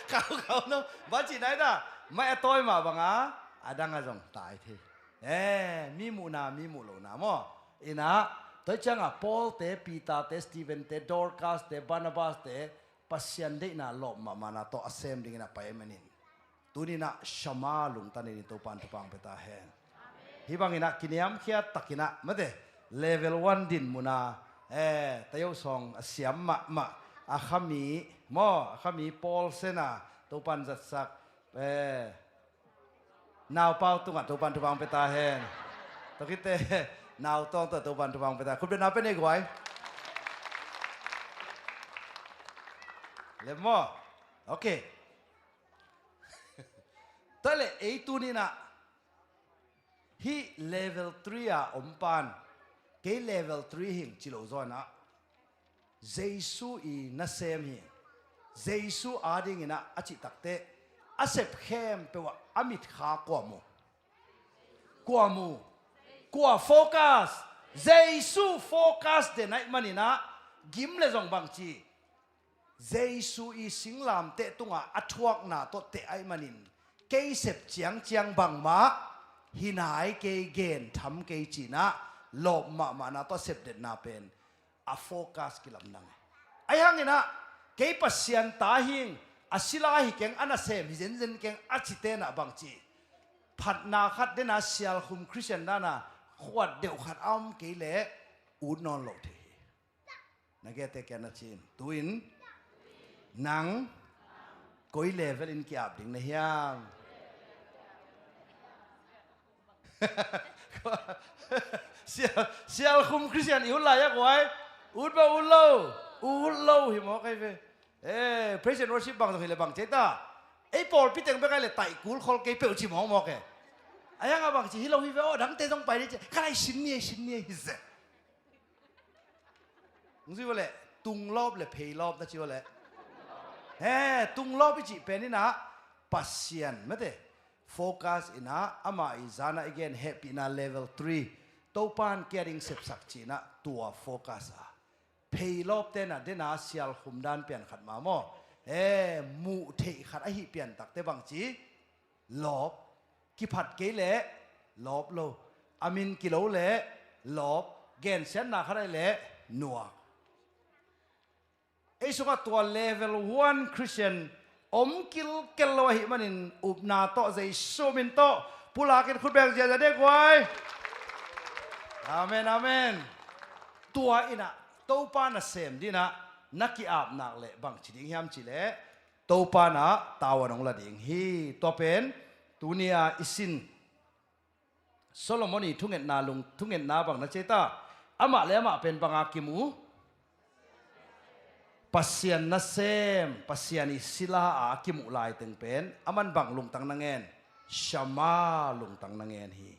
Kau kau no. Bang ci nai ta. Mai a tawi mah banga a dang a zong tai thei. Eh, mi muhna, mi muh lohna maw? Inah, tua ciangah Paul te, Peter te, Stephen te, Dorcas te, Barnabas te, Pasian deihna lawp mahmahna tawh a sem dingin a pai manin, tuninah Shama lungtanin Topan thupha pia ta hen. Hih banginah kiniamkhiat takinah mate, level one din muna, eh, tayo song a siam mahmah, a khami maw, a khami Paul sena Topan zatsak, eh, naupau tungah Topan thupha pia ta hen. Tokite, nautawng tawh Topan thupha pia ta. Khutbetna pia nei guai. Lem maw? Okay. Tua le ei tuninah hih level three a om pan, kei level three hing ci lo zawnah, Jesu i nasem hi. Jesu adinginah a cih takteh, a sep khempeuh ah a mitkha kua mu? Kua mu? Kua focus? Jesu focus den ahih maninah, gim le zong bangci, Jesu i singlamteh tungah a thuakna tawh teh ahih manin, kei sep ciangciang bangmah hi nai kei, gen tham kei cinah, lawp mahmahna tawh sepdetna pen a focus kilamdang. Ahi hanginah, kei Pasian ta hing, a sila hi keng, a nasem hi zenzen keng a ci tenah bangci, phatna khat dena sialkhum Khristian dana khuat deuh khat a om kei leh ut nawn lo thei hi. Na gete kia na cin. Tuin nang koi level in ki-ap ding na hiam? Sial, sialkhum Khristian i ut lai a guai. Ut ba ut lo. Ut lo hi mawk ei ve. Eh, praise and worship bang zong hi le bang cei ta. Ei pawlpi teng bek ai le taih kul khol kei peuh ci mawkmawk e. A hiang a bang ci hi lo hi ve aw, dangte zong pai dei ci. Ka lai sin ni ei, sin ni ei hi ze. Hong zui ua leh, tunglawp le pheilawp na ci ua leh. He, tunglawp i cih pen inah, Pasian mate. Focus inah, amah i zanah i gen hehpihna level three. Topan kia ding sepsak cinah, tua focus a. Pheilawp tenah, dena sialkhum dan pian khat mah maw? He, muh theih khat ahi pian takte bangci? Lawp. Kiphat kei leh lawp lo. A min kilo leh lawp. Gensiatna khat ahi leh nuak. Ei sungah tua level one Christian om kilkel lo ahih manin upna tawh Jesu min tawh pulakin khut beng ziahziah dek guai. Amen, amen. Tua inah Topa nasem dinah na ki-ap nak leh bangci ding hiam cih leh Topa na tavuan hong la ding hi. Tua pen tuni a i sin Solomon i thungetna lung, thungetna bang na ci ei ta. Amah le amah pen banga kimu? Pasian nasem, Pasian i sila a kimuh laiteng pen aman bang lungtang na ngen? Shama lungtang na ngen hi.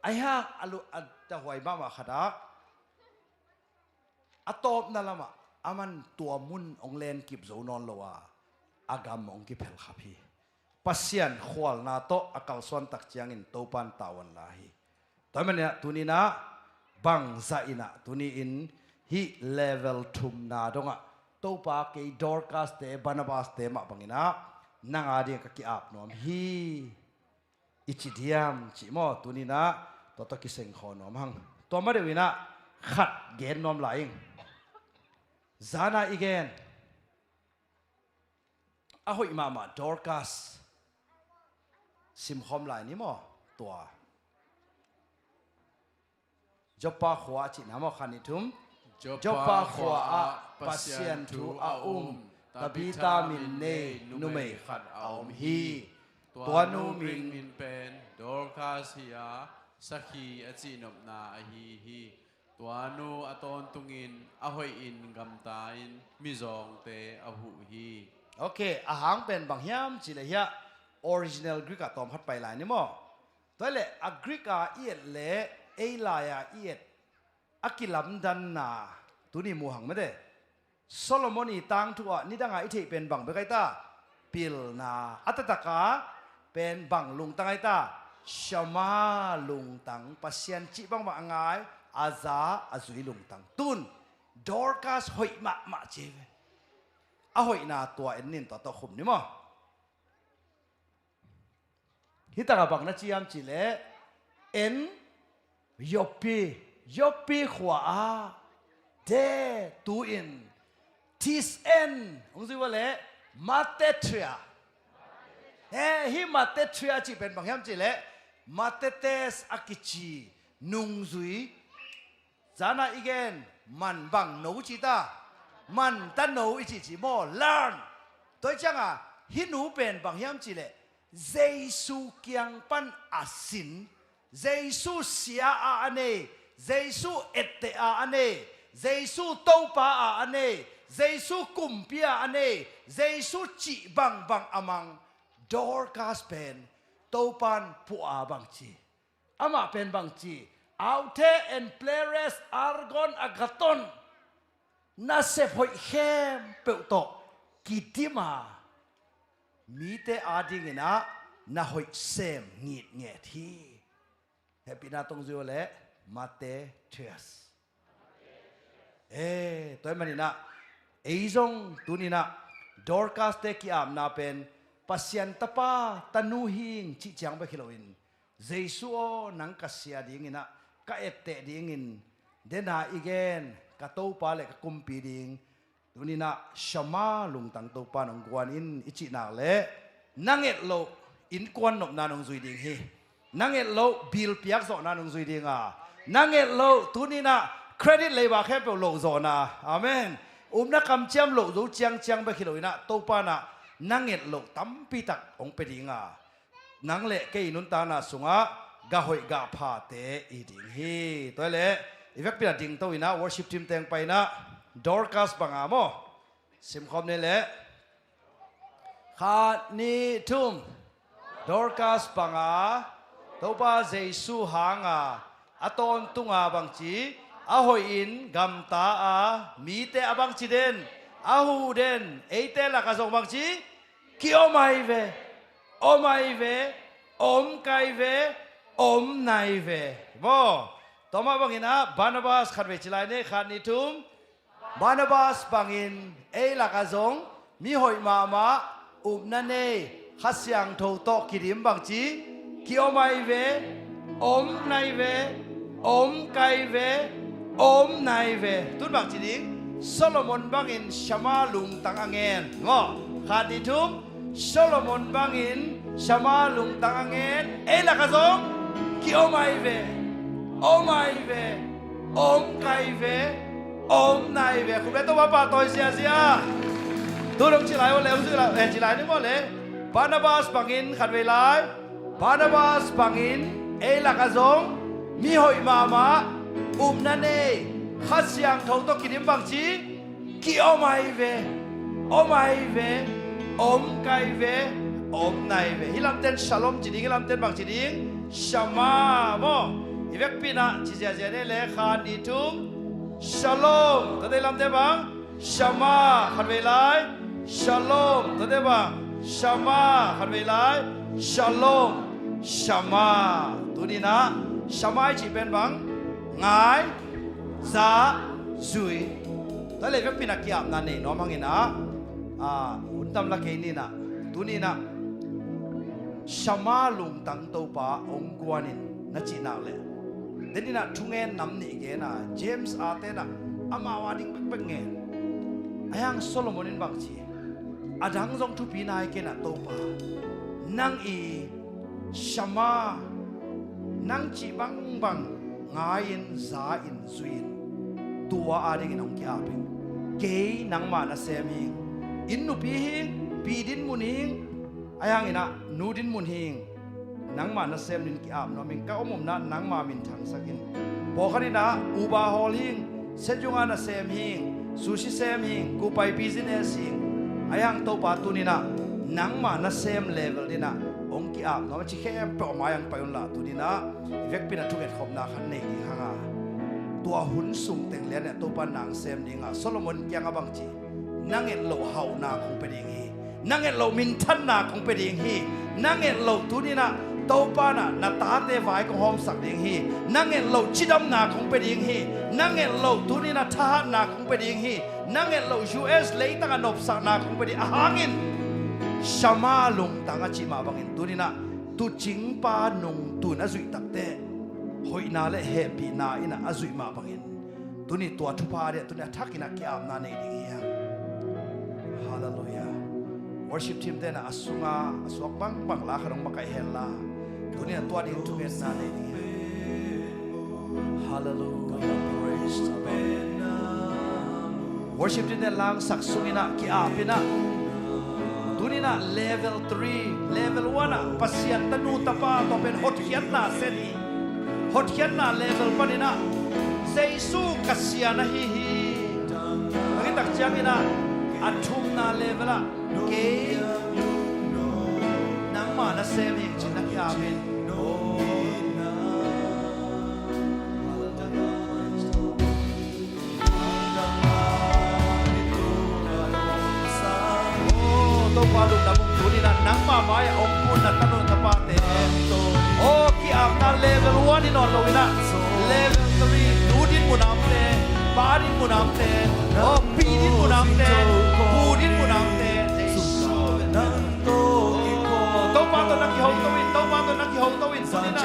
Ahi hang a lu, a dahuai mahmah khatah a tawpna lamah aman tua mun hong lenkip zo nawn lo a, a gam hong kiphelkhap hi. Pasian khualna tawh a kalsuan tak ciangin Topan tavuan la hi. Tua maninah tuninah bangzah inah tuni-in hih level thumna dongah Topa kei Dorcas te, Barnabas te mah banginah nang a ding ka ki-ap nuam hi. I ci diam cih maw, tuninah tua tawh kiseng khaw nuam hang. Tua ma deuh inah khat gen nuam lai ing. Zana i gen a hoih mahmah Dorcas simkhawm lai ni maw? Tua Joppa khua a cihna maw, khan i thum. Joppa khua ah Pasian thu a um Tabitha min nei numei khat a om hi. Tua nu min pen Dorcas hi a, sakhi a cihnopna ahi hi. Tua nu a tawntungin a hoihin gamta-in mizawngte a huh hi. Ok, a hang pen bang hiam cih leh hiah original Greek ah tawm khat pai lai ni maw? Tua leh a Greek a i et leh ei lai-a i et a kilamdanna tuni muh hang mate. Solomon i tangthu ah nidanga i theih pen bang bek ai ta? Pilna. A taktak a pen bang lungtang ai ta? Shama lungtang. Pasian cih bangbang a ngai, a za, a zui lungtang. Tun Dorcas hoih mahmah ci ve. a hoihna tua en nin, tua tawh khum ni maw? Hi takah bang na ci hiam cih leh, en, Yopi, Yopi khua ah, de, tu-in, tis en, hong zui ua leh, Matetria. He, hih Matetria cih pen bang hiam cih leh, Matetes a kici nungzui, zana i gen, man bang no ci ta, man ta no i cih ci maw, learn. Tua hi cianga, hih nu pen bang hiam cih leh, Jesu kiang pan a sin, Jesu sia a a nei, Jesu etteh a a nei, Jesu Topa a a nei, Jesu kumpi a a nei, Jesu cih bangbang a mang, Dorcas pen Topan puah a bang ci. Amah pen bang ci, Authe en pleres argon agathon, nasep hoih khempeuh tawh kidim a, mite adingin ah na hoih sem ngitnget hi. Hehpihna tawh hong zui ua leh, Matetes. Eh, tua ahih manin ah, ei zong tuni-in ah, Dorcas-te ki-apna pen, Pasian tapa, tanu hing cih ciang bek hi loin, Jesu aw, nang ka sia dingin ah, ka etteh dingin, dena i gen, ka Topa le ka kumpi ding, tuni-in ah, Shama lungtang Topa nong guan in i cih nak leh, nang et loh, innkuan nopna nong zui ding hi. Nang et loh, bill piak zawhna nong zui ding a. Nang et loh, tuni-in ah, credit leiba khempeuh loh zawhna. Amen. Upna kamciam loh zo ciangciang bek hi loin ah, Topa in ah, nang et loh tampi tak hong pia ding a. Nang le kei i nuntakna sungah, gah hoih gah phate i ding hi. Tua leh, i vekpi-in ah dingto in ah, worship team teng pai in ah, Dorcas banga maw. Simkhawm ni leh. Khat, nih, thum. Dorcas banga, Topa Jesu hanga, a tawntunga bangci, a hoihin gamta a, mite a bangci den, a huh den, eite lakah zong bangci, ki-om ahi ve, om ahi ve, om kai ve, om nai ve. Maw, tua mah bangin ah, Barnabas khatvei ci lai ni, khat, nih, thum. Barnabas bangin ei lakah zong mi hoih mahmah, upna nei, Kha Siangtho tawh kidim bangci, ki-om ahi ve, om nai ve, om kai ve, om nai ve. Tun bangci ding, Solomon bangin Shama lungtang a ngen. Maw, khat, nih, thum. Solomon bangin Shama lungtang a ngen, ei lakah zong ki-om ahi ve, om ahi ve, om kai ve, om nai ve. Khut beng, Topa pahtawi ziazia. Tu dong ci lai ua leh, hong zui lai, eh, ci lai ni maw leh. Barnabas bangin khatvei lai, Barnabas bangin ei lakah zong mi hoih mahmah, upna nei, Kha Siangtho tawh kidim bangci, ki-om ahi ve, om ahi ve, om kai ve, om nai ve. Hih lamten Shalom ci ding, hih lamten bangci ding, Shama maw. I vekpi-in ah ci ziazia ni leh, khat, nih, thum. Shalom. Tua dei lamten bang, Shama, khatvei lai. Shalom. Tua dei bang, Shama, khatvei lai. Shalom. Shama. Tuni-in ah, Shama i cih pen bang, ngai, za, zui. Tua leh vekpi-in ah ki-apna nei nuam hangin ah, ah, hun tam la kei ni-in ah, tuni-in ah, Shama lungtang Topa hong guan in na cih nak leh, den in ah thungen nam nih gen a, James a ten ah, amau a ding bekbek ngen. Ahi hang Solomon in bangci, a dang zong thupi nai kei in ah, Topa, nang i Shama, nang cih bangbang ngai-in, za-in, zui-in, tua adingin hong ki-ap ing. Kei nangmah nasem hing. Inn nupi hing, pi dinmun hing, ahi hangin ah nu dinmun hing. Nangmah nasem dingin ki-ap nuam ing, ka om omna nangmah minthangsak in. Pawlkhat in ah Uber hawl hing, Sendong a nasem hing, sushi sem hing, kupai business hing. Ahi hang Topa tuni-in ah, nangmah nasem level dingin ah hong ki-ap nuam a, ci khempeuh a mai-ah hong pai un la, tuni-in ah i vekpi-in ah thungetkhopna khat nei ding hang a. Tua hun sung teng lian in ah Topa nang sem ding a, Solomon kiangah bangci, nang et loh hauhna kong pia ding hi. Nang et loh minthanna kong pia ding hi. Nang et loh tuni-in ah Topa in ah na tate vai kong hawmsak ding hi. Na nget loh cidamna kong pia ding hi. Na nget loh tuni in ah thahatna kong pia ding hi. Na nget loh U S leitang ah nopsakna kong pia ding a hangin Shama lungtang a cih mah bangin tuni in ah tuucingpa nungta in a zuih takteh hoihna le hehpihna in ah a zuih mah bangin tuni tua thupha a diah tuni a thak in ah ki-apna nei ding hi hang. Halleluiah. Worship team te in ah a sunga a suak bangbang la khat hong makaih hen la tuni in ah tua ding thungetna nei ding hi hang. Halleluiah. Praise the Lord. Worship team te in ah langsak sung in ah ki-ap in ah tuni in ah level three, level one ah Pasian tanu tapa tua pen hotkhiatna set hi. Hotkhiatna level panin ah Jesu ka sian ahi hi. A kitak ciangin ah a thumna level ah kei nangmah na sem hi cih na ki-ap in. Oh, Topa lungdam ung. Tuni in ah nangmah mai-ah hong kun na tanu tapate, oh, ki-apna level one hi nawn lo in ah level three, nu din mun a omte, pa din mun a omte, oh, pi din mun a omte, pu din mun a omte, Jesu. Topa tawh na kihoto in, Topa tawh na kihoto in, tuni in ah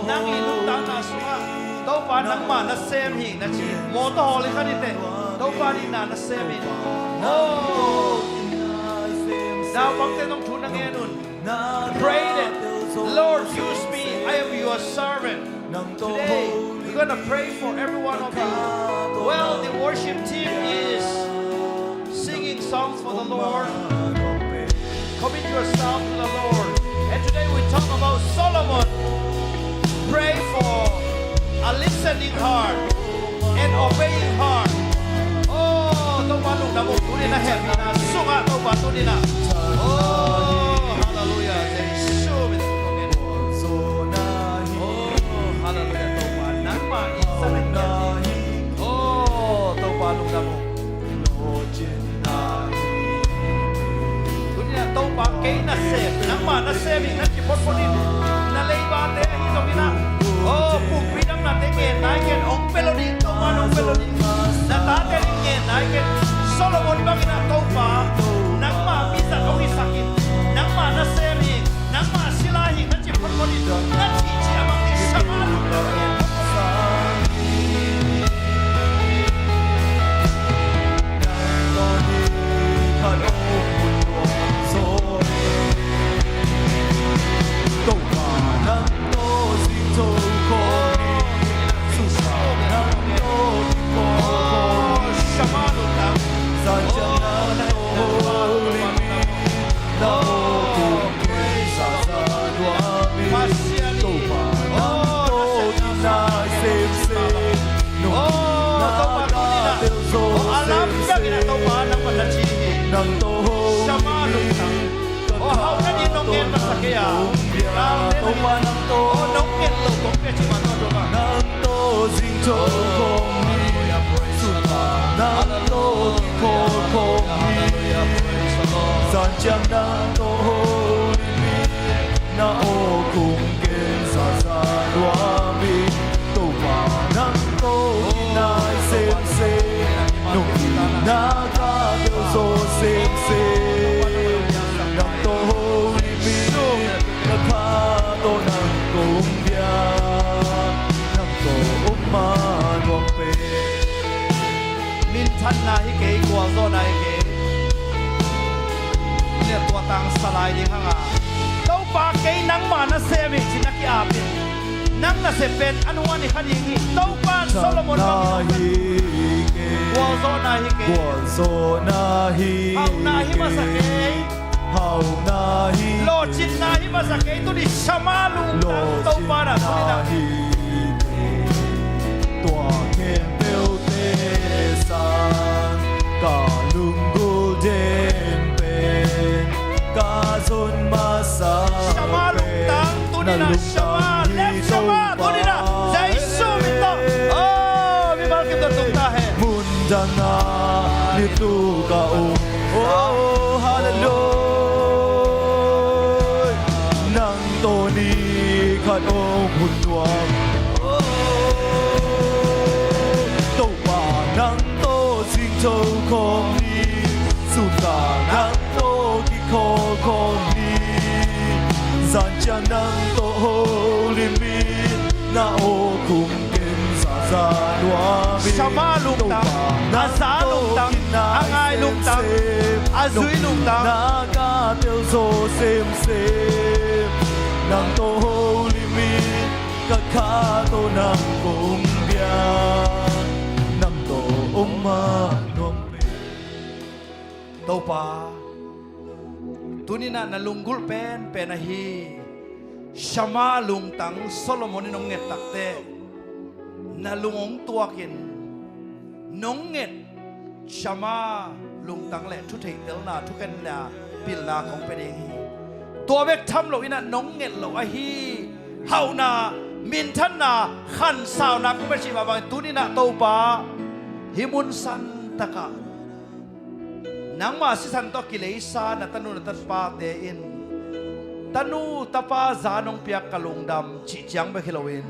nang i nuntakna sungah Topa nangmah na sem hi na ci. Mawtaw hawl hi kha ni teh, Topa in na na sem hi. Oh, naupangte zong thu na ngen un. Pray that, "Lord, use me. I am your servant." Today, we're gonna pray for every one of you. Well, the worship team is singing songs for the Lord. Commit yourself to the Lord. And today we talk about Solomon. Pray for a listening heart and obeying heart. Oh, Topa lungdam ung, tuni in ah hehpihna sungah Topa tuni in ah. Oh, halleluiah. Jesu min in. Oh, halleluiah, Topa. Nangmah in sa na hi. Oh, Topa lungdam ung. Tuni in ah Topa kei na sem, nangmah na sem hi na ci photphot in. Na leivate ahi zongin ah, oh, pumpi damnate ngen nai ken, hong pia lo ding, Topa in hong pia lo ding. Na tate ding ngen nai ken. Solomon bangin ah Topa nangmah mizat hong hisak in, nangmah na sem hi, nangmah sila hi na ci photphot in, na cihcih a bang ding Shama lungdam in. Oh, Topa, tuni in ah, oh, a lam biakinn ah Topa nangmah na ci hi. Shama lungtang. Oh, hauhna ding nong ngen masa kei a, galte na ding, oh, nong nget loh kong pia cih mah tawh dong a. Nang tawh kong gensa sa nuam hi. Topa nang tawh kinai semsem, nong itna ka teel zo semsem. Nang tawh holim in, ka kha tawh nang kong biak, nang tawh om ma nuam pen. Minthanna hi kei, gualzawhna hi kei. Tua tangsa lai ding hang a, Topa kei nangmah na sem hi ci na ki-ap in. Nang nasep pen a nuan hi kha ding hi. Topa in Solomon bangin gualzawhna hi kei. Hauhna hi masa kei. Lawhcinna hi masa kei. Tuni Shama lungtang Topa na tuni na. Tua khempeuh te sang ka lunggulh den pen ka zon masa pen. Shama lungtang tuni na, Shama, lem Shama tuni na, Jesu min tawh. Oh, mimal kim tawh tung ta hen. Mundang a ni tu ka um. Oh, halleluiah. Nang tawh ni Ong hun nuam. Topa nang tawh zingtho khawm ni. Sutna nang tawh kikhawl khawm ni. Zanciang nang tawh holim in. Na aw khum ken zaza nuam in. Shama lungtang, a za lungtang, a ngai lungtang, a zui lungtang. Na ka tel zaw semsem. Nang tawh holim in. Ka kha tawh nang kong bia. Nang tawh om mah nuam pen. Topa, tuni-in ah na lunggulh penpen ahi Shama lungtang Solomon in hong nget takteh, na lung hong tuakin nong nget Shama lungtang le thutheihtelna, thukhenna, pilna kong pia ding hi. Tua bek tham loin ah nong nget loh ahi hauhna, minthanna, khansauna kong pia cih mah bangin tuni-in ah Topa, hih mun santakah nangma sisan tawh kileisa na tanu na tapate in, tanu tapa za nong piak ka lungdam cih ciang bek hi loin,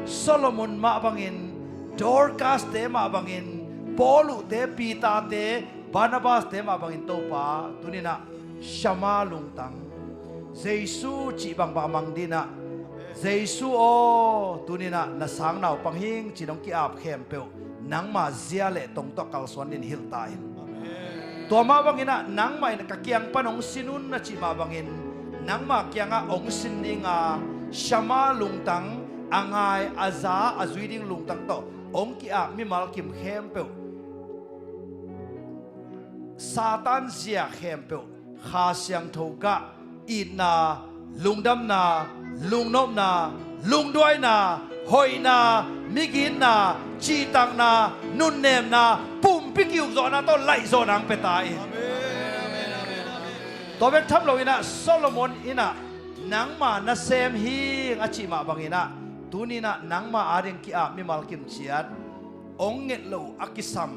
Solomon mah bangin, Dorcas-te mah bangin, Paul-te, Peter-te, Barnabas-te mah bangin Topa, tuni-in ah Shama lungtang, Jesu cih bangbang a mang ding in ah, Jesu aw, tuni-in ah na sang naupang hing ci-in hong ki-ap khempeuh nangma zia le tong tawh kalsuan dingin hilh ta in. Tua mah bangin ah nangmah in ka kiang pan hong sin un na cih mah bangin, nangma kiangah hong sin ding a, Shama lungtang, a ngai, a za, a zui ding lungtang tawh hong ki-ap mimal kim khempeuh, Satan zia khempeuh, Kha Siangtho gah, itna, lungdamna, lungnopna, lungduaina, hoihna, migitna, cihtakna, nunnemna, pumpi ki-ukzawhna tawh laihzawhna hong pia ta in. Tua bek tham loin ah Solomon in ah nangma nasem hing a cih mah bangin ah, tuni-in ah nangma ading ki-ap mimal kim ciat, hong nget loh a kisam,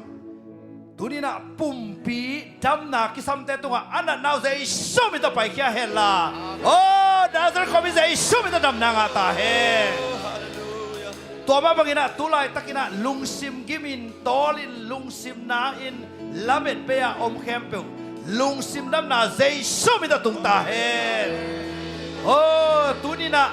tuni-in ah pumpi damna kisamte tungah a natna uh Jesu min tawh paikhia hen la. Aw, Nazareth khuami Jesu min tawh damna ngah ta hen. Tua mah bangin ah tu laitakin ah lungsim gimin, tawlin, lungsim na-in lamet bei-a om khempeuh, lungsim damna Jesu min tawh tung ta hen. Aw, tuni-in ah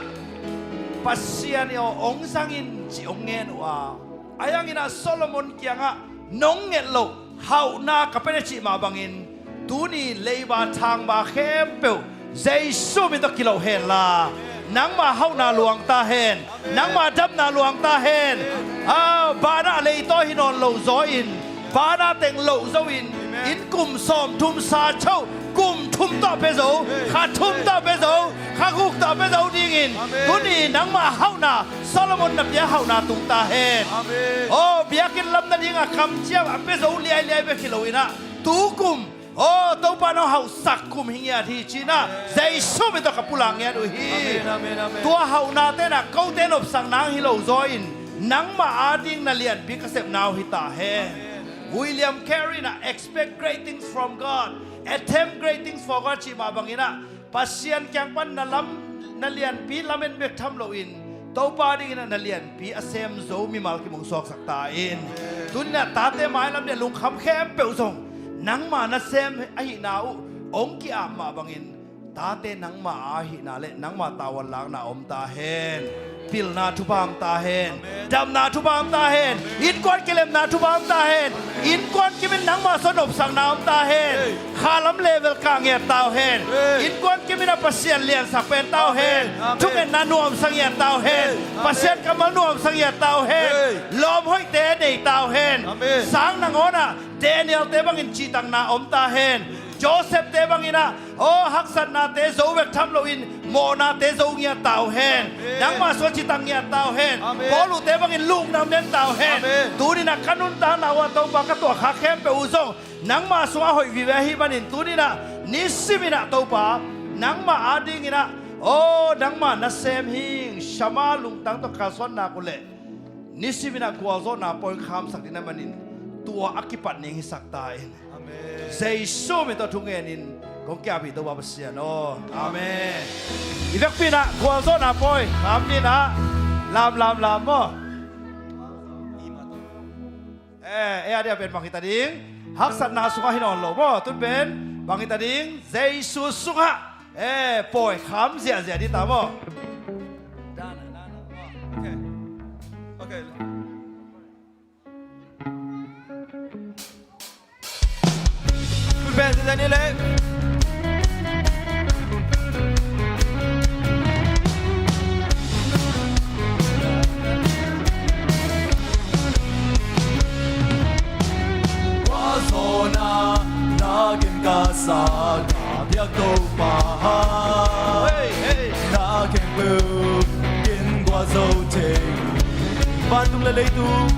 Pasian in aw hong zang in cih hong ngen uh a, ahi hangin ah Solomon kiangah nong nget loh hauhna ka pia cih mah bangin, tuni leiba thangba khempeuh Jesu min tawh kiloh hen la. Nangma hauhna luang ta hen. Nangma damna luang ta hen. Aw, banah leitaw hi nawn lo zaw in, banah teng loh zo in, inn kum sawmthum sa choh, kum thum tawh pia zo, kha thum tawh pia zo, kha guk tawh pia zo dingin, tuni nangma hauhna, Solomon na pia hauhna tung ta hen. Aw, biakinn lam nadingah kamciam a pia zo liailiai bek hi loin ah, tu kum, aw, Topa nong hauhsak kum hi ngiat hi ci-in ah, Jesu min tawh ka pulak ngiat uh hi. Tua hauhnate in ah kote nopsakna hi lo zaw in, nangma ading na lianpi ka sepna uh hi ta hen. William Carey in ah, expect great things from God, attempt great things for God cih mah bangin ah, Pasian kiang pan na lam, na lianpi lamen bek tham loin, Topa dingin ah na lianpi a sem zo mimal kim hong suaksak ta in. Tuni-in ah tate mailam le lungkham khempeuh zong nangma nasem ahihna uh hong ki-ap mah bangin, tate nangma a ahihna le nangma tavuan lakna om ta hen. Pilna thupha om ta hen. Damna thupha om ta hen. Innkuan kilemna thupha om ta hen. Innkuan kimin nangma sung nopsakna om ta hen. Khalam level kah ngiat ta uh hen. Innkuan kimin a Pasian liansak pen ta uh hen. Thungetna nuamsa ngiat ta uh hen. Pasian kammal nuamsa ngiat ta uh hen. Lawm hoihte nei ta uh hen. Sang nangawn ah Daniel-te bangin cihtakna om ta hen. Joseph-te bangin ah, aw, haksatnate zo bek tham loin, mawhnate zo ngiat ta uh hen. Nangma sungah citak ngiat ta uh hen. Paul-te bangin luknam den ta uh hen. Tuni-in ah ka nuntakna uh ah Topa ka tuahkhak khempeuh uh zong nangma sungah hoih vive ahih manin tuni-in ah nisimin ah Topa, nangma adingin ah, aw, nangma nasem hing Shama lungtang tawh kalsuan nak uh leh, nisimin ah gualzawhna pawi khamsak ding na manin, tua a kipat ning hisak ta in. Jesu min tawh thungen in Hong kiapih Topa Pasian aw. Amen. I vekpi in ah gualzawhna pawi kham ni in ah, lam lam lam maw. Eh, eh, a dia pen bang hi ta ding? Haksatna sungah hi nawn lo maw. Tun pen bang hi ta ding? Jesu sungah, eh, pawi kham ziahziah ding ta maw. Okay. Okay. Gualzawhna na gen ka sa, ka biak Topa. Hey, hey. Na khempeuh ken gualzo thei. Vantung le leitung,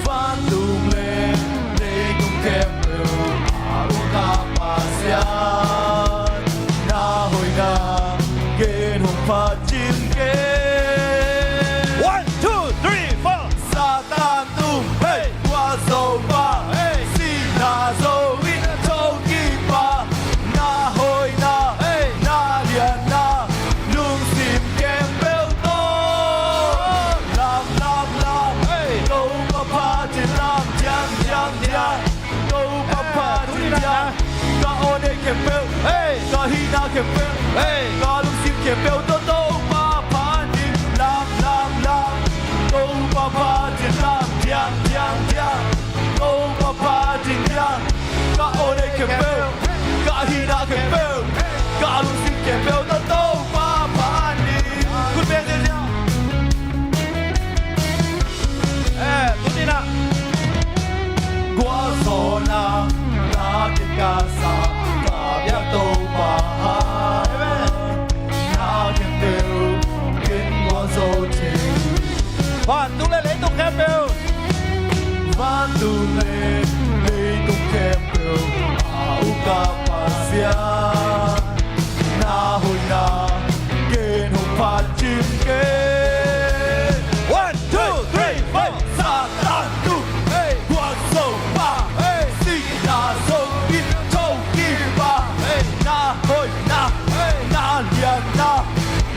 vantung le leitung khempeuh a uk a Pasian, na hoihna ken hong phat cing kei. One, two, three, four. Satan tung, hey, gualzo pa, hey, sihna zo in thokik pa, na hoihna, hey, na lianna, lungsim khempeuh tawh lam lam lam, hey, Topa phat in lam, diang diang diang, Topa phat in diang, ka aw nei khempeuh, hey, ka hihna khempeuh, hey, ka lungsim khempeuh tawh Topa phat in lam lam lam, Topa phat in lam, diang diang diang, Topa phat in diang, ka aw nei khempeuh, ka hihna khempeuh, ka lungsim khempeuh tawh Topa phat in. Khut beng ziahziah. Eh, tuni in ah gualzawhna na gen ka sa, ka biak Topa. Amen. Na khempeuh ken gualzo thei. Vantung le leitung khempeuh, vantung le leitung khempeuh a uk a Pasian, na hoihna ken hong phat cing kei. One, two, three, four. Satan tung, hey, gualzo pa, hey, sihna zo in thokik pa, hey, na hoihna, hey, na lianna,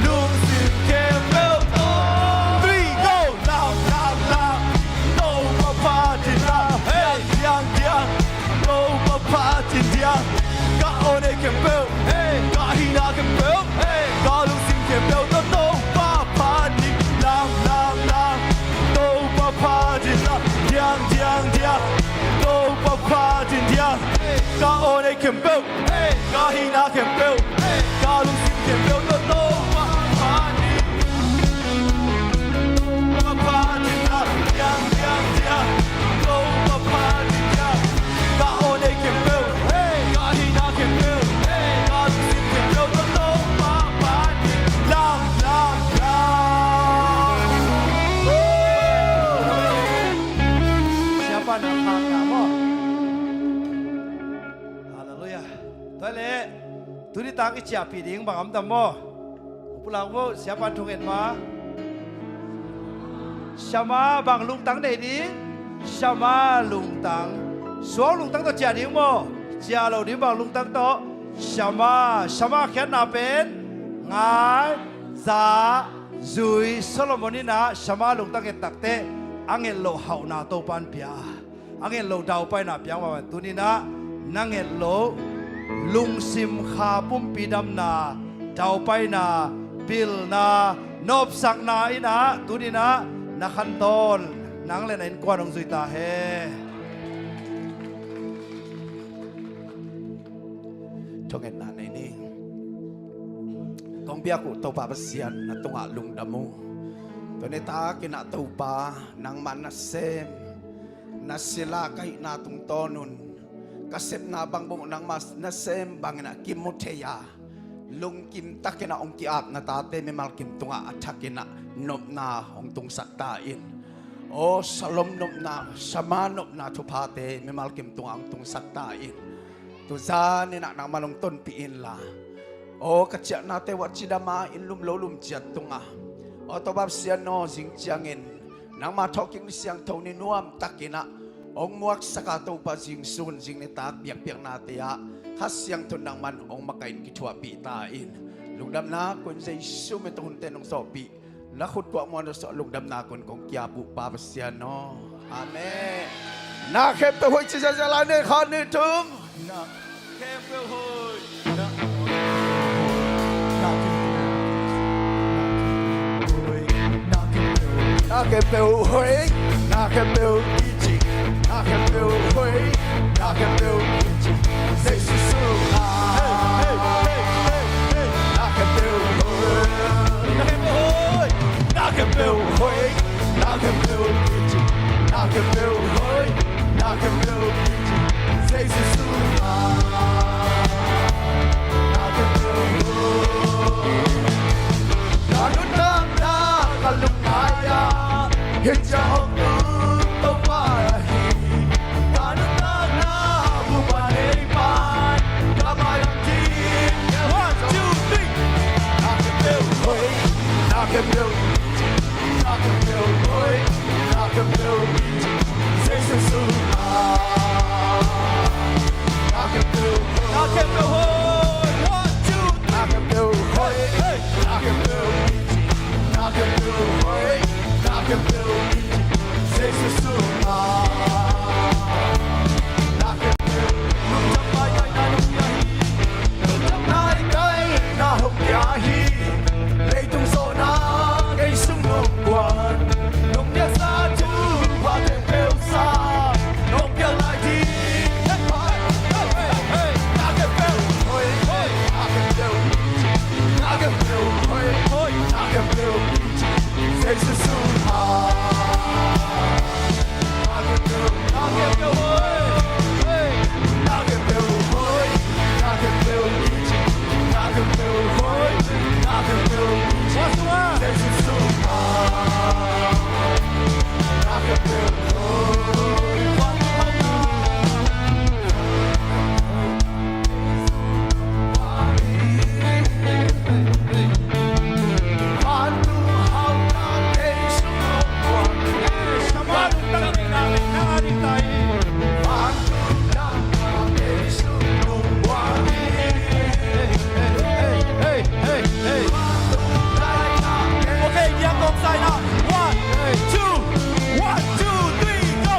lungsim khempeuh tawh. Three, go. Lam lam lam, Topa phat in lam, hey, diang diang diang, Topa phat in diang, ka aw nei khempeuh, hey, ka hihna khempeuh, hey, ka lungsim khempeuh tawh Topa phat in lam lam lam, Topa phat in lam, diang diang diang, Topa phat in diang, ka aw nei khempeuh, hey, ka hihna khempeuh, hey, ka lungsim khempeuh tawh Topa phat in, Topa phat in lam, diang diang diang, Topa phat in diang, ka aw nei khempeuh, hey, ka hihna khempeuh, hey, ka lungsim khempeuh tawh Topa phat in lam lam lam. Siapa nak makan, maw? Halleluiah. Tua leh, tuni tak i ciahpih ding bang om tam maw? Hong pulak un maw, siapa thu ngen ma? Shama, bang lungtang nei ding? Shama lungtang. Suang lungtang tawh ciah ding maw? Ciah lo ding, bang lungtang tawh? Shama, Shama khiatna pen ngai, za, zui. Solomon in ah Shama lungtang nget takteh a nget loh hauhna Topa in pia. A nget loh daupaina piang mah bang, tuni in ah na nget loh lungsim kha pumpi damna, daupaina, pilna, nopsakna in ah tuni in ah na khantawn, nang le na innkuan hong zui ta hen. Thungetna nei ni. Kong biak uh Topa Pasian, na tungah lungdam uh. Tuni tak in ah Topa, nangmah nasem, na sila ka hihna tungtawn un, ka sepna bang bang uh nangmah nasem bangin ah kimu thei a, lungkim takin ah hong ki-ap na tate mimal kim tungah a thakin ah nopna hong tungsak ta in. Aw, Shalom nopna, Shama nopna thuphate mimal kim tungah hong tungsak ta in. Tuzan in ah nangmah hong tonpih inla, aw, ka ciahnate uh a cidam a, inn lum lo lum ciat tungah, aw Topa Pasian aw, zing ciangin nangmah thawhkik ni siangtho ni nuam takin ah hong muaksak a, Topa, zing sun zing nitak biakpiaknate ah Kha Siangtho nangman hong makaih in kithuahpih ta in. Lungdamna kun Jesu min tawh hunte nong sawhpih, na khut kuah muan uh sawh lungdamna kun kong kiap uh Pa Pasian aw. Amen. Na khempeuh hoih ci ziahziah lai ni, khat, nih, thum. Na khempeuh hoih. Na, na khempeuh hoih. Na khempeuh hoih, na khempeuh kici, na khempeuh hoih, na khempeuh kici. Jesu sungah. Hey, hey, hey, hey, hey. Na khempeuh hoih, na khempeuh hoih, na khempeuh hoih, na khempeuh kici, na khempeuh hoih, na khempeuh kici. Jesu sungah. Na khempeuh hoih. Ka nuntakna ka lungngai ah, hih ciang hong tung Topa ahi. Ka nuntakna bup a nei pan, ka mai lam ding. One, two, three. Na khempeuh hoih, na khempeuh, na khempeuh hoih, na khempeuh Jesu sungah. Na khempeuh hoih. Na khempeuh hoih. One, two, three. Na khempeuh hoih. Hey. Na khempeuh, na khempeuh hoih, na khempeuh Jesu sungah. Na khempeuh, lungdam pai pai na hong pia hi. Lungdam pai pai na hong pia hi. Leitung zawhna kei sung nong guan. Nong piaksa thupha khempeuh sa, nong piak lai ding. Hey, hey, hey, hey. Na khempeuh hoih, hoih, na khempeuh, na khempeuh hoih, hoih, na khempeuh Jesu sungah. Na khempeuh, na khempeuh hoih, hey. Na khempeuh hoih, na khempeuh kici, na khempeuh hoih, na khempeuh kici. Jesu sungah. Na khempeuh hoih. Okay, biak kong sai na. One, two, one, two, three, go.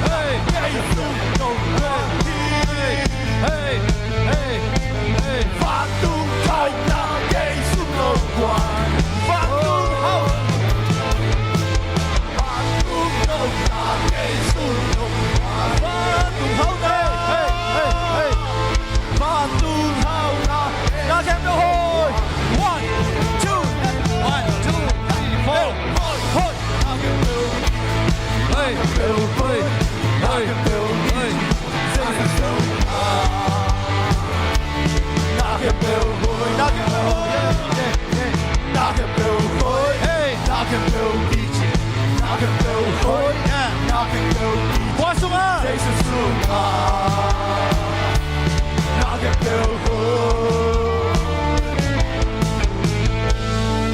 Hey, hey, hey, hey, hey. Vantung thaina Jesu nong guan. Vantung hau. Vantung thaina Jesu nong guan. Vantung hau na. Hey, hey, hey. Vantung hau na. Na khempeuh hoih. One, two, one, two, three, four. Hoih. Hey, hey, hey, hey. Hey. Khua sungah.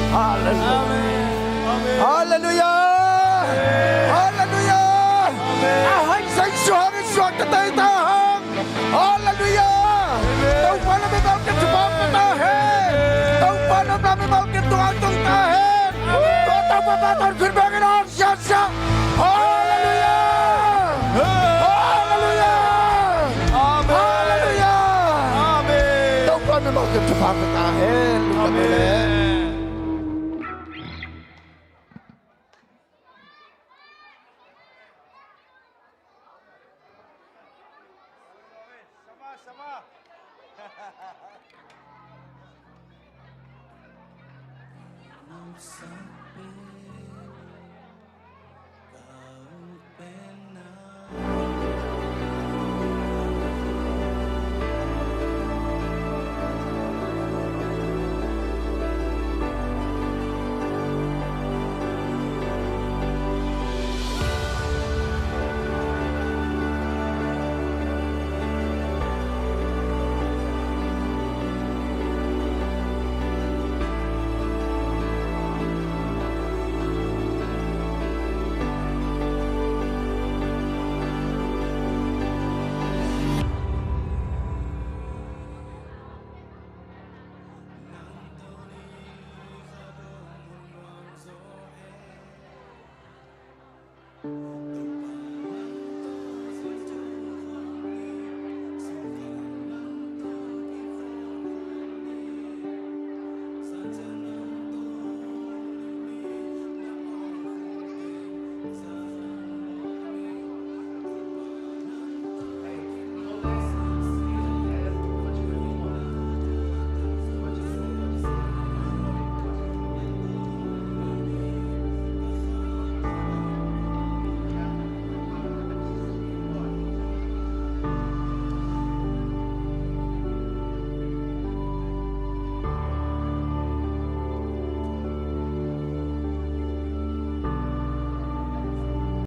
Halleluiah. Amen. Halleluiah. Halleluiah. Amen. A hong seng suak in suak ka tei ta hang. Halleluiah. Amen. Topa na mimal ken thupha pia ta hen. Topa na mimal ken tung hang tung ta hen. Amen. Topa pa ton khun bangin hong siasia. Halleluiah. Halleluiah. Amen. Halleluiah. Amen. Topa na mimal ken thupha pia ta hen. Amen.